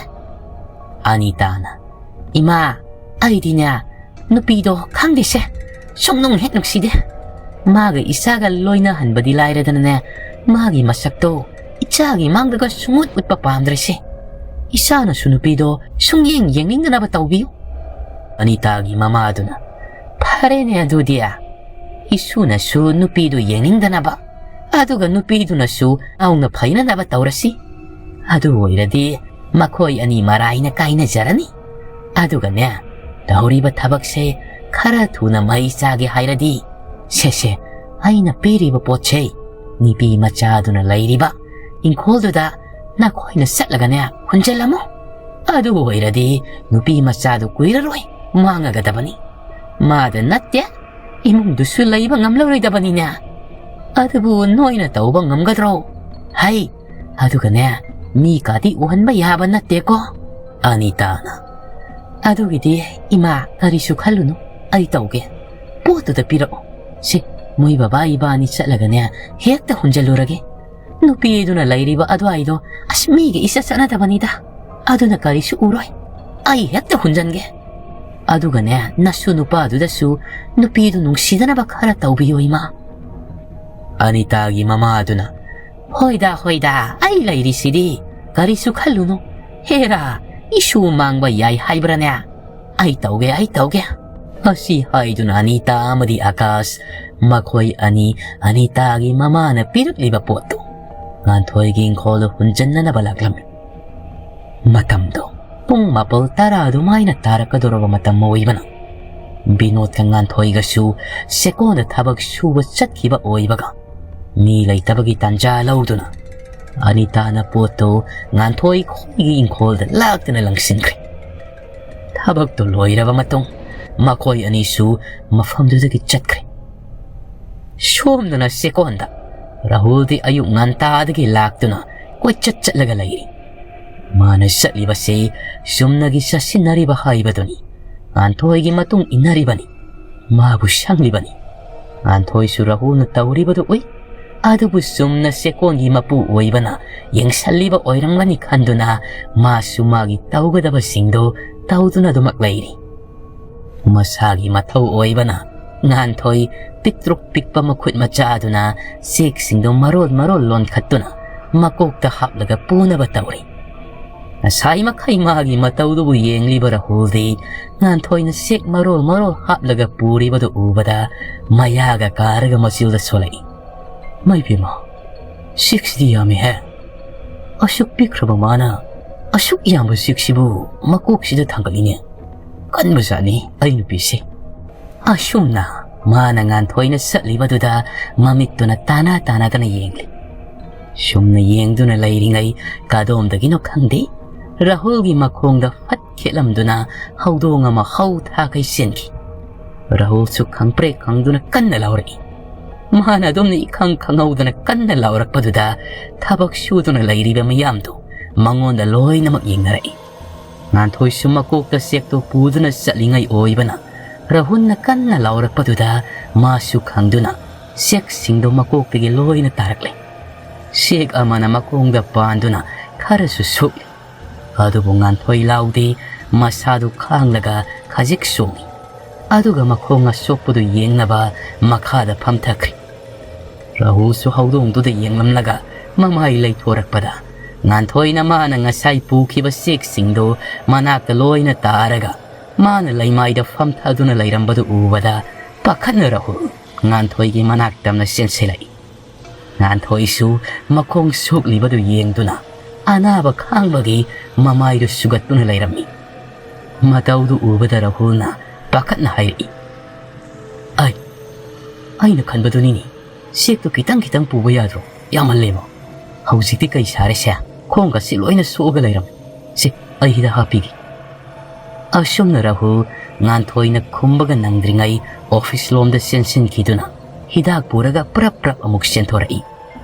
ꯑꯅꯤꯇꯥꯅ, "ꯏꯃꯥ, ꯑꯩꯗꯤꯅꯦ ꯅꯨꯄꯤꯗꯣ ꯈꯪꯗꯦꯁꯦ, ꯁꯨꯡꯅꯨꯡ ꯍꯦꯛ ꯅꯨꯡꯁꯤꯗꯦ꯫ ꯃꯥꯒ ꯏꯆꯥꯒ ꯂꯣꯏꯅꯍꯟꯕꯗꯤ ꯂꯥꯏꯔꯗꯅꯅꯦ, ꯃꯥꯒꯤ ꯃꯁꯛꯇꯣ ꯏꯆꯥꯒꯤ ꯃꯥꯡꯗꯒ ꯁꯨꯡꯎꯠ ꯎꯠꯄ ꯄꯥꯝꯗ꯭ꯔꯦꯁꯦ꯫ ꯏꯆꯥꯅꯁꯨ ꯅꯨꯄꯤꯗꯣ ꯁꯨꯡꯌꯦꯡ ꯌꯦꯡꯅꯤꯡꯗꯅꯕ ꯇꯧꯕꯤꯌꯨ꯫" ꯑꯅꯤꯇꯥꯒꯤ ꯃꯃꯥꯗꯨꯅ, "ꯐꯔꯦꯅꯦ ꯑꯗꯨꯗꯤ, ꯏꯁꯨꯅꯁꯨ ꯅꯨꯄꯤꯗꯨ ꯌꯦꯡꯅꯤꯡꯗꯅꯕ, ꯑꯗꯨꯒ ꯅꯨꯄꯤꯗꯨꯅꯁꯨ ꯅꯧꯅ ꯐꯩꯅꯅꯕ ꯇꯧꯔꯁꯤ꯫ ꯑꯗꯨ ꯑꯣꯏꯔꯗꯤ ꯃꯈꯣꯏ ꯑꯅꯤ ꯃꯔꯥꯏꯅ ꯀꯥꯏꯅꯖꯔꯅꯤ꯫ ꯑꯗꯨꯒꯅꯦ, ꯇꯧꯔꯤꯕ ꯊꯕꯛꯁꯦ ꯈꯔ ꯊꯨꯅ ꯃꯩ ꯆꯥꯒꯦ ꯍꯥꯏꯔꯗꯤ, ꯁꯦꯁꯦ, ꯑꯩꯅ ꯄꯤꯔꯤꯕ ꯄꯣꯠꯁꯦ ꯅꯨꯄꯤ ꯃꯆꯥꯗꯨꯅ ꯂꯩꯔꯤꯕ ꯏꯪꯈꯣꯜꯗꯨꯗ ꯅꯈꯣꯏꯅ ꯆꯠꯂꯒꯅꯦ ꯍꯨꯟꯖꯜꯂꯝꯃꯨ꯫ ꯑꯗꯨ ꯑꯣꯏꯔꯗꯤ ꯅꯨꯄꯤ ꯃꯆꯥꯗꯨ ꯀꯨꯏꯔꯔꯣꯏ ꯃꯥꯡꯉꯒꯗꯕꯅꯤ꯫ ꯃꯥꯗ ꯅꯠꯇꯦ, ꯏꯃꯨꯡꯗꯨꯁꯨ ꯂꯩꯕ ꯉꯝꯂꯔꯣꯏꯗꯕꯅꯤꯅꯦ꯫ ꯑꯗꯨꯕꯨ ꯅꯣꯏꯅ ꯇꯧꯕ ꯉꯝꯒꯗ꯭ꯔꯣ? ꯍꯩ, ꯑꯗꯨꯒꯅꯦ, ꯃꯤ ꯀꯥꯗꯤ ꯎꯍꯟꯕ ꯌꯥꯕ ꯅꯠꯇꯦꯀꯣ꯫" ꯑꯅꯤꯇꯥꯅ, "ꯑꯗꯨꯒꯤꯗꯤ ꯏꯃꯥ ꯀꯔꯤꯁꯨ ꯈꯜꯂꯨꯅꯨ, ꯑꯩ ꯇꯧꯒꯦ꯫ ꯄꯣꯠꯇꯨꯗ ꯄꯤꯔꯛꯑꯣ꯫ ꯁꯤ, ꯃꯣꯏ ꯕꯕꯥ ꯏꯕꯥꯅꯤ ꯆꯠꯂꯒꯅꯦ ꯍꯦꯛꯇ ꯍꯨꯟꯖꯜꯂꯨꯔꯒꯦ꯫ ꯅꯨꯄꯤꯗꯨꯅ ꯂꯩꯔꯤꯕ ꯑꯗꯨꯋꯥꯏꯗꯣ ꯑꯁ ꯃꯤꯒ ꯏꯆꯠ ꯆꯠꯅꯗꯕꯅꯤꯗ꯫ ꯑꯗꯨꯅ ꯀꯔꯤꯁꯨ ꯎꯔꯣꯏ꯫ ꯑꯩ ꯍꯦꯛꯇ ꯍꯨꯟꯖꯟꯒꯦ꯫ ꯑꯗꯨꯒꯅꯦ ꯅꯁꯨ ꯅꯨꯄꯥꯗꯨꯗꯁꯨ ꯅꯨꯄꯤꯗꯨ ꯅꯨꯡꯁꯤꯗꯅꯕ ꯈꯔ ꯇꯧꯕꯤꯌꯨ ꯏꯃꯥ꯫" ꯑꯅꯤꯇꯥꯒꯤ ꯃꯃꯥꯗꯨꯅ, "ꯍꯣꯏꯗ, ꯍꯣꯏꯗ, ꯑꯩ ꯂꯩꯔꯤꯁꯤꯗꯤ, ꯀꯔꯤꯁꯨ ꯈꯜꯂꯨꯅꯨ꯫ ꯍꯦꯔꯥ, ꯏꯁꯨ ꯃꯥꯡꯕ ꯌꯥꯏ ꯍꯥꯏꯕ꯭ꯔꯥꯅꯦ? ꯑꯩ ꯇꯧꯒꯦ, ꯑꯩ ꯇꯧꯒꯦ꯫" ꯑꯁꯤ ꯍꯥꯏꯗꯨꯅ ꯑꯅꯤꯇꯥ ꯑꯃꯗꯤ ꯑꯀꯥꯁ ꯃꯈꯣꯏ ꯑꯅꯤ ꯑꯅꯤꯇꯥꯒꯤ ꯃꯃꯥꯅ ꯄꯤꯔꯛꯂꯤꯕ ꯄꯣꯠꯇꯨ ꯉꯥꯟꯊꯣꯏꯒꯤ ꯏꯪꯈꯣꯜꯗ ꯍꯨꯟꯖꯟꯅꯅꯕ ꯂꯥꯛꯂꯝꯃꯤ꯫ ꯃꯇꯝꯗꯣ ꯄꯨꯡ ꯃꯥꯄꯜ ꯇꯔꯥ ꯑꯗꯨꯃꯥꯏꯅ ꯇꯥꯔꯛꯀꯗꯧꯔꯕ ꯃꯇꯝ ꯑꯣꯏꯕꯅ, ꯕꯤꯅꯣꯗꯀ ꯉꯥꯟꯊꯣꯏꯒꯁꯨ ꯆꯦꯛꯀꯣꯟꯗ ꯊꯕꯛ ꯁꯨꯕ ꯆꯠꯈꯤꯕ ꯑꯣꯏꯕꯒ, ꯃꯤ ꯂꯩꯇꯕꯒꯤ ꯇꯥꯟꯖꯥ ꯂꯧꯗꯨꯅ ꯑꯅꯤꯇꯥꯅ ꯄꯣꯠꯇꯨ ꯉꯥꯟꯊꯣꯏ ꯈꯣꯏꯒꯤ ꯏꯪꯈꯣꯜꯗ ꯂꯥꯛꯇꯨꯅ ꯂꯪꯁꯤꯟꯈ꯭ꯔꯦ꯫ ꯊꯕꯛꯇꯨ ꯂꯣꯏꯔꯕ ꯃꯇꯨꯡ, ꯃꯈꯣꯏ ꯑꯅꯤꯁꯨ ꯃꯐꯝꯗꯨꯗꯒꯤ ꯆꯠꯈ꯭ꯔꯦ꯫ ꯁꯣꯝꯗꯅ ꯆꯦꯛꯀꯣꯟꯗ ꯔꯥꯍꯨꯜꯗꯤ ꯑꯌꯨꯛ ꯉꯟꯇꯥꯗꯒꯤ ꯂꯥꯛꯇꯨꯅ ꯀꯣꯏꯆꯠ ꯆꯠꯂꯒ ꯂꯩꯔꯤ꯫ ꯃꯥꯅ ꯆꯠꯂꯤꯕꯁꯤ ꯆꯨꯝꯅꯒꯤ ꯆꯠꯁꯤꯟꯅꯔꯤꯕ ꯍꯥꯏꯕꯗꯨꯅꯤ꯫ ꯉꯥꯟꯊꯣꯏꯒꯤ ꯃꯇꯨꯡ ꯏꯟꯅꯔꯤꯕꯅꯤ꯫ ꯃꯥꯕꯨ ꯁꯪꯂꯤꯕꯅꯤ꯫ ꯉꯥꯟꯊꯣꯏꯁꯨ ꯔꯥꯍꯨꯜꯅ ꯇꯧꯔꯤꯕꯗꯨ ꯎꯏ꯫ ꯑꯗꯨꯕꯨ ꯆꯨꯝꯅ ꯆꯦꯛꯀꯣꯟꯒꯤ ꯃꯄꯨ ꯑꯣꯏꯕꯅ ꯌꯦꯡꯁꯜꯂꯤꯕ ꯑꯣꯏꯔꯝꯒꯅꯤ ꯈꯟꯗꯨꯅ ꯃꯥꯁꯨ ꯃꯥꯒꯤ ꯇꯧꯒꯗꯕꯁꯤꯡꯗꯨ ꯇꯧꯗꯨꯅ ꯑꯗꯨꯃꯛ ꯂꯩꯔꯤ꯫ ꯃꯁꯥꯒꯤ ꯃꯊꯧ ꯑꯣꯏꯕꯅ ꯉꯥꯟꯊꯣꯏ ꯄꯤꯛꯇ꯭ꯔꯨꯛ ꯄꯤꯛꯄ ꯃꯈꯨꯠ ꯃꯆꯥꯗꯨꯅ ꯆꯦꯛꯁꯤꯡꯗꯨ ꯃꯔꯣꯜ ꯃꯔꯣꯜ ꯂꯣꯟꯈꯠꯇꯨꯅ ꯃꯀꯣꯛꯇ ꯍꯥꯞꯂꯒ ꯄꯨꯅꯕ ꯇꯧꯔꯤ꯫ ꯉꯁꯥꯏ ꯃꯈꯩ ꯃꯥꯒꯤ ꯃꯇꯧꯗꯨꯕꯨ ꯌꯦꯡꯂꯤꯕ ꯔꯥꯍꯨꯜꯗꯤ ꯉꯥꯟꯊꯣꯏꯅ ꯆꯦꯛ ꯃꯔꯣꯜ ꯃꯔꯣꯜ ꯍꯥꯞꯂꯒ ꯄꯨꯔꯤꯕꯗꯨ ꯎꯕꯗ ꯃꯌꯥꯒ ꯀꯥꯔꯒ ꯃꯆꯤꯜꯗ ꯁꯣꯜꯂꯛꯏ꯫ "ꯃꯥꯏ ꯄꯦꯝꯃ, ꯆꯦꯛꯁꯤꯗꯤ ꯌꯥꯝꯃꯤꯍꯦ꯫ ꯑꯁꯨꯛ ꯄꯤꯛꯈ꯭ꯔꯕ ꯃꯥꯅ ꯑꯁꯨꯛ ꯌꯥꯝꯕ ꯆꯦꯛꯁꯤꯕꯨ ꯃꯀꯣꯛꯁꯤꯗ ꯊꯥꯡꯒꯠꯂꯤꯅꯦ꯫ ꯀꯟꯕꯖꯥꯠꯅꯤ ꯑꯩ ꯅꯨꯄꯤꯁꯦ꯫" ꯑꯁꯨꯝꯅ ꯃꯥꯅ ꯉꯥꯟꯊꯣꯏꯅ ꯆꯠꯂꯤꯕꯗꯨꯗ ꯃꯃꯤꯠꯇꯨꯅ ꯇꯥꯅ ꯇꯥꯅꯗꯅ ꯌꯦꯡꯂꯤ꯫ ꯁꯨꯝꯅ ꯌꯦꯡꯗꯨꯅ ꯂꯩꯔꯤꯉꯩ ꯀꯗꯣꯝꯗꯒꯤꯅꯣ ꯈꯪꯗꯦ, ꯔꯥꯍꯨꯜꯒꯤ ꯃꯈꯣꯡꯗ ꯐꯠ ꯈꯦꯠꯂꯝꯗꯨꯅ ꯍꯧꯗꯣꯡ ꯑꯃ ꯍꯧ ꯊꯥꯈꯩ ꯆꯦꯟꯈꯤ꯫ ꯔꯥꯍꯨꯜꯁꯨ ꯈꯪꯄ꯭ꯔꯦꯛ ꯈꯪꯗꯨꯅ ꯀꯟꯅ ꯂꯥꯎꯔꯛꯏ꯫ ꯃꯥꯅ ꯑꯗꯨꯝꯅ ꯏꯈꯪ ꯈꯪꯍꯧꯗꯅ ꯀꯟꯅ ꯂꯥꯎꯔꯛꯄꯗꯨꯗ ꯊꯕꯛ ꯁꯨꯗꯨꯅ ꯂꯩꯔꯤꯕ ꯃꯤꯌꯥꯝꯗꯨ ꯃꯉꯣꯟꯗ ꯂꯣꯏꯅꯃꯛ ꯌꯦꯡꯅꯔꯛꯏ꯫ ꯉꯥꯟꯊꯣꯏꯁꯨ ꯃꯀꯣꯛꯇ ꯆꯦꯛꯇꯣ ꯄꯨꯗꯨꯅ ꯆꯠꯂꯤꯉꯩ ꯑꯣꯏꯕꯅ ꯔꯥꯍꯨꯜꯅ ꯀꯟꯅ ꯂꯥꯎꯔꯛꯄꯗꯨꯗ ꯃꯥꯁꯨ ꯈꯪꯗꯨꯅ ꯆꯦꯛꯁꯤꯡꯗꯣ ꯃꯀꯣꯛꯇꯒꯤ ꯂꯣꯏꯅ ꯇꯥꯔꯛꯂꯦ꯫ ꯆꯦꯛ ꯑꯃꯅ ꯃꯈꯣꯡꯗ ꯄꯥꯟꯗꯨꯅ ꯈꯔꯁꯨ ꯁꯣꯛꯏ꯫ ꯑꯗꯨꯕꯨ ꯉꯥꯟꯊꯣꯏ ꯂꯥꯎꯗꯦ, ꯃꯁꯥꯗꯨ ꯈꯥꯡꯂꯒ ꯈꯖꯤꯛ ꯆꯣꯡꯏ꯫ ꯑꯗꯨꯒ ꯃꯈꯣꯡ ꯑꯁꯣꯛꯄꯗꯨ ꯌꯦꯡꯅꯕ ꯃꯈꯥꯗ ꯐꯝꯊꯈ꯭ꯔꯦ꯫ ꯔꯥꯍꯨꯜꯁꯨ ꯍꯧꯗꯣꯡꯗꯨꯗ ꯌꯦꯡꯂꯝꯂꯒ ꯃꯃꯥꯏ ꯂꯩꯊꯣꯔꯛꯄꯗ, ꯉꯥꯟꯊꯣꯏꯅ ꯃꯥꯅ ꯉꯁꯥꯏ ꯄꯨꯈꯤꯕ ꯆꯦꯛꯁꯤꯡꯗꯨ ꯃꯅꯥꯛꯇ ꯂꯣꯏꯅ ꯇꯥꯔꯒ ꯃꯥꯅ ꯂꯩꯃꯥꯏꯗ ꯐꯝꯊꯗꯨꯅ ꯂꯩꯔꯝꯕꯗꯨ ꯎꯕꯗ ꯄꯥꯈꯠꯅ ꯔꯥꯍꯨꯜ ꯉꯥꯟꯊꯣꯏꯒꯤ ꯃꯅꯥꯛ ꯇꯝꯅ ꯆꯦꯟꯁꯤꯜꯂꯛꯏ꯫ ꯉꯥꯟꯊꯣꯏꯁꯨ ꯃꯈꯣꯡ ꯁꯣꯛꯂꯤꯕꯗꯨ ꯌꯦꯡꯗꯨꯅ ꯑꯅꯥꯕ ꯈꯥꯡꯕꯒꯤ ꯃꯃꯥꯏꯗꯨ ꯁꯨꯒꯠꯇꯨꯅ ꯂꯩꯔꯝꯃꯤ꯫ ꯃꯇꯧꯗꯨ ꯎꯕꯗ ꯔꯥꯍꯨꯜꯅ ꯄꯥꯈꯠꯅ ꯍꯥꯏꯔꯛꯏ, "ꯑꯩ, ꯑꯩꯅ ꯈꯟꯕꯗꯨꯅꯤꯅꯦ꯫ ꯆꯦꯛꯇꯨ ꯈꯤꯇꯪ ꯈꯤꯇꯪ ꯄꯨꯕ ꯌꯥꯗ꯭ꯔꯣ? ꯌꯥꯝꯃꯜꯂꯦꯕ꯫ ꯍꯧꯖꯤꯛꯇꯤ ꯀꯩ ꯁꯥꯔꯦꯁꯦ? ꯈꯣꯡꯒꯁꯤ ꯂꯣꯏꯅ ꯁꯣꯛꯑꯒ ꯂꯩꯔꯝꯃꯦ꯫ ꯁꯦ, ꯑꯩ ꯍꯤꯗꯥꯛ ꯍꯥꯞꯄꯤꯒꯦ"꯫ ꯑꯁꯨꯝꯅ ꯔꯥꯍꯨꯜ ꯉꯥꯟꯊꯣꯏꯅ ꯈꯨꯝꯕꯒ ꯅꯪꯗ꯭ꯔꯤꯉꯩ ꯑꯣꯐꯤꯁ ꯂꯣꯝꯗ ꯆꯦꯟꯁꯤꯟꯈꯤꯗꯨꯅ ꯍꯤꯗꯥꯛ ꯄꯨꯔꯒ ꯄ꯭ꯔꯞ ꯄ꯭ꯔꯞ ꯑꯃꯨꯛ ꯆꯦꯟꯊꯣꯔꯛꯏ꯫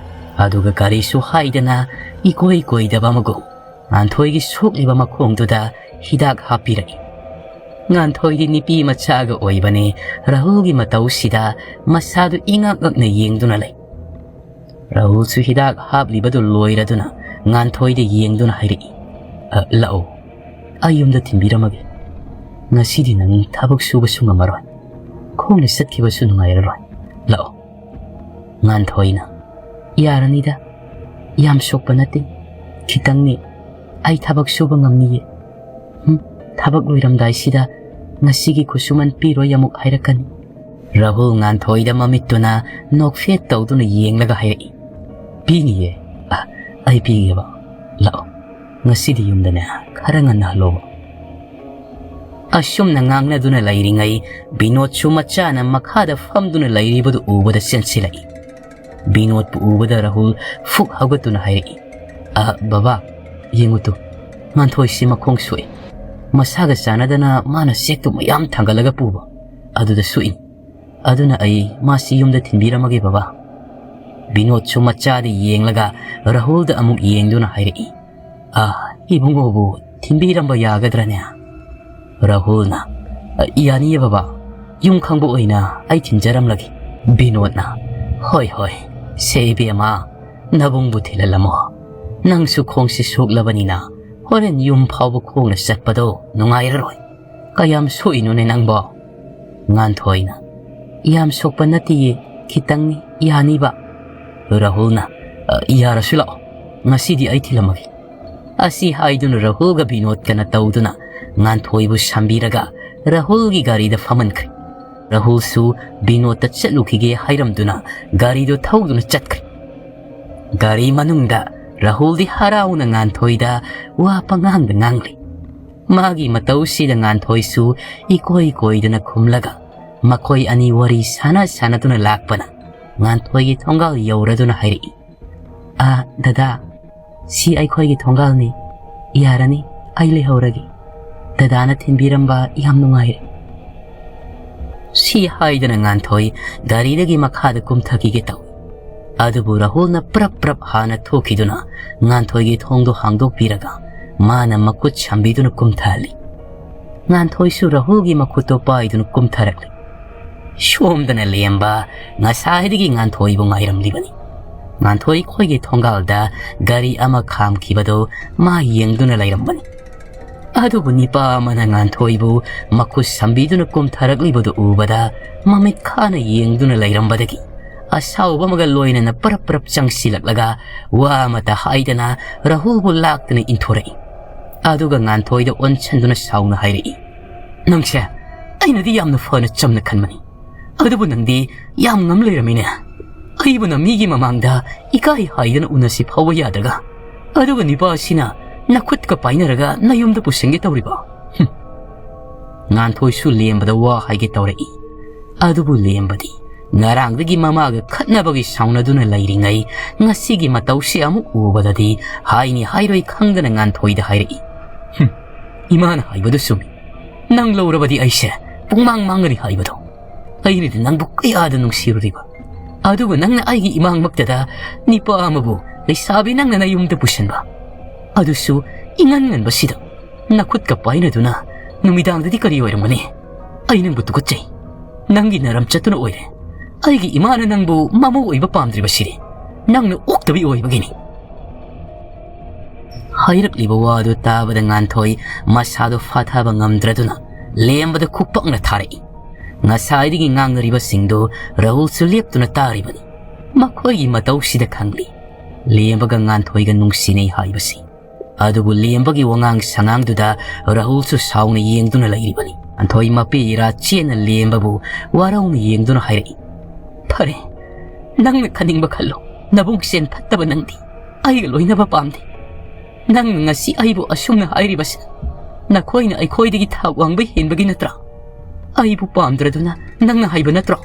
ꯑꯗꯨꯒ ꯒꯥꯔꯤꯁꯨ ꯍꯥꯏꯗꯅ ꯏꯀꯣꯏ ꯀꯣꯏꯗꯕ ꯑꯃꯒꯨꯝ ꯉꯥꯟꯊꯣꯏꯒꯤ ꯁꯣꯛꯂꯤꯕ ꯃꯈꯣꯡꯗꯨꯗ ꯍꯤꯗꯥꯛ ꯍꯥꯞꯄꯤꯔꯛꯏ꯫ ꯉꯥꯟꯊꯣꯏꯗꯤ ꯅꯨꯄꯤ ꯃꯆꯥꯒ ꯑꯣꯏꯕꯅꯤ, ꯔꯥꯍꯨꯜꯒꯤ ꯃꯇꯧꯁꯤꯗ ꯃꯁꯥꯗꯨ ꯏꯉꯛ ꯉꯛꯅ ꯌꯦꯡꯗꯨꯅ ꯂꯩ꯫ ꯔꯥꯍꯨꯜꯁꯨ ꯍꯤꯗꯥꯛ ꯍꯥꯞꯂꯤꯕꯗꯨ ꯂꯣꯏꯔꯗꯨꯅ ꯉꯥꯟꯊꯣꯏꯗ ꯌꯦꯡꯗꯨꯅ ꯍꯥꯏꯔꯛꯏ, "ꯑ, ꯂꯥꯛꯑꯣ, ꯑꯩ ꯌꯨꯝꯗ ꯊꯤꯟꯕꯤꯔꯝꯃꯒꯦ꯫ ꯉꯁꯤꯗꯤ ꯅꯪ ꯊꯕꯛ ꯁꯨꯕꯁꯨ ꯉꯝꯃꯔꯣꯏ, ꯈꯣꯡꯅ ꯆꯠꯈꯤꯕꯁꯨ ꯅꯨꯡꯉꯥꯏꯔꯔꯣꯏ꯫ ꯂꯥꯛꯑꯣ"꯫ ꯉꯥꯟꯊꯣꯏꯅ, "ꯌꯥꯔꯅꯤꯗ, ꯌꯥꯝ ꯁꯣꯛꯄ ꯅꯠꯇꯦ, ꯈꯤꯇꯪꯅꯤ, ꯑꯩ ꯊꯕꯛ ꯁꯨꯕ ꯉꯝꯅꯤꯌꯦ꯫ ꯍꯨꯝ, ꯊꯕꯛ ꯂꯣꯏꯔꯝꯗꯥꯏꯁꯤꯗ ꯉꯁꯤꯒꯤ ꯈꯨꯠꯁꯨꯃꯟ ꯄꯤꯔꯣꯏ ꯑꯃꯨꯛ ꯍꯥꯏꯔꯛꯀꯅꯤ"꯫ ꯔꯥꯍꯨꯜ ꯉꯥꯟꯊꯣꯏꯗ ꯃꯃꯤꯠꯇꯨꯅ ꯅꯣꯛꯐꯦꯠ ꯇꯧꯗꯨꯅ ꯌꯦꯡꯂꯒ ꯍꯥꯏꯔꯛꯏ, "ꯄꯤꯅꯤꯌꯦ꯫ ꯑ, ꯑꯩ ꯄꯤꯒꯦꯕ꯫ ꯂꯥꯛꯑꯣ, ꯉꯁꯤꯗꯤ ꯌꯨꯝꯗꯅꯦ ꯈꯔ ꯉꯟꯅ ꯍꯜꯂꯣꯕ"꯫ ꯑꯁꯨꯝꯅ ꯉꯥꯡꯅꯗꯨꯅ ꯂꯩꯔꯤꯉꯩ ꯕꯤꯅꯣꯗꯁꯨ ꯃꯆꯥꯅ ꯃꯈꯥꯗ ꯐꯝꯗꯨꯅ ꯂꯩꯔꯤꯕꯗꯨ ꯎꯕꯗ ꯆꯦꯟꯁꯤꯜꯂꯛꯏ꯫ ꯕꯤꯅꯣꯗꯄꯨ ꯎꯕꯗ ꯔꯥꯍꯨꯜ ꯐꯨꯛ ꯍꯧꯒꯠꯇꯨꯅ ꯍꯥꯏꯔꯛꯏ, "ꯑ, ꯕꯕꯥ, ꯌꯦꯡꯉꯨ ꯇꯨ, ꯉꯥꯟꯊꯣꯏꯁꯤ ꯃꯈꯣꯡ ꯁꯣꯛꯏ꯫ ꯃꯁꯥꯒ ꯆꯥꯟꯅꯗꯅ ꯃꯥꯅ ꯆꯦꯛꯇꯨ ꯃꯌꯥꯝ ꯊꯥꯡꯒꯠꯂꯒ ꯄꯨꯕ ꯑꯗꯨꯗ ꯁꯣꯛꯏꯅꯤ꯫ ꯑꯗꯨꯅ ꯑꯩ ꯃꯥꯁꯤ ꯌꯨꯝꯗ ꯊꯤꯟꯕꯤꯔꯝꯃꯒꯦ ꯕꯕꯥ"꯫ ꯕꯤꯅꯣꯗꯁꯨ ꯃꯆꯥꯗ ꯌꯦꯡꯂꯒ ꯔꯥꯍꯨꯜꯗ ꯑꯃꯨꯛ ꯌꯦꯡꯗꯨꯅ ꯍꯥꯏꯔꯛꯏ, "ꯑ, ꯏꯕꯨꯡꯉꯣꯕꯨ ꯊꯤꯟꯕꯤꯔꯝꯕ ꯌꯥꯒꯗ꯭ꯔꯅꯦ?" ꯔꯥꯍꯨꯜꯅ, "ꯑ, ꯌꯥꯅꯤꯌꯦ ꯕꯕꯥ, ꯌꯨꯝ ꯈꯪꯕ ꯑꯣꯏꯅ ꯑꯩ ꯊꯤꯟꯖꯔꯝꯂꯒꯦ"꯫ ꯕꯤꯅꯣꯗꯅ, "ꯍꯣꯏ ꯍꯣꯏ, ꯁꯦ ꯏꯕꯦꯝꯃ, ꯅꯕꯨꯡꯕꯨ ꯊꯤꯜꯍꯜꯂꯝꯃꯣ꯫ ꯅꯪꯁꯨ ꯈꯣꯡꯁꯤ ꯁꯣꯛꯂꯕꯅꯤꯅ ꯍꯣꯔꯦꯟ ꯌꯨꯝ ꯐꯥꯎꯕ ꯈꯣꯡꯅ ꯆꯠꯄꯗꯣ ꯅꯨꯡꯉꯥꯏꯔꯔꯣꯏ꯫ ꯀꯌꯥꯝ ꯁꯣꯛꯏꯅꯣꯅꯦ ꯅꯪꯕꯣ?" ꯉꯥꯟꯊꯣꯏꯅ, "ꯌꯥꯝ ꯁꯣꯛꯄ ꯅꯠꯇꯤꯌꯦ, ꯈꯤꯇꯪꯅꯤ, ꯌꯥꯅꯤꯕ"꯫ ꯔꯥꯍꯨꯜꯅ, "ꯑ, ꯌꯥꯔꯁꯨ ꯂꯥꯛꯑꯣ, ꯉꯁꯤꯗꯤ ꯑꯩ ꯊꯤꯜꯂꯝꯃꯒꯦ"꯫ ꯑꯁꯤ ꯍꯥꯏꯗꯨꯅ ꯔꯥꯍꯨꯜꯒ ꯕꯤꯅꯣꯗꯀꯅ ꯇꯧꯗꯨꯅ ꯉꯥꯟꯊꯣꯏꯕꯨ ꯁꯝꯕꯤꯔꯒ ꯔꯥꯍꯨꯜꯒꯤ ꯒꯥꯔꯤꯗ ꯐꯝꯍꯟꯈ꯭ꯔꯦ꯫ ꯔꯥꯍꯨꯜꯁꯨ ꯕꯤꯅꯣꯗꯇ ꯆꯠꯂꯨꯈꯤꯒꯦ ꯍꯥꯏꯔꯝꯗꯨꯅ ꯒꯥꯔꯤꯗꯨ ꯊꯧꯗꯨꯅ ꯆꯠꯈ꯭ꯔꯦ꯫ ꯒꯥꯔꯤ ꯃꯅꯨꯡꯗ ꯔꯥꯍꯨꯜꯗꯤ ꯍꯔꯥꯎꯅ ꯉꯥꯟꯊꯣꯏꯗ ꯋꯥ ꯄꯉꯥꯡꯗ ꯉꯥꯡꯂꯤ꯫ ꯃꯥꯒꯤ ꯃꯇꯧꯁꯤꯗ ꯉꯥꯟꯊꯣꯏꯁꯨ ꯏꯀꯣꯏ ꯀꯣꯏꯗꯅ ꯈꯨꯝꯂꯒ ꯃꯈꯣꯏ ꯑꯅꯤ ꯋꯥꯔꯤ ꯁꯥꯟꯅ ꯁꯥꯟꯅꯗꯨꯅ ꯂꯥꯛꯄꯅ ꯉꯥꯟꯊꯣꯏꯒꯤ ꯊꯣꯡꯒꯥꯜ ꯌꯧꯔꯗꯨꯅ ꯍꯥꯏꯔꯛꯏ, "ꯑꯥ, ꯗꯗꯥ, ꯁꯤ ꯑꯩꯈꯣꯏꯒꯤ ꯊꯣꯡꯒꯥꯜꯅꯤ꯫ ꯌꯥꯔꯅꯤ, ꯑꯩ ꯂꯩꯍꯧꯔꯒꯦ꯫ ꯗꯗꯥꯅ ꯊꯤꯟꯕꯤꯔꯝꯕ ꯌꯥꯝ ꯅꯨꯡꯉꯥꯏꯔꯦ꯫" ꯁꯤ ꯍꯥꯏꯗꯅ ꯉꯥꯟꯊꯣꯏ ꯒꯥꯔꯤꯗꯒꯤ ꯃꯈꯥꯗ ꯀꯨꯝꯊꯈꯤꯒꯦ ꯇꯧꯏ꯫ ꯑꯗꯨꯕꯨ ꯔꯥꯍꯨꯜꯅ ꯄ꯭ꯔꯞ ꯄ꯭ꯔꯞ ꯍꯥꯟꯅ ꯊꯣꯛꯈꯤꯗꯨꯅ ꯉꯥꯟꯊꯣꯏꯒꯤ ꯊꯣꯡꯗꯣ ꯍꯥꯡꯗꯣꯛꯄꯤꯔꯒ ꯃꯥꯅ ꯃꯈꯨꯠ ꯁꯝꯕꯤꯗꯨꯅ ꯀꯨꯝꯊꯍꯜꯂꯤ꯫ ꯉꯥꯟꯊꯣꯏꯁꯨ ꯔꯥꯍꯨꯜꯒꯤ ꯃꯈꯨꯠꯇꯣ ꯄꯥꯏꯗꯨꯅ ꯀꯨꯝꯊꯔꯛꯂꯤ꯫ ꯁꯣꯝꯗꯅ ꯂꯦꯝꯕ ꯉꯁꯥꯏꯗꯒꯤ ꯉꯥꯟꯊꯣꯏꯕꯨ ꯉꯥꯏꯔꯝꯂꯤꯕꯅꯤ꯫ ꯉꯥꯟꯊꯣꯏ ꯈꯣꯏꯒꯤ ꯊꯣꯡꯒꯥꯜꯗ ꯒꯥꯔꯤ ꯑꯃ ꯈꯥꯝꯈꯤꯕꯗꯨ ꯃꯥ ꯌꯦꯡꯗꯨꯅ ꯂꯩꯔꯝꯕꯅꯤ꯫ ꯑꯗꯨꯕꯨ ꯅꯤꯄꯥ ꯑꯃꯅ ꯉꯥꯟꯊꯣꯏꯕꯨ ꯃꯈꯨꯠ ꯁꯝꯕꯤꯗꯨꯅ ꯀꯨꯝꯊꯔꯛꯂꯤꯕꯗꯨ ꯎꯕꯗ ꯃꯃꯤꯠ ꯈꯥꯅ ꯌꯦꯡꯗꯨꯅ ꯂꯩꯔꯝꯕꯗꯒꯤ ꯑꯁꯥꯎꯕ ꯑꯃꯒ ꯂꯣꯏꯅꯅ ꯄꯔꯞ ꯄꯔꯞ ꯆꯪꯁꯤꯜꯂꯛꯂꯒ ꯋꯥ ꯑꯃꯠꯇ ꯍꯥꯏꯗꯅ ꯔꯥꯍꯨꯜꯕꯨ ꯂꯥꯛꯇꯅ ꯏꯟꯊꯣꯔꯛꯏ꯫ ꯑꯗꯨꯒ ꯉꯥꯟꯊꯣꯏꯗ ꯑꯣꯟꯁꯤꯟꯗꯨꯅ ꯁꯥꯎꯅ ꯍꯥꯏꯔꯛꯏ, "ꯅꯪꯁꯦ ꯑꯩꯅꯗꯤ ꯌꯥꯝꯅ ꯐꯅ ꯆꯝꯅ ꯈꯟꯕꯅꯤ, ꯑꯗꯨꯕꯨ ꯅꯪꯗꯤ ꯌꯥꯝ ꯉꯝ ꯂꯩꯔꯝꯃꯤꯅꯦ꯫ ꯑꯩꯕꯨꯅ ꯃꯤꯒꯤ ꯃꯃꯥꯡꯗ ꯏꯀꯥꯏ ꯍꯥꯏꯗꯅ ꯎꯅꯁꯤ ꯐꯥꯎꯕ ꯌꯥꯗ꯭ꯔꯒ, ꯑꯗꯨꯒ ꯅꯤꯄꯥ ꯑꯁꯤꯅ ꯅꯈꯨꯠꯀ ꯄꯥꯏꯅꯔꯒ ꯅꯌꯨꯝꯗ ꯄꯨꯁꯤꯟꯒꯦ ꯇꯧꯔꯤꯕ?" ꯍꯨꯝ꯫ ꯉꯥꯟꯊꯣꯏꯁꯨ ꯂꯦꯝꯕꯗ ꯋꯥ ꯍꯥꯏꯒꯦ ꯇꯧꯔꯛꯏ꯫ ꯑꯗꯨꯕꯨ ꯂꯦꯝꯕꯗꯤ ꯉꯔꯥꯡꯗꯒꯤ ꯃꯃꯥꯒ ꯈꯠꯅꯕꯒꯤ ꯁꯥꯎꯅꯗꯨꯅ ꯂꯩꯔꯤꯉꯩ ꯉꯁꯤꯒꯤ ꯃꯇꯧꯁꯤ ꯑꯃꯨꯛ ꯎꯕꯗꯗꯤ ꯍꯥꯏꯅꯤ ꯍꯥꯏꯔꯣꯏ ꯈꯪꯗꯅ ꯉꯥꯟꯊꯣꯏꯗ ꯍꯥꯏꯔꯛꯏ, "ꯍꯨꯝ, ꯏꯃꯥꯅ ꯍꯥꯏꯕꯗꯨ ꯆꯨꯝꯃꯤ꯫ ꯅꯪ ꯂꯧꯔꯕꯗꯤ ꯑꯩꯁꯦ ꯄꯨꯡꯃꯥꯡ ꯃꯥꯡꯒꯅꯤ ꯍꯥꯏꯕꯗꯣ꯫ ꯑꯩꯅꯗꯤ ꯅꯪꯕꯨ ꯀꯌꯥꯗ ꯅꯨꯡꯁꯤꯔꯨꯔꯤꯕ꯫ ꯑꯗꯨꯒ ꯅꯪꯅ ꯑꯩꯒꯤ ꯏꯃꯥꯡꯃꯛꯇꯗ ꯅꯤꯄꯥ ꯑꯃꯕꯨ ꯂꯩꯁꯥꯕꯤ ꯅꯪꯅ ꯅꯌꯨꯝꯗ ꯄꯨꯁꯤꯟꯕ꯫ ꯑꯗꯨꯁꯨ ꯏꯉꯟ ꯉꯟꯕꯁꯤꯗ ꯅꯈꯨꯠꯀ ꯄꯥꯏꯅꯗꯨꯅ ꯅꯨꯃꯤꯗꯥꯡꯗꯗꯤ ꯀꯔꯤ ꯑꯣꯏꯔꯝꯒꯅꯤ? ꯑꯩ ꯅꯪꯕꯨ ꯇꯨꯀꯠꯆꯩ꯫ ꯅꯪꯒꯤ ꯅꯔꯝ ꯆꯠꯇꯨꯅ ꯑꯣꯏꯔꯦ꯫ ꯑꯩꯒꯤ ꯏꯃꯥꯅ ꯅꯪꯕꯨ ꯃꯃꯧ ꯑꯣꯏꯕ ꯄꯥꯝꯗ꯭ꯔꯤꯕꯁꯤꯗꯤ ꯅꯪꯅ ꯑꯣꯛꯇꯕꯤ ꯑꯣꯏꯕꯒꯤꯅꯤ꯫" ꯍꯥꯏꯔꯛꯂꯤꯕ ꯋꯥꯗꯨ ꯇꯥꯕꯗ ꯉꯥꯟꯊꯣꯏ ꯃꯁꯥꯗꯣ ꯐꯥꯊꯕ ꯉꯝꯗ꯭ꯔꯗꯨꯅ ꯂꯦꯝꯕꯗ ꯈꯨꯄꯛꯅ ꯊꯥꯔꯛꯏ꯫ ꯉꯁꯥꯏꯗꯒꯤ ꯉꯥꯡꯅꯔꯤꯕꯁꯤꯡꯗꯨ ꯔꯥꯍꯨꯜꯁꯨ ꯂꯦꯞꯇꯨꯅ ꯇꯥꯔꯤꯕꯅꯤ꯫ ꯃꯈꯣꯏꯒꯤ ꯃꯇꯧꯁꯤꯗ ꯈꯪꯂꯤ ꯂꯦꯝꯕꯒ ꯉꯥꯟꯊꯣꯏꯒ ꯅꯨꯡꯁꯤꯅꯩ ꯍꯥꯏꯕꯁꯤ꯫ ꯑꯗꯨꯕꯨ ꯂꯦꯝꯕꯒꯤ ꯋꯥꯉꯥꯡ ꯁꯉꯥꯡꯗꯨꯗ ꯔꯥꯍꯨꯜꯁꯨ ꯁꯥꯎꯅ ꯌꯦꯡꯗꯨꯅ ꯂꯩꯔꯤꯕꯅꯤ꯫ ꯉꯥꯟꯊꯣꯏ ꯃꯄꯤ ꯏꯔꯥ ꯆꯦꯠꯅ ꯂꯦꯝꯕꯕꯨ ꯋꯥꯔꯧꯅ ꯌꯦꯡꯗꯨꯅ ꯍꯥꯏꯔꯛꯏ, "ꯐꯔꯦ, ꯅꯪꯅ ꯈꯟꯅꯤꯡꯕ ꯈꯜꯂꯣ꯫ ꯅꯕꯨꯡ ꯆꯦꯟ ꯐꯠꯇꯕ ꯅꯪꯗꯤ ꯑꯩꯒ ꯂꯣꯏꯅꯕ ꯄꯥꯝꯗꯦ꯫ ꯅꯪꯅ ꯉꯁꯤ ꯑꯩꯕꯨ ꯑꯁꯨꯝꯅ ꯍꯥꯏꯔꯤꯕꯁꯤ ꯅꯈꯣꯏꯅ ꯑꯩꯈꯣꯏꯗꯒꯤ ꯊꯥꯛ ꯋꯥꯡꯕ ꯍꯦꯟꯕꯒꯤ ꯅꯠꯇ꯭ꯔꯥ? ꯑꯩꯕꯨ ꯄꯥꯝꯗ꯭ꯔꯗꯨꯅ ꯅꯪꯅ ꯍꯥꯏꯕ ꯅꯠꯇ꯭ꯔꯣ?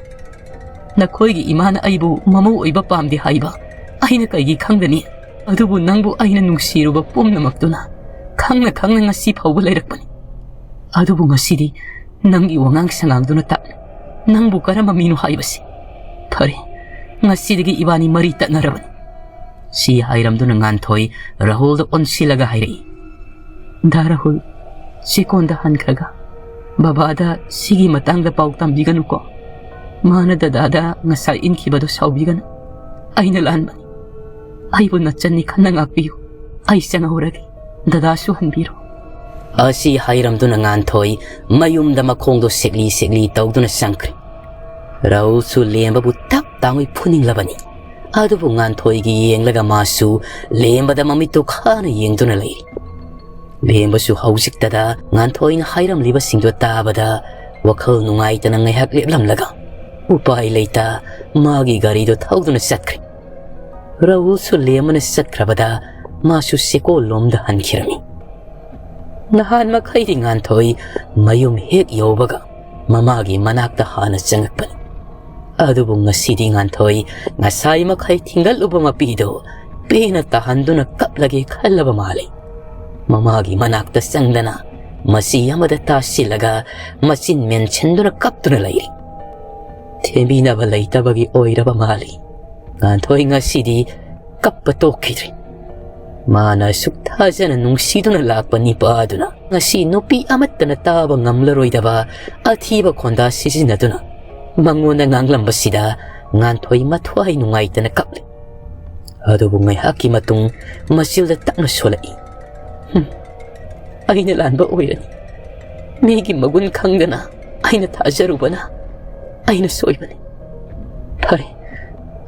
ꯅꯈꯣꯏꯒꯤ ꯏꯃꯥꯅ ꯑꯩꯕꯨ ꯃꯃꯧ ꯑꯣꯏꯕ ꯄꯥꯝꯗꯦ ꯍꯥꯏꯕ ꯑꯩꯅ ꯀꯩꯒꯤ ꯈꯪꯒꯅꯤ? ꯑꯗꯨꯕꯨ ꯅꯪꯕꯨ ꯑꯩꯅ ꯅꯨꯡꯁꯤꯔꯨꯕ ꯄꯨꯝꯅꯃꯛꯇꯨꯅ ꯈꯪꯅ ꯈꯪꯅ ꯉꯁꯤ ꯐꯥꯎꯕ ꯂꯩꯔꯛꯄꯅꯤ꯫ ꯑꯗꯨꯕꯨ ꯉꯁꯤꯗꯤ ꯅꯪꯒꯤ ꯋꯥꯉꯥꯡ ꯁꯉꯥꯡꯗꯨꯅ ꯇꯥꯛꯂꯦ ꯅꯪꯕꯨ ꯀꯔꯝꯕ ꯃꯤꯅꯣ ꯍꯥꯏꯕꯁꯤ꯫ ꯐꯔꯦ, ꯉꯁꯤꯗꯒꯤ ꯏꯕꯥꯅꯤ ꯃꯔꯤ ꯇꯠꯅꯔꯕꯅꯤ꯫ ꯁꯤ ꯍꯥꯏꯔꯝꯗꯨꯅ ꯉꯥꯟꯊꯣꯏ ꯔꯥꯍꯨꯜꯗ ꯑꯣꯟꯁꯤꯜꯂꯒ ꯍꯥꯏꯔꯛꯏ, "ꯗꯥ ꯔꯥꯍꯨꯜ, ꯆꯦꯀꯣꯟꯗ ꯍꯟꯈ꯭ꯔꯒ ꯕꯕꯥꯗ ꯁꯤꯒꯤ ꯃꯇꯥꯡꯗ ꯄꯥꯎ ꯇꯝꯕꯤꯒꯅꯨꯀꯣ꯫ ꯃꯥꯅ ꯗꯗꯥꯗ ꯉꯁꯥꯏ ꯏꯟꯈꯤꯕꯗꯣ ꯁꯥꯎꯕꯤꯒꯅꯨ꯫ ꯑꯩꯅ ꯂꯥꯟꯕꯅꯤ꯫ ꯑꯩꯕꯨ ꯅꯆꯟꯅꯤ ꯈꯟꯅ ꯉꯥꯛꯄꯤꯌꯨ꯫ ꯑꯩ ꯆꯪꯍꯧꯔꯒꯦ꯫ ꯗꯗꯥꯁꯨ ꯍꯟꯕꯤꯔꯣ꯫" ꯑꯁꯤ ꯍꯥꯏꯔꯝꯗꯨꯅ ꯉꯥꯟꯊꯣꯏ ꯃꯌꯨꯝꯗ ꯃꯈꯣꯡꯗꯣ ꯁꯦꯛꯂꯤ ꯁꯦꯛꯂꯤ ꯇꯧꯗꯨꯅ ꯆꯪꯈ꯭ꯔꯦ꯫ ꯔꯥꯍꯨꯜꯁꯨ ꯂꯦꯝꯕꯕꯨ ꯇꯞ ꯇꯥꯡꯉꯩ ꯐꯨꯅꯤꯡꯂꯕꯅꯤ꯫ ꯑꯗꯨꯕꯨ ꯉꯥꯟꯊꯣꯏꯒꯤ ꯌꯦꯡꯂꯒ ꯃꯥꯁꯨ ꯂꯦꯝꯕꯗ ꯃꯃꯤꯠꯇꯨ ꯈꯥꯅ ꯌꯦꯡꯗꯨꯅ ꯂꯩꯔꯤ꯫ ꯂꯦꯝꯕꯁꯨ ꯍꯧꯖꯤꯛꯇꯗ ꯉꯥꯟꯊꯣꯏꯅ ꯍꯥꯏꯔꯝꯂꯤꯕꯁꯤꯡꯗꯨ ꯇꯥꯕꯗ ꯋꯥꯈꯜ ꯅꯨꯡꯉꯥꯏꯇꯅ ꯉꯥꯏꯍꯥꯛ ꯂꯦꯞꯂꯝꯂꯒ ꯎꯄꯥꯏ ꯂꯩꯇ ꯃꯥꯒꯤ ꯒꯥꯔꯤꯗꯨ ꯊꯧꯗꯨꯅ ꯆꯠꯈ꯭ꯔꯦ꯫ ꯔꯥꯍꯨꯜꯁꯨ ꯂꯦꯝꯕꯅ ꯆꯠꯈ꯭ꯔꯕꯗ ꯃꯥꯁꯨ ꯆꯦꯀꯣꯜꯂꯣꯝꯗ ꯍꯟꯈꯤꯔꯝꯃꯤ꯫ ꯅꯍꯥꯟ ꯃꯈꯩꯗꯤ ꯉꯥꯟꯊꯣꯏ ꯃꯌꯨꯝ ꯍꯦꯛ ꯌꯧꯕꯒ ꯃꯃꯥꯒꯤ ꯃꯅꯥꯛꯇ ꯍꯥꯟꯅ ꯆꯪꯉꯛꯄꯅꯤ꯫ ꯑꯗꯨꯕꯨ ꯉꯁꯤꯗꯤ ꯉꯥꯟꯊꯣꯏ ꯉꯁꯥꯏ ꯃꯈꯩ ꯊꯤꯡꯒꯠꯂꯨꯕ ꯃꯄꯤꯗꯨ ꯄꯦꯟꯅ ꯇꯥꯍꯟꯗꯨꯅ ꯀꯞꯂꯒꯦ ꯈꯜꯂꯕ ꯃꯥꯜꯂꯤ꯫ ꯃꯃꯥꯒꯤ ꯃꯅꯥꯛꯇ ꯆꯪꯗꯅ ꯃꯆꯤ ꯑꯃꯗ ꯇꯥꯁꯤꯜꯂꯒ ꯃꯆꯤꯟ ꯃꯦꯟꯁꯤꯟꯗꯨꯅ ꯀꯞꯇꯨꯅ ꯂꯩꯔꯤ꯫ ꯊꯦꯝꯕꯤꯅꯕ ꯂꯩꯇꯕꯒꯤ ꯑꯣꯏꯔꯕ ꯃꯥꯜꯂꯤ꯫ ꯉꯥꯟꯊꯣꯏ ꯉꯁꯤꯗꯤ ꯀꯞꯄ ꯇꯣꯛꯈꯤꯗ꯭ꯔꯤ꯫ ꯃꯥꯅ ꯑꯁꯨꯛ ꯊꯥꯖꯅ ꯅꯨꯡꯁꯤꯗꯨꯅ ꯂꯥꯛꯄ ꯅꯤꯄꯥꯗꯨꯅ ꯉꯁꯤ ꯅꯨꯄꯤ ꯑꯃꯠꯇꯅ ꯇꯥꯕ ꯉꯝꯂꯔꯣꯏꯗꯕ ꯑꯊꯤꯕ ꯈꯣꯟꯗꯥ ꯁꯤꯖꯤꯟꯅꯗꯨꯅ ꯃꯉꯣꯟꯗ ꯉꯥꯡꯂꯝꯕꯁꯤꯗ ꯉꯥꯟꯊꯣꯏ ꯃꯊ꯭ꯋꯥꯏ ꯅꯨꯡꯉꯥꯏꯇꯅ ꯀꯞꯂꯤ꯫ ꯑꯗꯨꯕꯨ ꯉꯥꯏꯍꯥꯛꯀꯤ ꯃꯇꯨꯡ ꯃꯆꯤꯜꯗ ꯇꯞꯅ ꯁꯣꯜꯂꯛꯏ꯫ "ꯍꯨꯝ, ꯑꯩꯅ ꯂꯥꯟꯕ ꯑꯣꯏꯔꯅꯤ꯫ ꯃꯤꯒꯤ ꯃꯒꯨꯟ ꯈꯪꯗꯅ ꯑꯩꯅ ꯊꯥꯖꯔꯨꯕꯅ ꯑꯩꯅ ꯁꯣꯏꯕꯅꯤ꯫ ꯐꯔꯦ,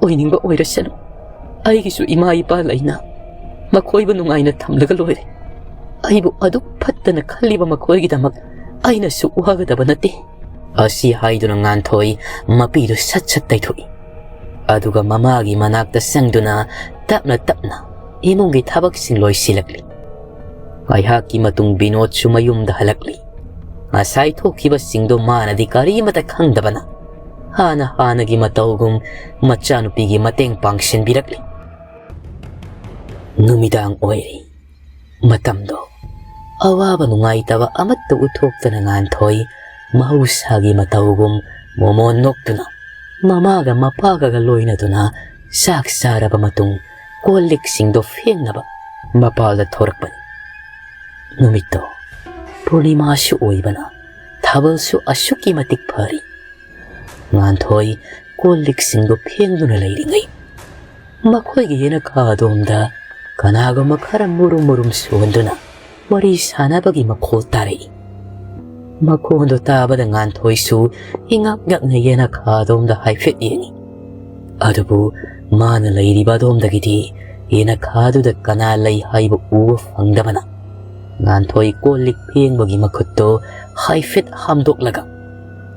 ꯑꯣꯏꯅꯤꯡꯕ ꯑꯣꯏꯔꯁꯅꯨ꯫ ꯑꯩꯒꯤꯁꯨ ꯏꯃꯥ ꯏꯄꯥ ꯂꯩꯅ ꯃꯈꯣꯏꯕꯨ ꯅꯨꯡꯉꯥꯏꯅ ꯊꯝꯂꯒ ꯂꯣꯏꯔꯦ꯫ ꯑꯩꯕꯨ ꯑꯗꯨꯛ ꯐꯠꯇꯅ ꯈꯜꯂꯤꯕ ꯃꯈꯣꯏꯒꯤꯗꯃꯛ ꯑꯩꯅꯁꯨ ꯋꯥꯒꯗꯕ ꯅꯠꯇꯦ꯫" ꯑꯁꯤ ꯍꯥꯏꯗꯨꯅ ꯉꯥꯟꯊꯣꯏ ꯃꯄꯤꯗꯨ ꯁꯠ ꯁꯠ ꯇꯩꯊꯣꯛꯏ꯫ ꯑꯗꯨꯒ ꯃꯃꯥꯒꯤ ꯃꯅꯥꯛꯇ ꯆꯪꯗꯨꯅ ꯇꯞꯅ ꯇꯞꯅ ꯏꯃꯨꯡꯒꯤ ꯊꯕꯛꯁꯤꯡ ꯂꯣꯏꯁꯤꯜꯂꯛꯂꯤ꯫ ꯉꯥꯏꯍꯥꯛꯀꯤ ꯃꯇꯨꯡ ꯕꯤꯅꯣꯗꯁꯨ ꯃꯌꯨꯝꯗ ꯍꯜꯂꯛꯂꯤ꯫ ꯉꯁꯥꯏ ꯊꯣꯛꯈꯤꯕꯁꯤꯡꯗꯣ ꯃꯥꯅꯗꯤ ꯀꯔꯤꯃꯇ ꯈꯪꯗꯕꯅ ꯍꯥꯟꯅ ꯍꯥꯟꯅꯒꯤ ꯃꯇꯧꯒꯨꯝ ꯃꯆꯥꯅꯨꯄꯤꯒꯤ ꯃꯇꯦꯡ ꯄꯥꯡꯁꯤꯟꯕꯤꯔꯛꯂꯤ꯫ ꯅꯨꯃꯤꯗꯥꯡ ꯑꯣꯏꯔꯤ꯫ ꯃꯇꯝꯗꯣ ꯑꯋꯥꯕ ꯅꯨꯡꯉꯥꯏꯇꯕ ꯑꯃꯠꯇ ꯎꯠꯊꯣꯛꯇꯅ ꯉꯥꯟꯊꯣꯏ ꯃꯍꯧꯁꯥꯒꯤ ꯃꯇꯧꯒꯨꯝ ꯃꯣꯃꯣꯟ ꯅꯣꯛꯇꯨꯅ ꯃꯃꯥꯒ ꯃꯄꯥꯒꯒ ꯂꯣꯏꯅꯗꯨꯅ ꯆꯥꯛ ꯆꯥꯔꯕ ꯃꯇꯨꯡ ꯀꯣꯜ ꯂꯤꯛꯁꯤꯡꯗꯣ ꯐꯦꯡꯅꯕ ꯃꯄꯥꯜꯗ ꯊꯣꯔꯛꯄꯅꯤ꯫ ꯅꯨꯃꯤꯠꯇꯣ ꯄꯨꯔꯅꯤꯃꯥꯁꯨ ꯑꯣꯏꯕꯅ ꯊꯥꯕꯜꯁꯨ ꯑꯁꯨꯛꯀꯤ ꯃꯇꯤꯛ ꯐꯔꯤ꯫ ꯉꯥꯟꯊꯣꯏ ꯀꯣꯜ ꯂꯤꯛꯁꯤꯡꯗꯨ ꯐꯦꯡꯗꯨꯅ ꯂꯩꯔꯤꯉꯩ ꯃꯈꯣꯏꯒꯤ ꯌꯦꯅꯈꯥ ꯑꯗꯣꯝꯗ ꯀꯅꯥꯒꯨꯝꯕ ꯈꯔ ꯃꯨꯔꯨꯝ ꯃꯨꯔꯨꯝ ꯁꯣꯟꯗꯨꯅ ꯋꯥꯔꯤ ꯁꯥꯟꯅꯕꯒꯤ ꯃꯈꯣꯜ ꯇꯥꯔꯛꯏ꯫ ꯃꯈꯣꯟꯗꯨ ꯇꯥꯕꯗ ꯉꯥꯟꯊꯣꯏꯁꯨ ꯏꯉꯛ ꯉꯛꯅ ꯌꯦꯅꯈꯥ ꯑꯗꯣꯝꯗ ꯍꯥꯏꯐꯦꯠ ꯌꯦꯡꯏ꯫ ꯑꯗꯨꯕꯨ ꯃꯥꯅ ꯂꯩꯔꯤꯕ ꯑꯗꯣꯝꯗꯒꯤꯗꯤ ꯌꯦꯅꯈꯥꯗꯨꯗ ꯀꯅꯥ ꯂꯩ ꯍꯥꯏꯕ ꯎꯕ ꯐꯪꯗꯕꯅ ꯉꯥꯟꯊꯣꯏ ꯀꯣꯜ ꯂꯤꯛ ꯐꯦꯡꯕꯒꯤ ꯃꯈꯨꯠꯇꯣ ꯍꯥꯏꯐꯦꯠ ꯍꯥꯝꯗꯣꯛꯂꯒ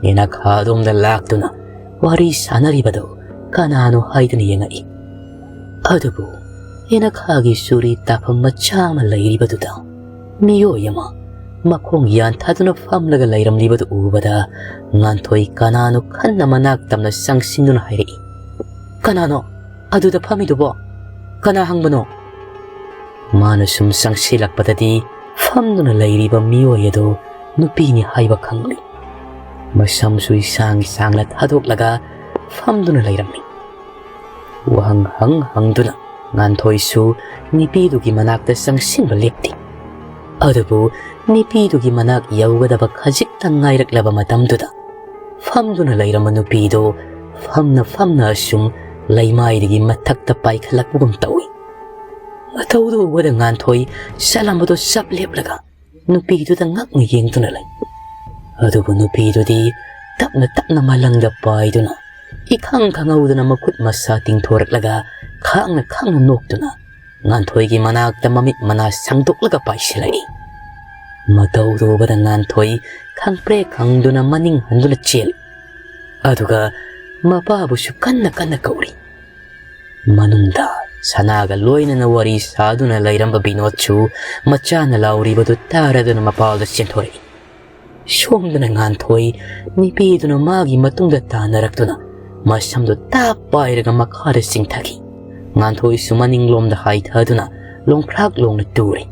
ꯌꯦꯅꯈꯥ ꯑꯗꯣꯝꯗ ꯂꯥꯛꯇꯨꯅ ꯋꯥꯔꯤ ꯁꯥꯟꯅꯔꯤꯕꯗꯨ ꯀꯅꯥꯅꯣ ꯍꯥꯏꯗꯨꯅ ꯌꯦꯡꯉꯛꯏ꯫ ꯑꯗꯨꯕꯨ ꯌꯦꯅꯈꯥꯒꯤ ꯆꯨꯔꯤ ꯇꯥꯐꯝ ꯃꯆꯥ ꯑꯃ ꯂꯩꯔꯤꯕꯗꯨꯗ ꯃꯤꯑꯣꯏ ꯑꯃ ꯃꯈꯣꯡ ꯌꯥꯟꯊꯗꯨꯅ ꯐꯝꯂꯒ ꯂꯩꯔꯝꯂꯤꯕꯗꯨ ꯎꯕꯗ ꯉꯥꯟꯊꯣꯏ ꯀꯅꯥꯅꯣ ꯈꯟꯅ ꯃꯅꯥꯛ ꯇꯝꯅ ꯆꯪꯁꯤꯟꯗꯨꯅ ꯍꯥꯏꯔꯛꯏ, "ꯀꯅꯥꯅꯣ ꯑꯗꯨꯗ ꯐꯝꯃꯤꯗꯨꯕꯣ? ꯀꯅꯥ ꯍꯪꯕꯅꯣ?" ꯃꯥꯅ ꯁꯨꯝ ꯆꯪꯁꯤꯜꯂꯛꯄꯗꯗꯤ ꯐꯝꯗꯨꯅ ꯂꯩꯔꯤꯕ ꯃꯤꯑꯣꯏ ꯑꯗꯨ ꯅꯨꯄꯤꯅꯤ ꯍꯥꯏꯕ ꯈꯪꯂꯤ꯫ ꯃꯁꯝꯁꯨ ꯏꯁꯥꯡ ꯁꯥꯡꯅ ꯊꯥꯗꯣꯛꯂꯒ ꯐꯝꯗꯨꯅ ꯂꯩꯔꯝꯃꯤ꯫ ꯋꯥꯍꯪ ꯍꯪ ꯍꯪꯗꯨꯅ ꯉꯥꯟꯊꯣꯏꯁꯨ ꯅꯨꯄꯤꯗꯨꯒꯤ ꯃꯅꯥꯛꯇ ꯆꯪꯁꯤꯟꯕ ꯂꯦꯞꯇꯦ꯫ ꯑꯗꯨꯕꯨ ꯅꯨꯄꯤꯗꯨꯒꯤ ꯃꯅꯥꯛ ꯌꯧꯒꯗꯕ ꯈꯖꯤꯛꯇꯪ ꯉꯥꯏꯔꯛꯂꯕ ꯃꯇꯝꯗꯨꯗ ꯐꯝꯗꯨꯅ ꯂꯩꯔꯝꯕ ꯅꯨꯄꯤꯗꯨ ꯐꯝꯅ ꯐꯝꯅ ꯑꯁꯨꯝ ꯂꯩꯃꯥꯏꯗꯒꯤ ꯃꯊꯛꯇ ꯄꯥꯏꯈꯠꯂꯛꯄꯒꯨꯝ ꯇꯧꯏ꯫ ꯃꯇꯧꯗꯨ ꯎꯕꯗ ꯉꯥꯟꯊꯣꯏ ꯆꯠꯂꯝꯕꯗꯨ ꯆꯞ ꯂꯦꯞꯂꯒ ꯅꯨꯄꯤꯗꯨꯗ ꯉꯛꯅ ꯌꯦꯡꯗꯨꯅ ꯂꯩ꯫ ꯑꯗꯨꯕꯨ ꯅꯨꯄꯤꯗꯨꯗꯤ ꯇꯞꯅ ꯇꯞꯅ ꯃꯂꯪꯗ ꯄꯥꯏꯗꯨꯅ ꯏꯈꯪ ꯈꯪꯍꯧꯗꯅ ꯃꯈꯨꯠ ꯃꯁꯥ ꯇꯤꯡꯊꯣꯔꯛꯂꯒ ꯈꯥꯡꯅ ꯈꯥꯡꯅ ꯅꯣꯛꯇꯨꯅ ꯉꯥꯟꯊꯣꯏꯒꯤ ꯃꯅꯥꯛꯇ ꯃꯃꯤꯠ ꯃꯅꯥ ꯁꯥꯡꯗꯣꯛꯂꯒ ꯄꯥꯏꯁꯤꯜꯂꯛꯏ꯫ ꯃꯇꯧꯗꯨ ꯎꯕꯗ ꯉꯥꯟꯊꯣꯏ ꯈꯪꯄ꯭ꯔꯦꯛ ꯈꯪꯗꯨꯅ ꯃꯅꯤꯡ ꯍꯟꯗꯨꯅ ꯆꯦꯜꯂꯤ꯫ ꯑꯗꯨꯒ ꯃꯄꯥꯕꯨꯁꯨ ꯀꯟꯅ ꯀꯟꯅ ꯀꯧꯔꯤ꯫ ꯃꯅꯨꯡꯗ ꯁꯅꯥꯒ ꯂꯣꯏꯅꯅ ꯋꯥꯔꯤ ꯁꯥꯗꯨꯅ ꯂꯩꯔꯝꯕ ꯕꯤꯅꯣꯗꯁꯨ ꯃꯆꯥꯅ ꯂꯥꯎꯔꯤꯕꯗꯨ ꯇꯥꯔꯗꯨꯅ ꯃꯄꯥꯜꯗ ꯆꯦꯟꯊꯣꯔꯛꯏ꯫ ꯁꯣꯝꯗꯅ ꯉꯥꯟꯊꯣꯏ ꯅꯨꯄꯤꯗꯨꯅ ꯃꯥꯒꯤ ꯃꯇꯨꯡꯗ ꯇꯥꯟꯅꯔꯛꯇꯨꯅ ꯃꯁꯝꯗꯨ ꯇꯥꯞ ꯄꯥꯏꯔꯒ ꯃꯈꯥꯗ ꯆꯤꯡꯊꯈꯤ꯫ ꯉꯥꯟꯊꯣꯏꯁꯨ ꯃꯅꯤꯡꯂꯣꯝꯗ ꯍꯥꯏꯊꯗꯨꯅ ꯂꯣꯡꯈ꯭ꯔꯥꯛ ꯂꯣꯡꯅ ꯇꯨꯔꯦ꯫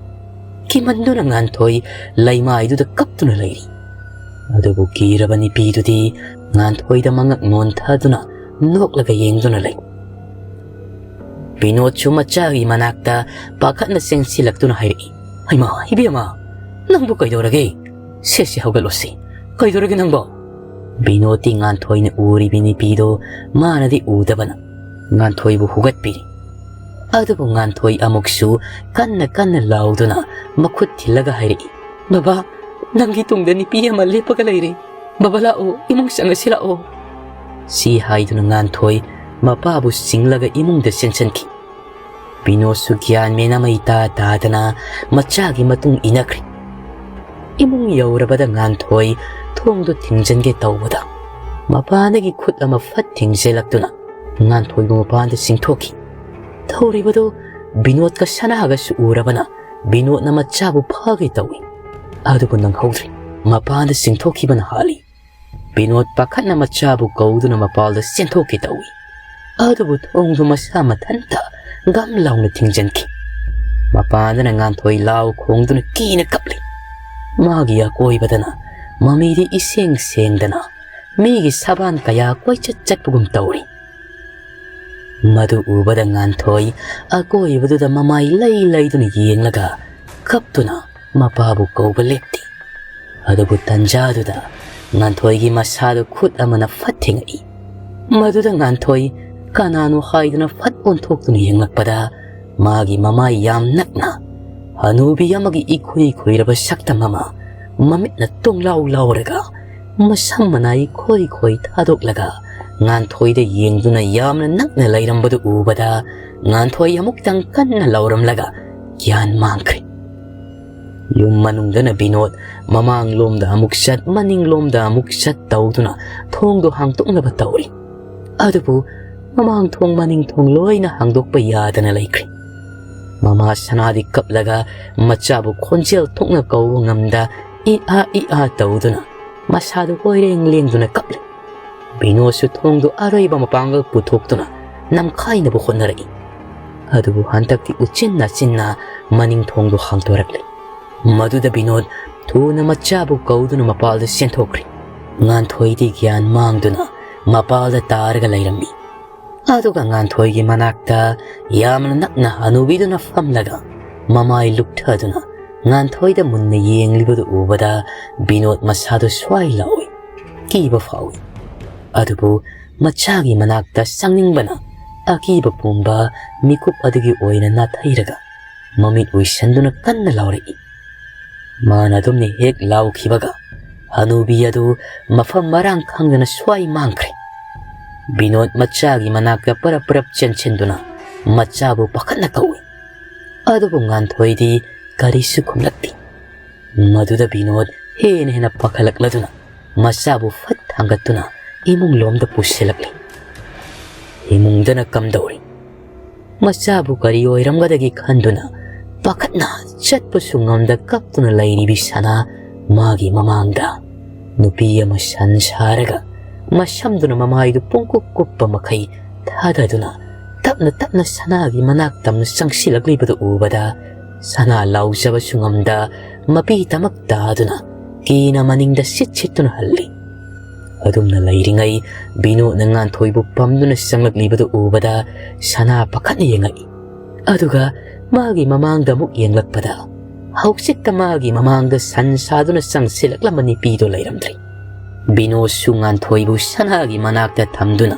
ꯀꯤꯃꯟꯗꯨꯅ ꯉꯥꯟꯊꯣꯏ ꯂꯩꯃꯥꯏꯗꯨꯗ ꯀꯞꯇꯨꯅ ꯂꯩꯔꯤ꯫ ꯑꯗꯨꯕꯨ ꯀꯤꯔꯕ ꯅꯨꯄꯤꯗꯨꯗꯤ ꯉꯥꯟꯊꯣꯏꯗ ꯃꯉꯛ ꯅꯣꯟꯊꯗꯨꯅ ꯅꯣꯛꯂꯒ ꯌꯦꯡꯗꯨꯅ ꯂꯩ꯫ ꯕꯤꯅꯣꯗꯁꯨ ꯃꯆꯥꯒꯤ ꯃꯅꯥꯛꯇ ꯄꯥꯈꯠꯅ ꯆꯦꯟꯁꯤꯜꯂꯛꯇꯨꯅ ꯍꯥꯏꯔꯛꯏ, "ꯍꯩꯃꯥ, ꯏꯕꯦꯝꯃ, ꯅꯪꯕꯨ ꯀꯩꯗꯧꯔꯒꯦ? ꯁꯦ, ꯁꯦ, ꯍꯧꯒꯠꯂꯣꯁꯤ꯫ ꯀꯩꯗꯧꯔꯒꯦ ꯅꯪꯕꯣ?" ꯕꯤꯅꯣꯗꯇꯤ ꯉꯥꯟꯊꯣꯏꯅ ꯎꯔꯤꯕꯤ ꯅꯨꯄꯤꯗꯣ ꯃꯥꯅꯗꯤ ꯎꯗꯕꯅ ꯉꯥꯟꯊꯣꯏꯕꯨ ꯍꯨꯒꯠꯄꯤꯔꯤ꯫ ꯑꯗꯨꯕꯨ ꯉꯥꯟꯊꯣꯏ ꯑꯃꯨꯛꯁꯨ ꯀꯟꯅ ꯀꯟꯅ ꯂꯥꯎꯗꯨꯅ ꯃꯈꯨꯠ ꯊꯤꯜꯂꯒ ꯍꯥꯏꯔꯛꯏ, "ꯕꯕꯥ, ꯅꯪꯒꯤ ꯇꯨꯡꯗ ꯅꯨꯄꯤ ꯑꯃ ꯂꯦꯞꯄꯒ ꯂꯩꯔꯦ꯫ ꯕꯕꯥ, ꯂꯥꯛꯑꯣ, ꯏꯃꯨꯡ ꯆꯪꯉꯁꯤ, ꯂꯥꯛꯑꯣ꯫" ꯁꯤ ꯍꯥꯏꯗꯨꯅ ꯉꯥꯟꯊꯣꯏ ꯃꯄꯥꯕꯨ ꯆꯤꯡꯂꯒ ꯏꯃꯨꯡꯗ ꯆꯦꯟꯁꯤꯟꯈꯤ꯫ ꯕꯤꯅꯣꯗꯁꯨ ꯒ꯭ꯌꯥꯟ ꯃꯦꯟ ꯑꯃ ꯏꯇꯥ ꯇꯥꯗꯅ ꯃꯆꯥꯒꯤ ꯃꯇꯨꯡ ꯏꯟꯅꯈ꯭ꯔꯦ꯫ ꯏꯃꯨꯡ ꯌꯧꯔꯕꯗ ꯉꯥꯟꯊꯣꯏ ꯊꯣꯡꯗꯨ ꯊꯤꯡꯖꯤꯟꯒꯦ ꯇꯧꯕꯗ ꯃꯄꯥꯟꯗꯒꯤ ꯈꯨꯠ ꯑꯃ ꯐꯠ ꯊꯤꯡꯖꯤꯜꯂꯛꯇꯨꯅ ꯉꯥꯟꯊꯣꯏꯕꯨ ꯃꯄꯥꯟꯗ ꯆꯤꯡꯊꯣꯛꯈꯤ꯫ ꯇꯧꯔꯤꯕꯗꯨ ꯕꯤꯅꯣꯗꯀ ꯁꯅꯥꯒꯁꯨ ꯎꯔꯕꯅ ꯕꯤꯅꯣꯗꯅ ꯃꯆꯥꯕꯨ ꯐꯥꯒꯦ ꯇꯧꯏ꯫ ꯑꯗꯨꯕꯨ ꯅꯪꯍꯧꯗ꯭ꯔꯦ꯫ ꯃꯄꯥꯟꯗ ꯆꯤꯡꯊꯣꯛꯈꯤꯕꯅ ꯍꯥꯜꯂꯤ꯫ ꯕꯤꯅꯣꯗ ꯄꯥꯈꯠꯅ ꯃꯆꯥꯕꯨ ꯀꯧꯗꯨꯅ ꯃꯄꯥꯟꯗ ꯆꯦꯟꯊꯣꯛꯀꯦ ꯇꯧꯏ꯫ ꯑꯗꯨꯕꯨ ꯊꯣꯡꯗꯨ ꯃꯁꯥ ꯃꯊꯟꯇ ꯒꯝ ꯂꯥꯎꯅ ꯊꯤꯡꯖꯤꯟꯈꯤ꯫ ꯃꯄꯥꯟꯗꯅ ꯉꯥꯟꯊꯣꯏ ꯂꯥꯎ ꯈꯣꯡꯗꯨꯅ ꯀꯤꯅ ꯀꯞꯂꯤ꯫ ꯃꯥꯒꯤ ꯑꯀꯣꯏꯕꯗꯅ ꯃꯃꯤꯗꯤ ꯏꯁꯦꯡ ꯁꯦꯡꯗꯅ ꯃꯤꯒꯤ ꯁꯕꯥꯟ ꯀꯌꯥ ꯀꯣꯏꯆꯠ ꯆꯠꯄꯒꯨꯝ ꯇꯧꯔꯤ꯫ ꯃꯗꯨ ꯎꯕꯗ ꯉꯥꯟꯊꯣꯏ ꯑꯀꯣꯏꯕꯗꯨꯗ ꯃꯃꯥꯏ ꯂꯩ ꯂꯩꯗꯨꯅ ꯌꯦꯡꯂꯒ ꯀꯞꯇꯨꯅ ꯃꯄꯥꯕꯨ ꯀꯧꯕ ꯂꯦꯞꯇꯦ꯫ ꯑꯗꯨꯕꯨ ꯇꯟꯖꯥꯗꯨꯗ ꯉꯥꯟꯊꯣꯏꯒꯤ ꯃꯁꯥꯗꯨ ꯈꯨꯠ ꯑꯃꯅ ꯐꯠ ꯊꯦꯡꯉꯛꯏ꯫ ꯃꯗꯨꯗ ꯉꯥꯟꯊꯣꯏ ꯀꯅꯥꯅꯣ ꯍꯥꯏꯗꯨꯅ ꯐꯠ ꯑꯣꯟꯊꯣꯛꯇꯨꯅ ꯌꯦꯡꯂꯛꯄꯗ ꯃꯥꯒꯤ ꯃꯃꯥꯏ ꯌꯥꯝ ꯅꯛꯅ ꯍꯅꯨꯕꯤ ꯑꯃꯒꯤ ꯏꯈꯨꯏ ꯈꯨꯏꯔꯕ ꯁꯛꯇꯝ ꯑꯃ ꯃꯃꯤꯠꯅ ꯇꯣꯡꯂꯥꯎ ꯂꯥꯎꯔꯒ ꯃꯁꯝ ꯃꯅꯥꯏ ꯈꯣꯏ ꯈꯣꯏ ꯊꯥꯗꯣꯛꯂꯒ ꯉꯥꯟꯊꯣꯏꯗ ꯌꯦꯡꯗꯨꯅ ꯌꯥꯝꯅ ꯅꯛꯅ ꯂꯩꯔꯝꯕꯗꯨ ꯎꯕꯗ ꯉꯥꯟꯊꯣꯏ ꯑꯃꯨꯛꯇꯪ ꯀꯟꯅ ꯂꯥꯎꯔꯝꯂꯒ ꯒ꯭ꯌꯥꯟ ꯃꯥꯡꯈ꯭ꯔꯦ꯫ ꯌꯨꯝ ꯃꯅꯨꯡꯗꯅ ꯕꯤꯅꯣꯗ ꯃꯃꯥꯡꯂꯣꯝꯗ ꯑꯃꯨꯛ ꯆꯠ, ꯃꯅꯤꯡꯂꯣꯝꯗ ꯑꯃꯨꯛ ꯆꯠ ꯇꯧꯗꯨꯅ ꯊꯣꯡꯗꯨ ꯍꯥꯡꯗꯣꯛꯅꯕ ꯇꯧꯔꯤ꯫ ꯑꯗꯨꯕꯨ ꯃꯃꯥꯡ ꯊꯣꯡ ꯃꯅꯤꯡ ꯊꯣꯡ ꯂꯣꯏꯅ ꯍꯥꯡꯗꯣꯛꯄ ꯌꯥꯗꯅ ꯂꯩꯈ꯭ꯔꯦ꯫ ꯃꯃꯥ ꯁꯅꯥꯗꯤ ꯀꯞꯂꯒ ꯃꯆꯥꯕꯨ ꯈꯣꯟꯖꯦꯜ ꯊꯣꯛꯅ ꯀꯧꯕ ꯉꯝꯗ ꯏ ꯑꯥ ꯏ ꯑꯥ ꯇꯧꯗꯨꯅ ꯃꯁꯥꯗꯨ ꯀꯣꯏꯔꯦꯡ ꯂꯦꯡꯗꯨꯅ ꯀꯞꯂꯤ꯫ ꯕꯤꯅꯣꯗꯁꯨ ꯊꯣꯡꯗꯨ ꯑꯔꯣꯏꯕ ꯃꯄꯥꯡꯒꯜ ꯄꯨꯊꯣꯛꯇꯨꯅ ꯅꯝꯈꯥꯏꯅꯕ ꯍꯣꯠꯅꯔꯛꯏ꯫ ꯑꯗꯨꯕꯨ ꯍꯟꯗꯛꯇꯤ ꯎꯆꯤꯟ ꯅꯥꯆꯤꯟꯅ ꯃꯅꯤꯡ ꯊꯣꯡꯗꯨ ꯍꯥꯡꯗꯣꯔꯛꯂꯦ꯫ ꯃꯗꯨꯗ ꯕꯤꯅꯣꯗ ꯊꯨꯅ ꯃꯆꯥꯕꯨ ꯀꯧꯗꯨꯅ ꯃꯄꯥꯜꯗ ꯆꯦꯟꯊꯣꯛꯈ꯭ꯔꯦ꯫ ꯉꯥꯟꯊꯣꯏꯗꯤ ꯒ꯭ꯌꯥꯟ ꯃꯥꯡꯗꯨꯅ ꯃꯄꯥꯜꯗ ꯇꯥꯔꯒ ꯂꯩꯔꯝꯃꯤ꯫ ꯑꯗꯨꯒ ꯉꯥꯟꯊꯣꯏꯒꯤ ꯃꯅꯥꯛꯇ ꯌꯥꯝꯅ ꯅꯛꯅ ꯍꯅꯨꯕꯤꯗꯨꯅ ꯐꯝꯂꯒ ꯃꯃꯥꯏ ꯂꯨꯛꯊꯗꯨꯅ ꯉꯥꯟꯊꯣꯏꯗ ꯃꯨꯟꯅ ꯌꯦꯡꯂꯤꯕꯗꯨ ꯎꯕꯗ ꯕꯤꯅꯣꯗ ꯃꯁꯥꯗꯨ ꯁ꯭ꯋꯥꯏ ꯂꯥꯎꯏ꯫ ꯀꯤꯕ ꯐꯥꯎꯏ꯫ ꯑꯗꯨꯕꯨ ꯃꯆꯥꯒꯤ ꯃꯅꯥꯛꯇ ꯆꯪꯅꯤꯡꯕꯅ ꯑꯀꯤꯕ ꯄꯨꯝꯕ ꯃꯤꯀꯨꯞ ꯑꯗꯨꯒꯤ ꯑꯣꯏꯅ ꯅꯥꯊꯩꯔꯒ ꯃꯃꯤꯠ ꯎꯏꯁꯟꯗꯨꯅ ꯀꯟꯅ ꯂꯥꯎꯔꯛꯏ꯫ ꯃꯥꯅ ꯑꯗꯨꯝꯅ ꯍꯦꯛ ꯂꯥꯎꯈꯤꯕꯒ ꯍꯅꯨꯕꯤ ꯑꯗꯨ ꯃꯐꯝ ꯃꯔꯥꯡ ꯈꯪꯗꯅ ꯁ꯭ꯋꯥꯏ ꯃꯥꯡꯈ꯭ꯔꯦ꯫ ꯕꯤꯅꯣꯗ ꯃꯆꯥꯒꯤ ꯃꯅꯥꯛꯇ ꯄꯔꯞ ꯄꯔꯞ ꯆꯦꯟꯁꯤꯟꯗꯨꯅ ꯃꯆꯥꯕꯨ ꯄꯥꯈꯠꯅ ꯀꯧꯏ꯫ ꯑꯗꯨꯕꯨ ꯉꯥꯟꯊꯣꯏꯗꯤ ꯀꯔꯤꯁꯨ ꯈꯨꯝꯂꯛꯇꯦ꯫ ꯃꯗꯨꯗ ꯕꯤꯅꯣꯗ ꯍꯦꯟꯅ ꯍꯦꯟꯅ ꯄꯥꯈꯠꯂꯛꯂꯗꯨꯅ ꯃꯆꯥꯕꯨ ꯐꯠ ꯊꯥꯡꯒꯠꯇꯨꯅ ꯏꯃꯨꯡ ꯂꯣꯝꯗ ꯄꯨꯁꯤꯜꯂꯛꯂꯤ꯫ ꯏꯃꯨꯡꯗꯅ ꯀꯝꯗꯧꯔꯤ? ꯃꯆꯥꯕꯨ ꯀꯔꯤ ꯑꯣꯏꯔꯝꯒꯗꯒꯦ ꯈꯟꯗꯨꯅ ꯄꯥꯈꯠꯅ ꯆꯠꯄꯁꯨ ꯉꯝꯗ ꯀꯞꯇꯨꯅ ꯂꯩꯔꯤꯕꯤ ꯁꯅꯥ ꯃꯥꯒꯤ ꯃꯃꯥꯡꯗ ꯅꯨꯄꯤ ꯑꯃ ꯁꯟ ꯁꯥꯔꯒ ꯃꯁꯝꯗꯨꯅ ꯃꯃꯥꯏꯗꯨ ꯄꯨꯡꯀꯨꯞ ꯀꯨꯞꯄ ꯃꯈꯩ ꯊꯥꯗꯗꯨꯅ ꯇꯞꯅ ꯇꯞꯅ ꯁꯅꯥꯒꯤ ꯃꯅꯥꯛ ꯇꯝꯅ ꯆꯪꯁꯤꯜꯂꯛꯂꯤꯕꯗꯨ ꯎꯕꯗ ꯁꯅꯥ ꯂꯥꯎꯖꯕꯁꯨ ꯉꯝꯗ ꯃꯄꯤ ꯇꯃꯛ ꯇꯥꯗꯨꯅ ꯀꯤꯅ ꯃꯅꯤꯡꯗ ꯁꯤꯠ ꯁꯤꯠꯇꯨꯅ ꯍꯜꯂꯤ꯫ ꯑꯗꯨꯝꯅ ꯂꯩꯔꯤꯉꯩ ꯕꯤꯅꯣꯗꯅ ꯉꯥꯟꯊꯣꯏꯕꯨ ꯄꯝꯗꯨꯅ ꯆꯪꯂꯛꯂꯤꯕꯗꯨ ꯎꯕꯗ ꯁꯅꯥ ꯄꯥꯈꯠꯅ ꯌꯦꯡꯉꯛꯏ꯫ ꯑꯗꯨꯒ ꯃꯥꯒꯤ ꯃꯃꯥꯡꯗ ꯑꯃꯨꯛ ꯌꯦꯡꯂꯛꯄꯗ ꯍꯧꯖꯤꯛꯇ ꯃꯥꯒꯤ ꯃꯃꯥꯡꯗ ꯁꯟ ꯁꯥꯗꯨꯅ ꯆꯪꯁꯤꯜꯂꯛꯂꯝꯕ ꯅꯨꯄꯤꯗꯨ ꯂꯩꯔꯝꯗ꯭ꯔꯦ꯫ ꯕꯤꯅꯣꯗꯁꯨ ꯉꯥꯟꯊꯣꯏꯕꯨ ꯁꯅꯥꯒꯤ ꯃꯅꯥꯛꯇ ꯊꯝꯗꯨꯅ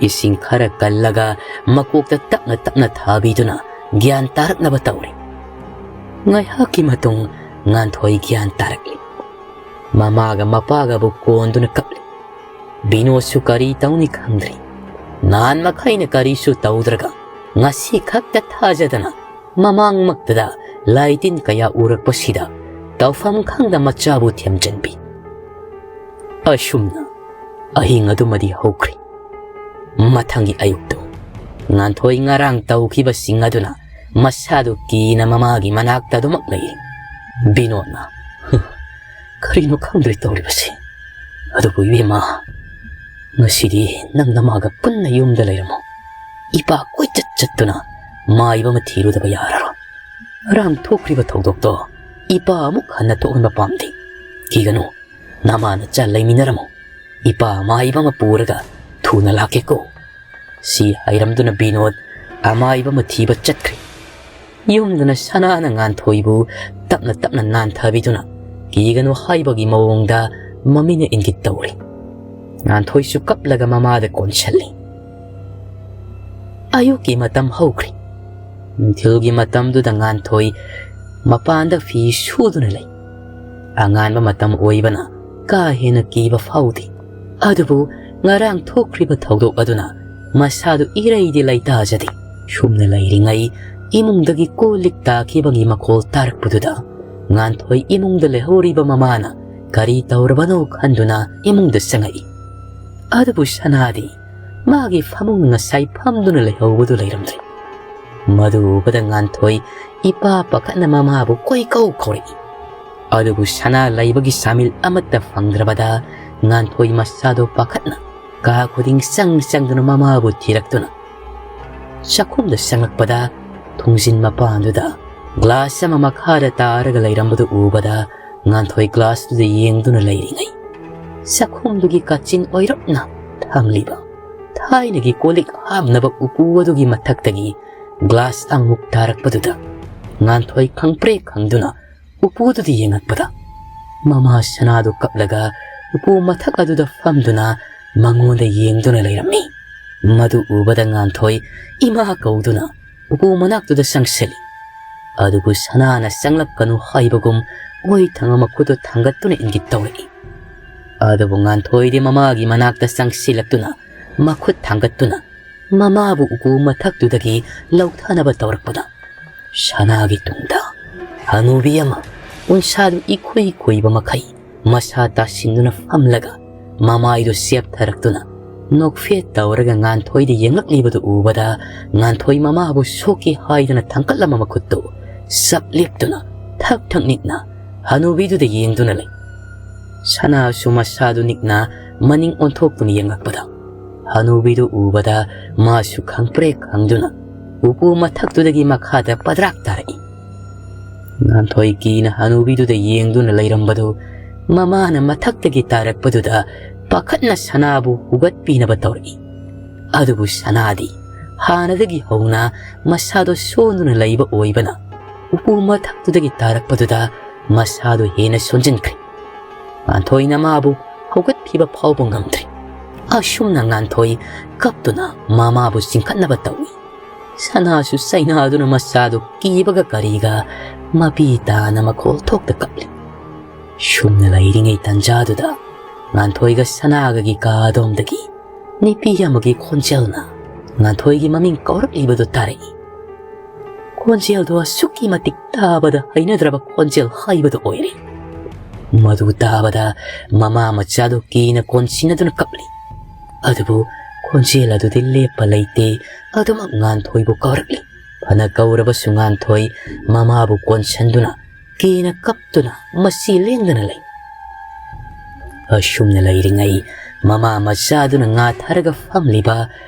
ꯏꯁꯤꯡ ꯈꯔ ꯀꯜꯂꯒ ꯃꯀꯣꯛꯇ ꯇꯞꯅ ꯇꯞꯅ ꯊꯥꯕꯤꯗꯨꯅ ꯒ꯭ꯌꯥꯟ ꯇꯥꯔꯛꯅꯕ ꯇꯧꯔꯦ꯫ ꯉꯥꯏꯍꯥꯛꯀꯤ ꯃꯇꯨꯡ ꯉꯥꯟꯊꯣꯏ ꯒ꯭ꯌꯥꯟ ꯇꯥꯔꯛꯂꯦ꯫ ꯃꯃꯥꯒ ꯃꯄꯥꯒꯕꯨ ꯀꯣꯟꯗꯨꯅ ꯀꯞꯂꯤ꯫ ꯕꯤꯅꯣꯗꯁꯨ ꯀꯔꯤ ꯇꯧꯅꯤ ꯈꯪꯗ꯭ꯔꯤ꯫ ꯅꯍꯥꯟ ꯃꯈꯩꯅ ꯀꯔꯤꯁꯨ ꯇꯧꯗ꯭ꯔꯒ ꯉꯁꯤ ꯈꯛꯇ ꯊꯥꯖꯗꯅ ꯃꯃꯥꯡꯃꯛꯇꯗ ꯂꯥꯏ ꯇꯤꯟ ꯀꯌꯥ ꯎꯔꯛꯄꯁꯤꯗ ꯇꯧꯐꯝ ꯈꯪꯗ ꯃꯆꯥꯕꯨ ꯊꯦꯝꯖꯤꯟꯕꯤ꯫ ꯑꯁꯨꯝꯅ ꯑꯍꯤꯡ ꯑꯗꯨꯃꯗꯤ ꯍꯧꯈ꯭ꯔꯦ꯫ ꯃꯊꯪꯒꯤ ꯑꯌꯨꯛꯇꯨ ꯉꯥꯟꯊꯣꯏ ꯉꯔꯥꯡ ꯇꯧꯈꯤꯕꯁꯤꯡ ꯑꯗꯨꯅ ꯃꯁꯥꯗꯨ ꯀꯤꯅ ꯃꯃꯥꯒꯤ ꯃꯅꯥꯛꯇ ꯑꯗꯨꯃꯛ ꯂꯩꯔꯤ꯫ ꯕꯤꯅꯣꯗꯅ, "ꯍ, ꯀꯔꯤꯅꯣ ꯈꯪꯗ꯭ꯔꯦ ꯇꯧꯔꯤꯕꯁꯤ꯫ ꯑꯗꯨꯕꯨ ꯏꯕꯦꯝꯃ, ꯉꯁꯤꯗꯤ ꯅꯪ ꯅꯃꯥꯒ ꯄꯨꯟꯅ ꯌꯨꯝꯗ ꯂꯩꯔꯝꯃꯣ꯫ ꯏꯄꯥ ꯀꯣꯏꯆꯠ ꯆꯠꯇꯨꯅ ꯃꯥꯏꯕ ꯑꯃ ꯊꯤꯔꯨꯗꯕ ꯌꯥꯔꯔꯣꯏ꯫ ꯉꯔꯥꯡ ꯊꯣꯛꯈ꯭ꯔꯤꯕ ꯊꯧꯗꯣꯛꯇꯣ ꯏꯄꯥ ꯑꯃꯨꯛ ꯍꯟꯅ ꯊꯣꯛꯍꯟꯕ ꯄꯥꯝꯗꯦ꯫ ꯀꯤꯒꯅꯨ, ꯅꯃꯥ ꯅꯆꯥ ꯂꯩꯃꯤꯟꯅꯔꯝꯃꯨ꯫ ꯏꯄꯥ ꯃꯥꯏꯕ ꯑꯃ ꯄꯨꯔꯒ ꯊꯨꯅ ꯂꯥꯛꯀꯦꯀꯣ"꯫ ꯁꯤ ꯍꯥꯏꯔꯝꯗꯨꯅ ꯕꯤꯅꯣꯗ ꯑꯃꯥꯏꯕ ꯑꯃ ꯊꯤꯕ ꯆꯠꯈ꯭ꯔꯦ꯫ ꯌꯨꯝꯗꯅ ꯁꯅꯥꯅ ꯉꯥꯟꯊꯣꯏꯕꯨ ꯇꯞꯅ ꯇꯞꯅ ꯅꯥꯟꯊꯕꯤꯗꯨꯅ ꯀꯤꯒꯅꯨ ꯍꯥꯏꯕꯒꯤ ꯃꯑꯣꯡꯗ ꯃꯃꯤꯅ ꯏꯪꯒꯤꯠ ꯇꯧꯔꯤ꯫ ꯉꯥꯟꯊꯣꯏꯁꯨ ꯀꯞꯂꯒ ꯃꯃꯥꯗ ꯀꯣꯟꯁꯤꯜꯂꯤ꯫ ꯑꯌꯨꯛꯀꯤ ꯃꯇꯝ ꯍꯧꯈ꯭ꯔꯦ꯫ ꯅꯨꯡꯊꯤꯜꯒꯤ ꯃꯇꯝꯗꯨꯗ ꯉꯥꯟꯊꯣꯏ ꯃꯄꯥꯟꯗ ꯐꯤ ꯁꯨꯗꯨꯅ ꯂꯩ꯫ ꯑꯉꯥꯟꯕ ꯃꯇꯝ ꯑꯣꯏꯕꯅ ꯀꯥ ꯍꯦꯟꯅ ꯀꯤꯕ ꯐꯥꯎꯗꯦ꯫ ꯑꯗꯨꯕꯨ ꯉꯔꯥꯡ ꯊꯣꯛꯈ꯭ꯔꯤꯕ ꯊꯧꯗꯣꯛ ꯑꯗꯨꯅ ꯃꯁꯥꯗꯨ ꯏꯔꯩꯗꯤ ꯂꯩꯇꯥꯖꯗꯦ꯫ ꯁꯨꯝꯅ ꯂꯩꯔꯤꯉꯩ ꯏꯃꯨꯡꯗꯒꯤ ꯀꯣꯜ ꯂꯤꯛ ꯇꯥꯈꯤꯕꯒꯤ ꯃꯈꯣꯜ ꯇꯥꯔꯛꯄꯗꯨꯗ ꯉꯥꯟꯊꯣꯏ ꯏꯃꯨꯡꯗ ꯂꯩꯍꯧꯔꯤꯕ ꯃꯃꯥꯅ ꯀꯔꯤ ꯇꯧꯔꯕꯅꯣ ꯈꯟꯗꯨꯅ ꯏꯃꯨꯡꯗ ꯆꯪꯉꯛꯏ꯫ ꯑꯗꯨꯕꯨ ꯁꯅꯥꯗꯤ ꯃꯥꯒꯤ ꯐꯃꯨꯡ ꯉꯁꯥꯏ ꯐꯝꯗꯨꯅ ꯂꯩꯍꯧꯕꯗꯨ ꯂꯩꯔꯝꯗ꯭ꯔꯦ꯫ ꯃꯗꯨ ꯎꯕꯗ ꯉꯥꯟꯊꯣꯏ ꯏꯄꯥ ꯄꯥꯈꯠꯅ ꯃꯃꯥꯕꯨ ꯀꯣꯏꯀꯧ ꯀꯧꯔꯛꯏ꯫ ꯑꯗꯨꯕꯨ ꯁꯅꯥ ꯂꯩꯕꯒꯤ ꯁꯥꯃꯤꯜ ꯑꯃꯠꯇ ꯐꯪꯗ꯭ꯔꯕꯗ ꯉꯥꯟꯊꯣꯏ ꯃꯁꯥꯗꯣ ꯄꯥꯈꯠꯅ ꯀꯥ ꯈꯨꯗꯤꯡ ꯆꯪ ꯆꯪꯗꯨꯅ ꯃꯃꯥꯕꯨ ꯊꯤꯔꯛꯇꯨꯅ ꯆꯥꯛꯈꯨꯝꯗ ꯆꯪꯂꯛꯄꯗ ꯊꯣꯡꯖꯤꯟ ꯃꯄꯥꯟꯗꯨꯗ ꯒ꯭ꯂꯥꯁ ꯑꯃ ꯃꯈꯥꯗ ꯇꯥꯔꯒ ꯂꯩꯔꯝꯕꯗꯨ ꯎꯕꯗ ꯉꯥꯟꯊꯣꯏ ꯒ꯭ꯂꯥꯁꯇꯨꯗ ꯌꯦꯡꯗꯨꯅ ꯂꯩꯔꯤꯉꯩ ꯆꯥꯛꯈꯨꯝꯗꯨꯒꯤ ꯀꯥꯆꯤꯟ ꯑꯣꯏꯔꯞꯅ ꯊꯝꯂꯤꯕ ꯊꯥꯏꯅꯒꯤ ꯀꯣꯜꯂꯤꯛ ꯍꯥꯞꯅꯕ ꯎꯄꯨ ꯑꯗꯨꯒꯤ ꯃꯊꯛꯇꯒꯤ ꯒ꯭ꯂꯥꯁ ꯑꯃꯨꯛ ꯇꯥꯔꯛꯄꯗꯨꯗ ꯉꯥꯟꯊꯣꯏ ꯈꯪꯄ꯭ꯔꯦꯛ ꯈꯪꯗꯨꯅ ꯎꯄꯨꯗꯨꯗ ꯌꯦꯡꯉꯛꯄꯗ ꯃꯃꯥ ꯁꯅꯥꯗꯨ ꯀꯞꯂꯒ ꯎꯄꯨ ꯃꯊꯛ ꯑꯗꯨꯗ ꯐꯝꯗꯨꯅ ꯃꯉꯣꯟꯗ ꯌꯦꯡꯗꯨꯅ ꯂꯩꯔꯝꯃꯤ꯫ ꯃꯗꯨ ꯎꯕꯗ ꯉꯥꯟꯊꯣꯏ ꯏꯃꯥ ꯀꯧꯗꯨꯅ ꯎꯄꯨ ꯃꯅꯥꯛꯇꯨꯗ ꯆꯪꯁꯤꯜꯂꯤ꯫ ꯑꯗꯨꯕꯨ ꯁꯅꯥꯅ ꯆꯪꯂꯛꯀꯅꯨ ꯍꯥꯏꯕꯒꯨꯝ ꯑꯣꯏ ꯊꯪꯕ ꯃꯈꯨꯠꯇꯨ ꯊꯥꯡꯒꯠꯇꯨꯅ ꯏꯪꯒꯤꯠ ꯇꯧꯔꯛꯏ꯫ ꯑꯗꯨꯕꯨ ꯉꯥꯟꯊꯣꯏꯗꯤ ꯃꯃꯥꯒꯤ ꯃꯅꯥꯛꯇ ꯆꯪꯁꯤꯜꯂꯛꯇꯨꯅ ꯃꯈꯨꯠ ꯊꯥꯡꯒꯠꯇꯨꯅ ꯃꯃꯥꯕꯨ ꯎꯄꯨ ꯃꯊꯛꯇꯨꯗꯒꯤ ꯂꯧꯊꯅꯕ ꯇꯧꯔꯛꯄꯗ ꯁꯅꯥꯒꯤ ꯇꯨꯡꯗ ꯍꯅꯨꯕꯤ ꯑꯃ ꯎꯟꯁꯥꯗꯨ ꯏꯈꯨꯏ ꯈꯨꯏꯕ ꯃꯈꯩ ꯃꯁꯥ ꯇꯥꯁꯤꯟꯗꯨꯅ ꯐꯝꯂꯒ ꯃꯃꯥꯏꯗꯨ ꯆꯦꯞꯊꯔꯛꯇꯨꯅ ꯅꯣꯛꯐꯦꯠ ꯇꯧꯔꯒ ꯉꯥꯟꯊꯣꯏꯗ ꯌꯦꯡꯂꯛꯂꯤꯕꯗꯨ ꯎꯕꯗ, ꯉꯥꯟꯊꯣꯏ ꯃꯃꯥꯕꯨ ꯁꯣꯛꯀꯦ ꯍꯥꯏꯗꯨꯅ ꯊꯥꯡꯒꯠꯂꯝꯕ ꯃꯈꯨꯠꯇꯨ ꯆꯞ ꯂꯦꯞꯇꯨꯅ ꯊꯛ ꯊꯛ ꯅꯤꯛꯅ ꯍꯅꯨꯕꯤꯗꯨꯗ ꯌꯦꯡꯗꯨꯅ ꯂꯩ꯫ ꯁꯅꯥꯁꯨ ꯃꯁꯥꯗꯨ ꯅꯤꯛꯅ ꯃꯅꯤꯡ ꯑꯣꯟꯊꯣꯛꯇꯨꯅ ꯌꯦꯡꯂꯛꯄꯗ, ꯍꯅꯨꯕꯤꯗꯨ ꯎꯕꯗ ꯃꯥꯁꯨ ꯈꯪꯄ꯭ꯔꯦꯛ ꯈꯪꯗꯨꯅ ꯎꯄꯨ ꯃꯊꯛꯇꯨꯗꯒꯤ ꯃꯈꯥꯗ ꯄꯗ꯭ꯔꯥꯛ ꯇꯥꯔꯛꯏ꯫ ꯉꯥꯟꯊꯣꯏ ꯀꯤꯅ ꯍꯅꯨꯕꯤꯗꯨꯗ ꯌꯦꯡꯗꯨꯅ ꯂꯩꯔꯝꯕꯗꯨ ꯃꯃꯥꯅ ꯃꯊꯛꯇꯒꯤ ꯇꯥꯔꯛꯄꯗꯨꯗ ꯄꯥꯈꯠꯅ ꯁꯅꯥꯕꯨ ꯍꯨꯒꯠꯄꯤꯅꯕ ꯇꯧꯔꯛꯏ꯫ ꯑꯗꯨꯕꯨ ꯁꯅꯥꯗꯤ ꯍꯥꯟꯅꯗꯒꯤ ꯍꯧꯅ ꯃꯁꯥꯗꯣ ꯁꯣꯟꯗꯨꯅ ꯂꯩꯕ ꯑꯣꯏꯕꯅ, ꯎꯄꯨ ꯃꯊꯛꯇꯨꯗꯒꯤ ꯇꯥꯔꯛꯄꯗꯨꯗ ꯃꯁꯥꯗꯣ ꯍꯦꯟꯅ ꯁꯣꯟꯖꯤꯟꯈ꯭ꯔꯦ꯫ ꯉꯥꯟꯊꯣꯏꯅ ꯃꯥꯕꯨ ꯍꯧꯒꯠꯄꯤꯕ ꯐꯥꯎꯕ ꯉꯝꯗ꯭ꯔꯦ꯫ ꯑꯁꯨꯝꯅ ꯉꯥꯟꯊꯣꯏ ꯀꯞꯇꯨꯅ ꯃꯃꯥꯕꯨ ꯆꯤꯡꯈꯠꯅꯕ ꯇꯧꯏ꯫ ꯁꯅꯥꯁꯨ ꯆꯩꯅꯥꯗꯨꯅ ꯃꯁꯥꯗꯨ ꯀꯤꯕꯒ ꯀꯔꯤꯒ ꯃꯄꯤ ꯇꯥꯅ ꯃꯈꯣꯜ ꯊꯣꯛꯇ ꯀꯞꯂꯤ꯫ ꯁꯨꯝꯅ ꯂꯩꯔꯤꯉꯩ ꯇꯟꯖꯥꯗꯨꯗ ꯉꯥꯟꯊꯣꯏꯒ ꯁꯅꯥꯒꯒꯤ ꯀꯥ ꯑꯗꯣꯝꯗꯒꯤ ꯅꯨꯄꯤ ꯑꯃꯒꯤ ꯈꯣꯟꯖꯦꯜꯅ ꯉꯥꯟꯊꯣꯏꯒꯤ ꯃꯃꯤꯡ ꯀꯧꯔꯛꯂꯤꯕꯗꯨ ꯇꯥꯔꯛꯏ꯫ ꯈꯣꯟꯖꯦꯜꯗꯨ ꯑꯁꯨꯛꯀꯤ ꯃꯇꯤꯛ ꯇꯥꯕꯗ ꯍꯩꯅꯗ꯭ꯔꯕ ꯈꯣꯟꯖꯦꯜ ꯍꯥꯏꯕꯗꯨ ꯑꯣꯏꯔꯦ꯫ ꯃꯗꯨ ꯇꯥꯕꯗ ꯃꯃꯥ ꯃꯆꯥꯗꯨ ꯀꯤꯅ ꯀꯣꯟꯁꯤꯟꯅꯗꯨꯅ ꯀꯞꯂꯤ꯫ ꯑꯗꯨꯕꯨ ꯈꯣꯟꯖꯦꯜ ꯑꯗꯨꯗꯤ ꯂꯦꯞꯄ ꯂꯩꯇꯦ, ꯑꯗꯨꯃꯛ ꯉꯥꯟꯊꯣꯏꯕꯨ ꯀꯧꯔꯛꯂꯤ꯫ ꯐꯅ ꯀꯧꯔꯕꯁꯨ ꯉꯥꯟꯊꯣꯏ ꯃꯃꯥꯕꯨ ꯀꯣꯟꯁꯤꯟꯗꯨꯅ ꯀꯤꯅ ꯀꯞꯇꯨꯅ ꯃꯁꯤ ꯂꯦꯡꯗꯅ ꯂꯩ꯫ ꯑꯁꯨꯝꯅ ꯂꯩꯔꯤꯉꯩ ꯃꯃꯥ ꯃꯆꯥꯗꯨꯅ ꯉꯥꯊꯔꯒ ꯐꯝꯂꯤꯕ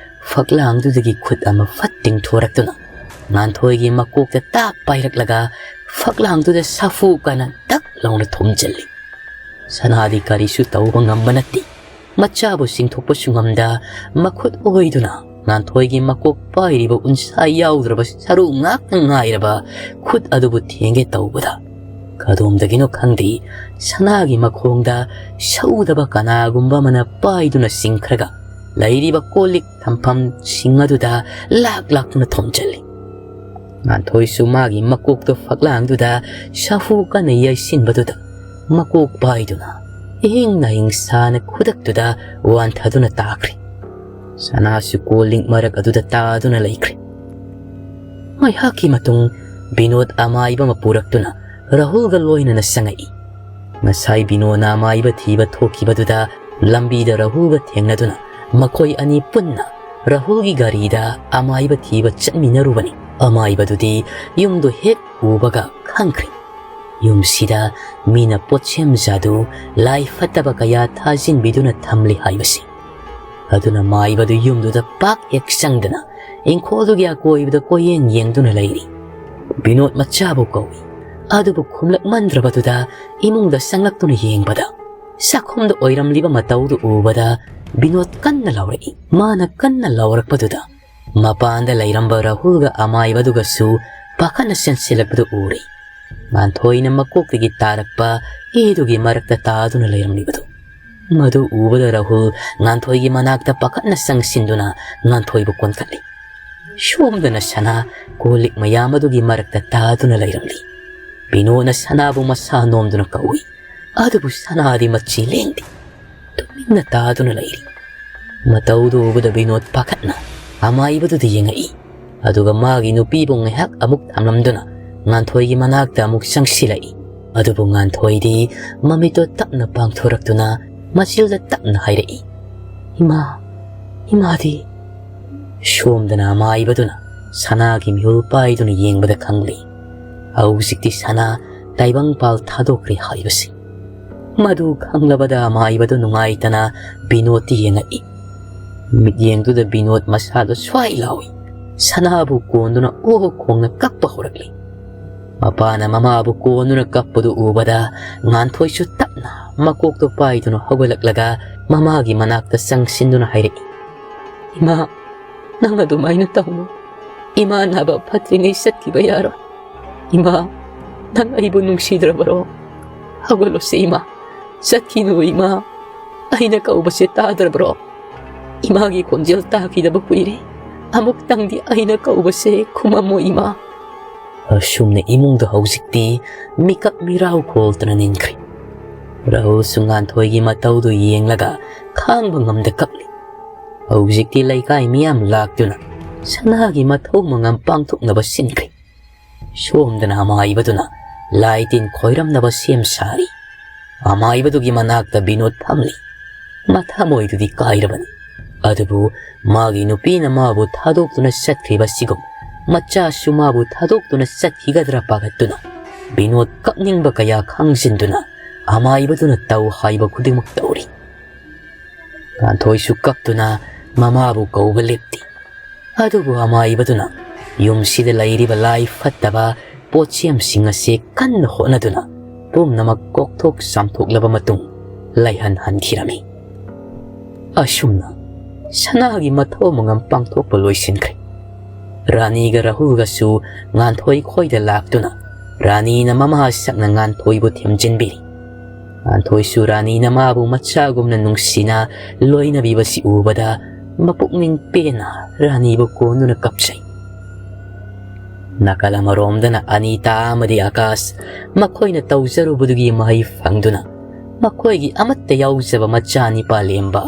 ꯐꯛꯂꯥꯡꯗꯨꯗꯒꯤ ꯈꯨꯠ ꯑꯃ ꯐꯠ ꯇꯤꯡꯊꯣꯔꯛꯇꯨꯅ ꯉꯥꯟꯊꯣꯏꯒꯤ ꯃꯀꯣꯛꯇ ꯇꯥꯛ ꯄꯥꯏꯔꯛꯂꯒ ꯐꯛꯂꯥꯡꯗꯨꯗ ꯁꯥꯐꯨ ꯀꯥꯅ ꯇꯛ ꯂꯥꯎꯅ ꯊꯣꯝꯖꯤꯜꯂꯤ꯫ ꯁꯅꯥꯗꯤ ꯀꯔꯤꯁꯨ ꯇꯧꯕ ꯉꯝꯕ ꯅꯠꯇꯦ꯫ ꯃꯆꯥꯕꯨ ꯆꯤꯡꯊꯣꯛꯄꯁꯨ ꯉꯝꯗ ꯃꯈꯨꯠ ꯑꯣꯏꯗꯨꯅ ꯉꯥꯟꯊꯣꯏꯒꯤ ꯃꯀꯣꯛ ꯄꯥꯏꯔꯤꯕ ꯎꯟꯁꯥ ꯌꯥꯎꯗ꯭ꯔꯕ ꯁꯔꯨ ꯉꯥꯛꯇ ꯉꯥꯏꯔꯕ ꯈꯨꯠ ꯑꯗꯨꯕꯨ ꯊꯦꯡꯒꯦ ꯇꯧꯕꯗ, ꯀꯗꯣꯝꯗꯒꯤꯅꯣ ꯈꯪꯗꯦ, ꯁꯅꯥꯒꯤ ꯃꯈꯣꯡꯗ ꯁꯧꯗꯕ ꯀꯅꯥꯒꯨꯝꯕ ꯑꯃꯅ ꯄꯥꯏꯗꯨꯅ ꯆꯤꯡꯈ꯭ꯔꯒ ꯂꯩꯔꯤꯕ ꯀꯣꯜ ꯂꯤꯛ ꯊꯝꯐꯝꯁꯤꯡ ꯑꯗꯨꯗ ꯂꯥꯛ ꯂꯥꯛꯇꯨꯅ ꯊꯣꯝꯖꯤꯜꯂꯤ꯫ ꯉꯥꯟꯊꯣꯏꯁꯨ ꯃꯥꯒꯤ ꯃꯀꯣꯛꯇꯣ ꯐꯛꯂꯥꯡꯗꯨꯗ ꯁꯥꯐꯨ ꯀꯟꯅ ꯌꯩꯁꯤꯟꯕꯗꯨꯗ ꯃꯀꯣꯛ ꯄꯥꯏꯗꯨꯅ ꯏꯍꯤꯡ ꯅꯥꯍꯤꯡ ꯁꯥꯅ ꯈꯨꯗꯛꯇꯨꯗ ꯋꯥꯟꯊꯗꯨꯅ ꯇꯥꯈ꯭ꯔꯦ꯫ ꯁꯅꯥꯁꯨ ꯀꯣꯜ ꯂꯤꯛ ꯃꯔꯛ ꯑꯗꯨꯗ ꯇꯥꯗꯨꯅ ꯂꯩꯈ꯭ꯔꯦ꯫ ꯉꯥꯏꯍꯥꯛꯀꯤ ꯃꯇꯨꯡ ꯕꯤꯅꯣꯗ ꯑꯃꯥꯏꯕ ꯑꯃ ꯄꯨꯔꯛꯇꯨꯅ ꯔꯥꯍꯨꯜꯒ ꯂꯣꯏꯅꯅ ꯆꯪꯉꯛꯏ꯫ ꯉꯁꯥꯏ ꯕꯤꯅꯣꯗꯅ ꯑꯃꯥꯏꯕ ꯊꯤꯕ ꯊꯣꯛꯈꯤꯕꯗꯨꯗ ꯂꯝꯕꯤꯗ ꯔꯥꯍꯨꯜꯒ ꯊꯦꯡꯅꯗꯨꯅ ꯃꯈꯣꯏ ꯑꯅꯤ ꯄꯨꯟꯅ ꯔꯥꯍꯨꯜꯒꯤ ꯒꯥꯔꯤꯗ ꯑꯃꯥꯏꯕ ꯊꯤꯕ ꯆꯠꯃꯤꯟꯅꯔꯨꯕꯅꯤ꯫ ꯑꯃꯥꯏꯕꯗꯨꯗꯤ ꯌꯨꯝꯗꯨ ꯍꯦꯛ ꯎꯕꯒ ꯈꯪꯈ꯭ꯔꯦ꯫ ꯌꯨꯝꯁꯤꯗ ꯃꯤꯅ ꯄꯣꯠꯁꯦꯝ ꯖꯥꯗꯨ, ꯂꯥꯏ ꯐꯠꯇꯕ ꯀꯌꯥ ꯊꯥꯖꯤꯟꯕꯤꯗꯨꯅ ꯊꯝꯂꯤ ꯍꯥꯏꯕꯁꯤ꯫ ꯑꯗꯨꯅ ꯃꯥꯏꯕꯗꯨ ꯌꯨꯝꯗꯨꯗ ꯄꯥꯛ ꯍꯦꯛ ꯆꯪꯗꯅ ꯏꯪꯈꯣꯜꯗꯨꯒꯤ ꯑꯀꯣꯏꯕꯗ ꯀꯣꯏꯌꯦꯡ ꯌꯦꯡꯗꯨꯅ ꯂꯩꯔꯤ꯫ ꯕꯤꯅꯣꯗ ꯃꯆꯥꯕꯨ ꯀꯧꯏ꯫ ꯑꯗꯨꯕꯨ ꯈꯨꯝꯂꯛꯃꯟꯗ꯭ꯔꯕꯗꯨꯗ ꯏꯃꯨꯡꯗ ꯆꯪꯂꯛꯇꯨꯅ ꯌꯦꯡꯕꯗ ꯆꯥꯛꯈꯨꯝꯗ ꯑꯣꯏꯔꯝꯂꯤꯕ ꯃꯇꯧꯗꯨ ꯎꯕꯗ ꯕꯤꯅꯣꯗ ꯀꯟꯅ ꯂꯥꯎꯔꯛꯏ꯫ ꯃꯥꯅ ꯀꯟꯅ ꯂꯥꯎꯔꯛꯄꯗꯨꯗ ꯃꯄꯥꯟꯗ ꯂꯩꯔꯝꯕ ꯔꯥꯍꯨꯜꯒ ꯑꯃꯥꯏꯕꯗꯨꯒꯁꯨ ꯄꯥꯈꯠꯅ ꯆꯦꯟꯁꯤꯜꯂꯛꯄꯗꯨ ꯎꯔꯦ꯫ ꯉꯥꯟꯊꯣꯏꯅ ꯃꯀꯣꯛꯇꯒꯤ ꯇꯥꯔꯛꯄ ꯏꯗꯨꯒꯤ ꯃꯔꯛꯇ ꯇꯥꯗꯨꯅ ꯂꯩꯔꯝꯂꯤꯕꯗꯨ꯫ ꯃꯗꯨ ꯎꯕꯗ ꯔꯥꯍꯨꯜ ꯉꯥꯟꯊꯣꯏꯒꯤ ꯃꯅꯥꯛꯇ ꯄꯥꯈꯠꯅ ꯆꯪꯁꯤꯟꯗꯨꯅ ꯉꯥꯟꯊꯣꯏꯕꯨ ꯀꯣꯟꯈꯠꯂꯤ꯫ ꯁꯣꯝꯗꯅ ꯁꯅꯥ ꯀꯣꯜ ꯂꯤꯛ ꯃꯌꯥꯝ ꯑꯗꯨꯒꯤ ꯃꯔꯛꯇ ꯇꯥꯗꯨꯅ ꯂꯩꯔꯝꯂꯤ꯫ ꯕꯤꯅꯣꯗꯅ ꯁꯅꯥꯕꯨ ꯃꯁꯥ ꯅꯣꯝꯗꯨꯅ ꯀꯧꯏ꯫ ꯑꯗꯨꯕꯨ ꯁꯅꯥꯗꯤ ꯃꯆꯤ ꯂꯦꯡꯗꯦ꯫ ꯇꯨꯃꯤꯟꯅ ꯇꯥꯗꯨꯅ ꯂꯩꯔꯤ꯫ ꯃꯇꯧꯗꯨ ꯎꯕꯗ ꯕꯤꯅꯣꯗ ꯄꯥꯈꯠꯅ ꯑꯃꯥꯏꯕꯗꯨꯗ ꯌꯦꯡꯉꯛꯏ꯫ ꯑꯗꯨꯒ ꯃꯥꯒꯤ ꯅꯨꯄꯤꯕꯨ ꯉꯥꯏꯍꯥꯛ ꯑꯃꯨꯛ ꯊꯝꯂꯝꯗꯨꯅ ꯉꯥꯟꯊꯣꯏꯒꯤ ꯃꯅꯥꯛꯇ ꯑꯃꯨꯛ ꯆꯪꯁꯤꯜꯂꯛꯏ꯫ ꯑꯗꯨꯕꯨ ꯉꯥꯟꯊꯣꯏꯗꯤ ꯃꯃꯤꯠꯇꯣ ꯇꯞꯅ ꯄꯥꯡꯊꯣꯔꯛꯇꯨꯅ ꯃꯆꯤꯜꯗ ꯇꯞꯅ ꯍꯥꯏꯔꯛꯏ, "ꯏꯃꯥ, ꯏꯃꯥꯗꯤ?" ꯁꯣꯝꯗꯅ ꯑꯃꯥꯏꯕꯗꯨꯅ ꯁꯅꯥꯒꯤ ꯃꯤꯍꯨꯜ ꯄꯥꯏꯗꯨꯅ ꯌꯦꯡꯕꯗ ꯈꯪꯂꯤ, ꯍꯧꯖꯤꯛꯇꯤ ꯁꯅꯥ ꯇꯥꯏꯕꯪꯄꯥꯜ ꯊꯥꯗꯣꯛꯈ꯭ꯔꯦ ꯍꯥꯏꯕꯁꯤ꯫ ꯃꯗꯨ ꯈꯪꯂꯕꯗ ꯑꯃꯥꯏꯕꯗꯨ ꯅꯨꯡꯉꯥꯏꯇꯅ ꯕꯤꯅꯣꯗꯇ ꯌꯦꯡꯉꯛꯏ꯫ ꯃꯤꯠꯌꯦꯡꯗꯨꯗ ꯕꯤꯅꯣꯗ ꯃꯁꯥꯗꯨ ꯁ꯭ꯋꯥꯏ ꯂꯥꯎꯏ꯫ ꯁꯅꯥꯕꯨ ꯀꯣꯟꯗꯨꯅ ꯑꯣ ꯈꯣꯡꯅ ꯀꯞꯄ ꯍꯧꯔꯛꯂꯤ꯫ ꯃꯄꯥꯅ ꯃꯃꯥꯕꯨ ꯀꯣꯟꯗꯨꯅ ꯀꯞꯄꯗꯨ ꯎꯕꯗ ꯉꯥꯟꯊꯣꯏꯁꯨ ꯇꯞꯅ ꯃꯀꯣꯛꯇꯨ ꯄꯥꯏꯗꯨꯅ ꯍꯧꯒꯠꯂꯛꯂꯒ ꯃꯃꯥꯒꯤ ꯃꯅꯥꯛꯇ ꯆꯪꯁꯤꯟꯗꯨꯅ ꯍꯥꯏꯔꯛꯏ, "ꯏꯃꯥ, ꯅꯪ ꯑꯗꯨꯃꯥꯏꯅ ꯇꯧꯅꯨ꯫ ꯏꯃꯥ ꯅꯥꯕ ꯐꯠꯇ꯭ꯔꯤꯉꯩ ꯆꯠꯈꯤꯕ ꯌꯥꯔꯣꯏ꯫ ꯏꯃꯥ, ꯅꯪ ꯑꯩꯕꯨ ꯅꯨꯡꯁꯤꯗ꯭ꯔꯕꯔꯣ? ꯍꯧꯒꯠꯂꯣꯁꯦ ꯏꯃꯥ꯫ ꯆꯠꯈꯤꯅꯨ ꯏꯃꯥ꯫ ꯑꯩꯅ ꯀꯧꯕꯁꯦ ꯇꯥꯗ꯭ꯔꯕ꯭ꯔꯣ? ꯏꯃꯥꯒꯤ ꯈꯣꯟꯖꯦꯜ ꯇꯥꯈꯤꯗꯕ ꯀꯨꯏꯔꯦ꯫ ꯑꯃꯨꯛꯇꯪꯗꯤ ꯑꯩꯅ ꯀꯧꯕꯁꯦ ꯈꯨꯝꯃꯝꯃꯣ ꯏꯃꯥ꯫" ꯑꯁꯨꯝꯅ ꯏꯃꯨꯡꯗ ꯍꯧꯖꯤꯛꯇꯤ ꯃꯤꯀꯞ ꯃꯤꯔꯥꯎ ꯈꯣꯜꯇꯅ ꯅꯤꯟꯈ꯭ꯔꯦ꯫ ꯔꯥꯍꯨꯜꯁꯨ ꯉꯥꯟꯊꯣꯏꯒꯤ ꯃꯇꯧꯗꯨ ꯌꯦꯡꯂꯒ ꯈꯥꯡꯕ ꯉꯝꯗ ꯀꯞꯂꯤ꯫ ꯍꯧꯖꯤꯛꯇꯤ ꯂꯩꯀꯥꯏ ꯃꯤꯌꯥꯝ ꯂꯥꯛꯇꯨꯅ ꯁꯅꯥꯒꯤ ꯃꯊꯧ ꯃꯉꯝ ꯄꯥꯡꯊꯣꯛꯅꯕ ꯁꯤꯟꯈ꯭ꯔꯦ꯫ ꯁꯣꯝꯗꯅ ꯑꯃꯥꯏꯕꯗꯨꯅ ꯂꯥꯏ ꯇꯤꯟ ꯈꯣꯏꯔꯝꯅꯕ ꯁꯦꯝ ꯁꯥꯔꯤ꯫ ꯑꯃꯥꯏꯕꯗꯨꯒꯤ ꯃꯅꯥꯛꯇ ꯕꯤꯅꯣꯗ ꯐꯝꯂꯤ꯫ ꯃꯊꯃꯣꯏꯗꯨꯗꯤ ꯀꯥꯏꯔꯕꯅꯤ꯫ ꯑꯗꯨꯕꯨ ꯃꯥꯒꯤ ꯅꯨꯄꯤꯅ ꯃꯥꯕꯨ ꯊꯥꯗꯣꯛꯇꯨꯅ ꯆꯠꯈ꯭ꯔꯤꯕꯁꯤꯒꯨꯝ ꯃꯆꯥꯁꯨ ꯃꯥꯕꯨ ꯊꯥꯗꯣꯛꯇꯨꯅ ꯆꯠꯈꯤꯒꯗ꯭ꯔꯥ ꯄꯥꯈꯠꯇꯨꯅ ꯕꯤꯅꯣꯗ ꯀꯞꯅꯤꯡꯕ ꯀꯌꯥ ꯈꯥꯡꯖꯤꯟꯗꯨꯅ ꯑꯃꯥꯏꯕꯗꯨꯅ ꯇꯧ ꯍꯥꯏꯕ ꯈꯨꯗꯤꯡꯃꯛ ꯇꯧꯔꯤ꯫ ꯉꯥꯟꯊꯣꯏꯁꯨ ꯀꯞꯇꯨꯅ ꯃꯃꯥꯕꯨ ꯀꯧꯕ ꯂꯦꯞꯇꯦ꯫ ꯑꯗꯨꯕꯨ ꯑꯃꯥꯏꯕꯗꯨꯅ ꯌꯨꯝꯁꯤꯗ ꯂꯩꯔꯤꯕ ꯂꯥꯏ ꯐꯠꯇꯕ ꯄꯣꯠꯁꯦꯝꯁꯤꯡ ꯑꯁꯤ ꯀꯟꯅ ꯍꯣꯠꯅꯗꯨꯅ ꯄꯨꯝꯅꯃꯛ ꯀꯣꯛꯊꯣꯛ ꯆꯥꯝꯊꯣꯛꯂꯕ ꯃꯇꯨꯡ ꯂꯩꯍꯟꯍꯟꯈꯤꯔꯝꯃꯤ꯫ ꯑꯁꯨꯝꯅ ꯁꯅꯥꯒꯤ ꯃꯊꯧ ꯃꯉꯝ ꯄꯥꯡꯊꯣꯛꯄ ꯂꯣꯏꯁꯤꯟꯈ꯭ꯔꯦ꯫ ꯔꯥꯅꯤꯒ ꯔꯥꯍꯨꯜꯒꯁꯨ ꯉꯥꯟꯊꯣꯏ ꯈꯣꯏꯗ ꯂꯥꯛꯇꯨꯅ ꯔꯥꯅꯤꯅ ꯃꯃꯥ ꯁꯛꯅ ꯉꯥꯟꯊꯣꯏꯕꯨ ꯊꯦꯝꯖꯤꯟꯕꯤꯔꯤ꯫ ꯉꯥꯟꯊꯣꯏꯁꯨ ꯔꯥꯅꯤꯅ ꯃꯥꯕꯨ ꯃꯆꯥꯒꯨꯝꯅ ꯅꯨꯡꯁꯤꯅ ꯂꯣꯏꯅꯕꯤꯕꯁꯤ ꯎꯕꯗ ꯃꯄꯨꯛꯅꯤꯡ ꯄꯦꯟꯅ ꯔꯥꯅꯤꯕꯨ ꯀꯣꯟꯗꯨꯅ ꯀꯞꯆꯩ꯫ ꯅꯥꯀꯜ ꯑꯃꯔꯣꯝꯗꯅ ꯑꯅꯤꯇꯥ ꯑꯃꯗꯤ ꯑꯀꯥꯁ ꯃꯈꯣꯏꯅ ꯇꯧꯖꯔꯨꯕꯗꯨꯒꯤ ꯃꯍꯩ ꯐꯪꯗꯨꯅ ꯃꯈꯣꯏꯒꯤ ꯑꯃꯠꯇ ꯌꯥꯎꯖꯕ ꯃꯆꯥ ꯅꯤꯄꯥ ꯂꯦꯝꯕ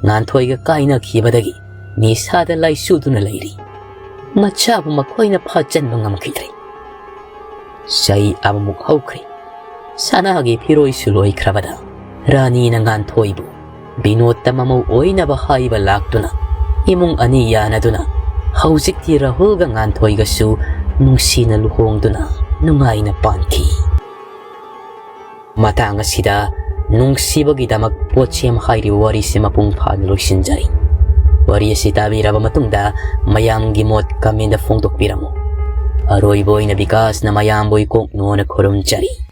ꯉꯥꯟꯊꯣꯏꯒ ꯀꯥꯏꯅꯈꯤꯕꯗꯒꯤ ꯅꯤꯁꯥꯗ ꯂꯥꯏꯆꯨꯗꯨꯅ ꯂꯩꯔꯤ꯫ ꯃꯆꯥꯕꯨ ꯃꯈꯣꯏꯅ ꯐꯥꯖꯟꯕ ꯉꯝꯈꯤꯗ꯭ꯔꯦ꯫ ꯆꯍꯤ ꯑꯃꯃꯨꯛ ꯍꯧꯈ꯭ꯔꯦ꯫ ꯁꯅꯥꯒꯤ ꯐꯤꯔꯣꯏꯁꯨ ꯂꯣꯏꯈ꯭ꯔꯕꯗ ꯔꯥꯅꯤꯅ ꯉꯥꯟꯊꯣꯏꯕꯨ ꯕꯤꯅꯣꯗꯇ ꯃꯃꯧ ꯑꯣꯏꯅꯕ ꯍꯥꯏꯕ ꯂꯥꯛꯇꯨꯅ ꯏꯃꯨꯡ ꯑꯅꯤ ꯌꯥꯅꯗꯨꯅ ꯍꯧꯖꯤꯛꯇꯤ ꯔꯥꯍꯨꯜꯒ ꯉꯥꯟꯊꯣꯏꯒꯁꯨ ꯅꯨꯡꯁꯤꯅ ꯂꯨꯍꯣꯡꯗꯨꯅ ꯅꯨꯡꯉꯥꯏꯅ ꯄꯥꯟꯈꯤ꯫ ꯃꯇꯥꯡ ꯑꯁꯤꯗ ꯅꯨꯡꯁꯤꯕꯒꯤꯗꯃꯛ ꯄꯣꯠꯁꯦꯝ ꯍꯥꯏꯔꯤꯕ ꯋꯥꯔꯤꯁꯦ ꯃꯄꯨꯡ ꯐꯥꯅ ꯂꯣꯏꯁꯤꯟꯖꯔꯤ꯫ ꯋꯥꯔꯤ ꯑꯁꯤ ꯇꯥꯕꯤꯔꯕ ꯃꯇꯨꯡꯗ ꯃꯌꯥꯝꯒꯤ ꯃꯣꯠ comment ꯐꯣꯡꯗꯣꯛꯄꯤꯔꯝꯃꯨ꯫ ꯑꯔꯣꯏꯕ ꯑꯣꯏꯅ ꯕꯤꯀꯥꯁꯅ ꯃꯌꯥꯝꯕꯨ ꯏꯀꯣꯛꯅꯣꯅ ꯈꯨꯔꯨꯝꯖꯔꯤ꯫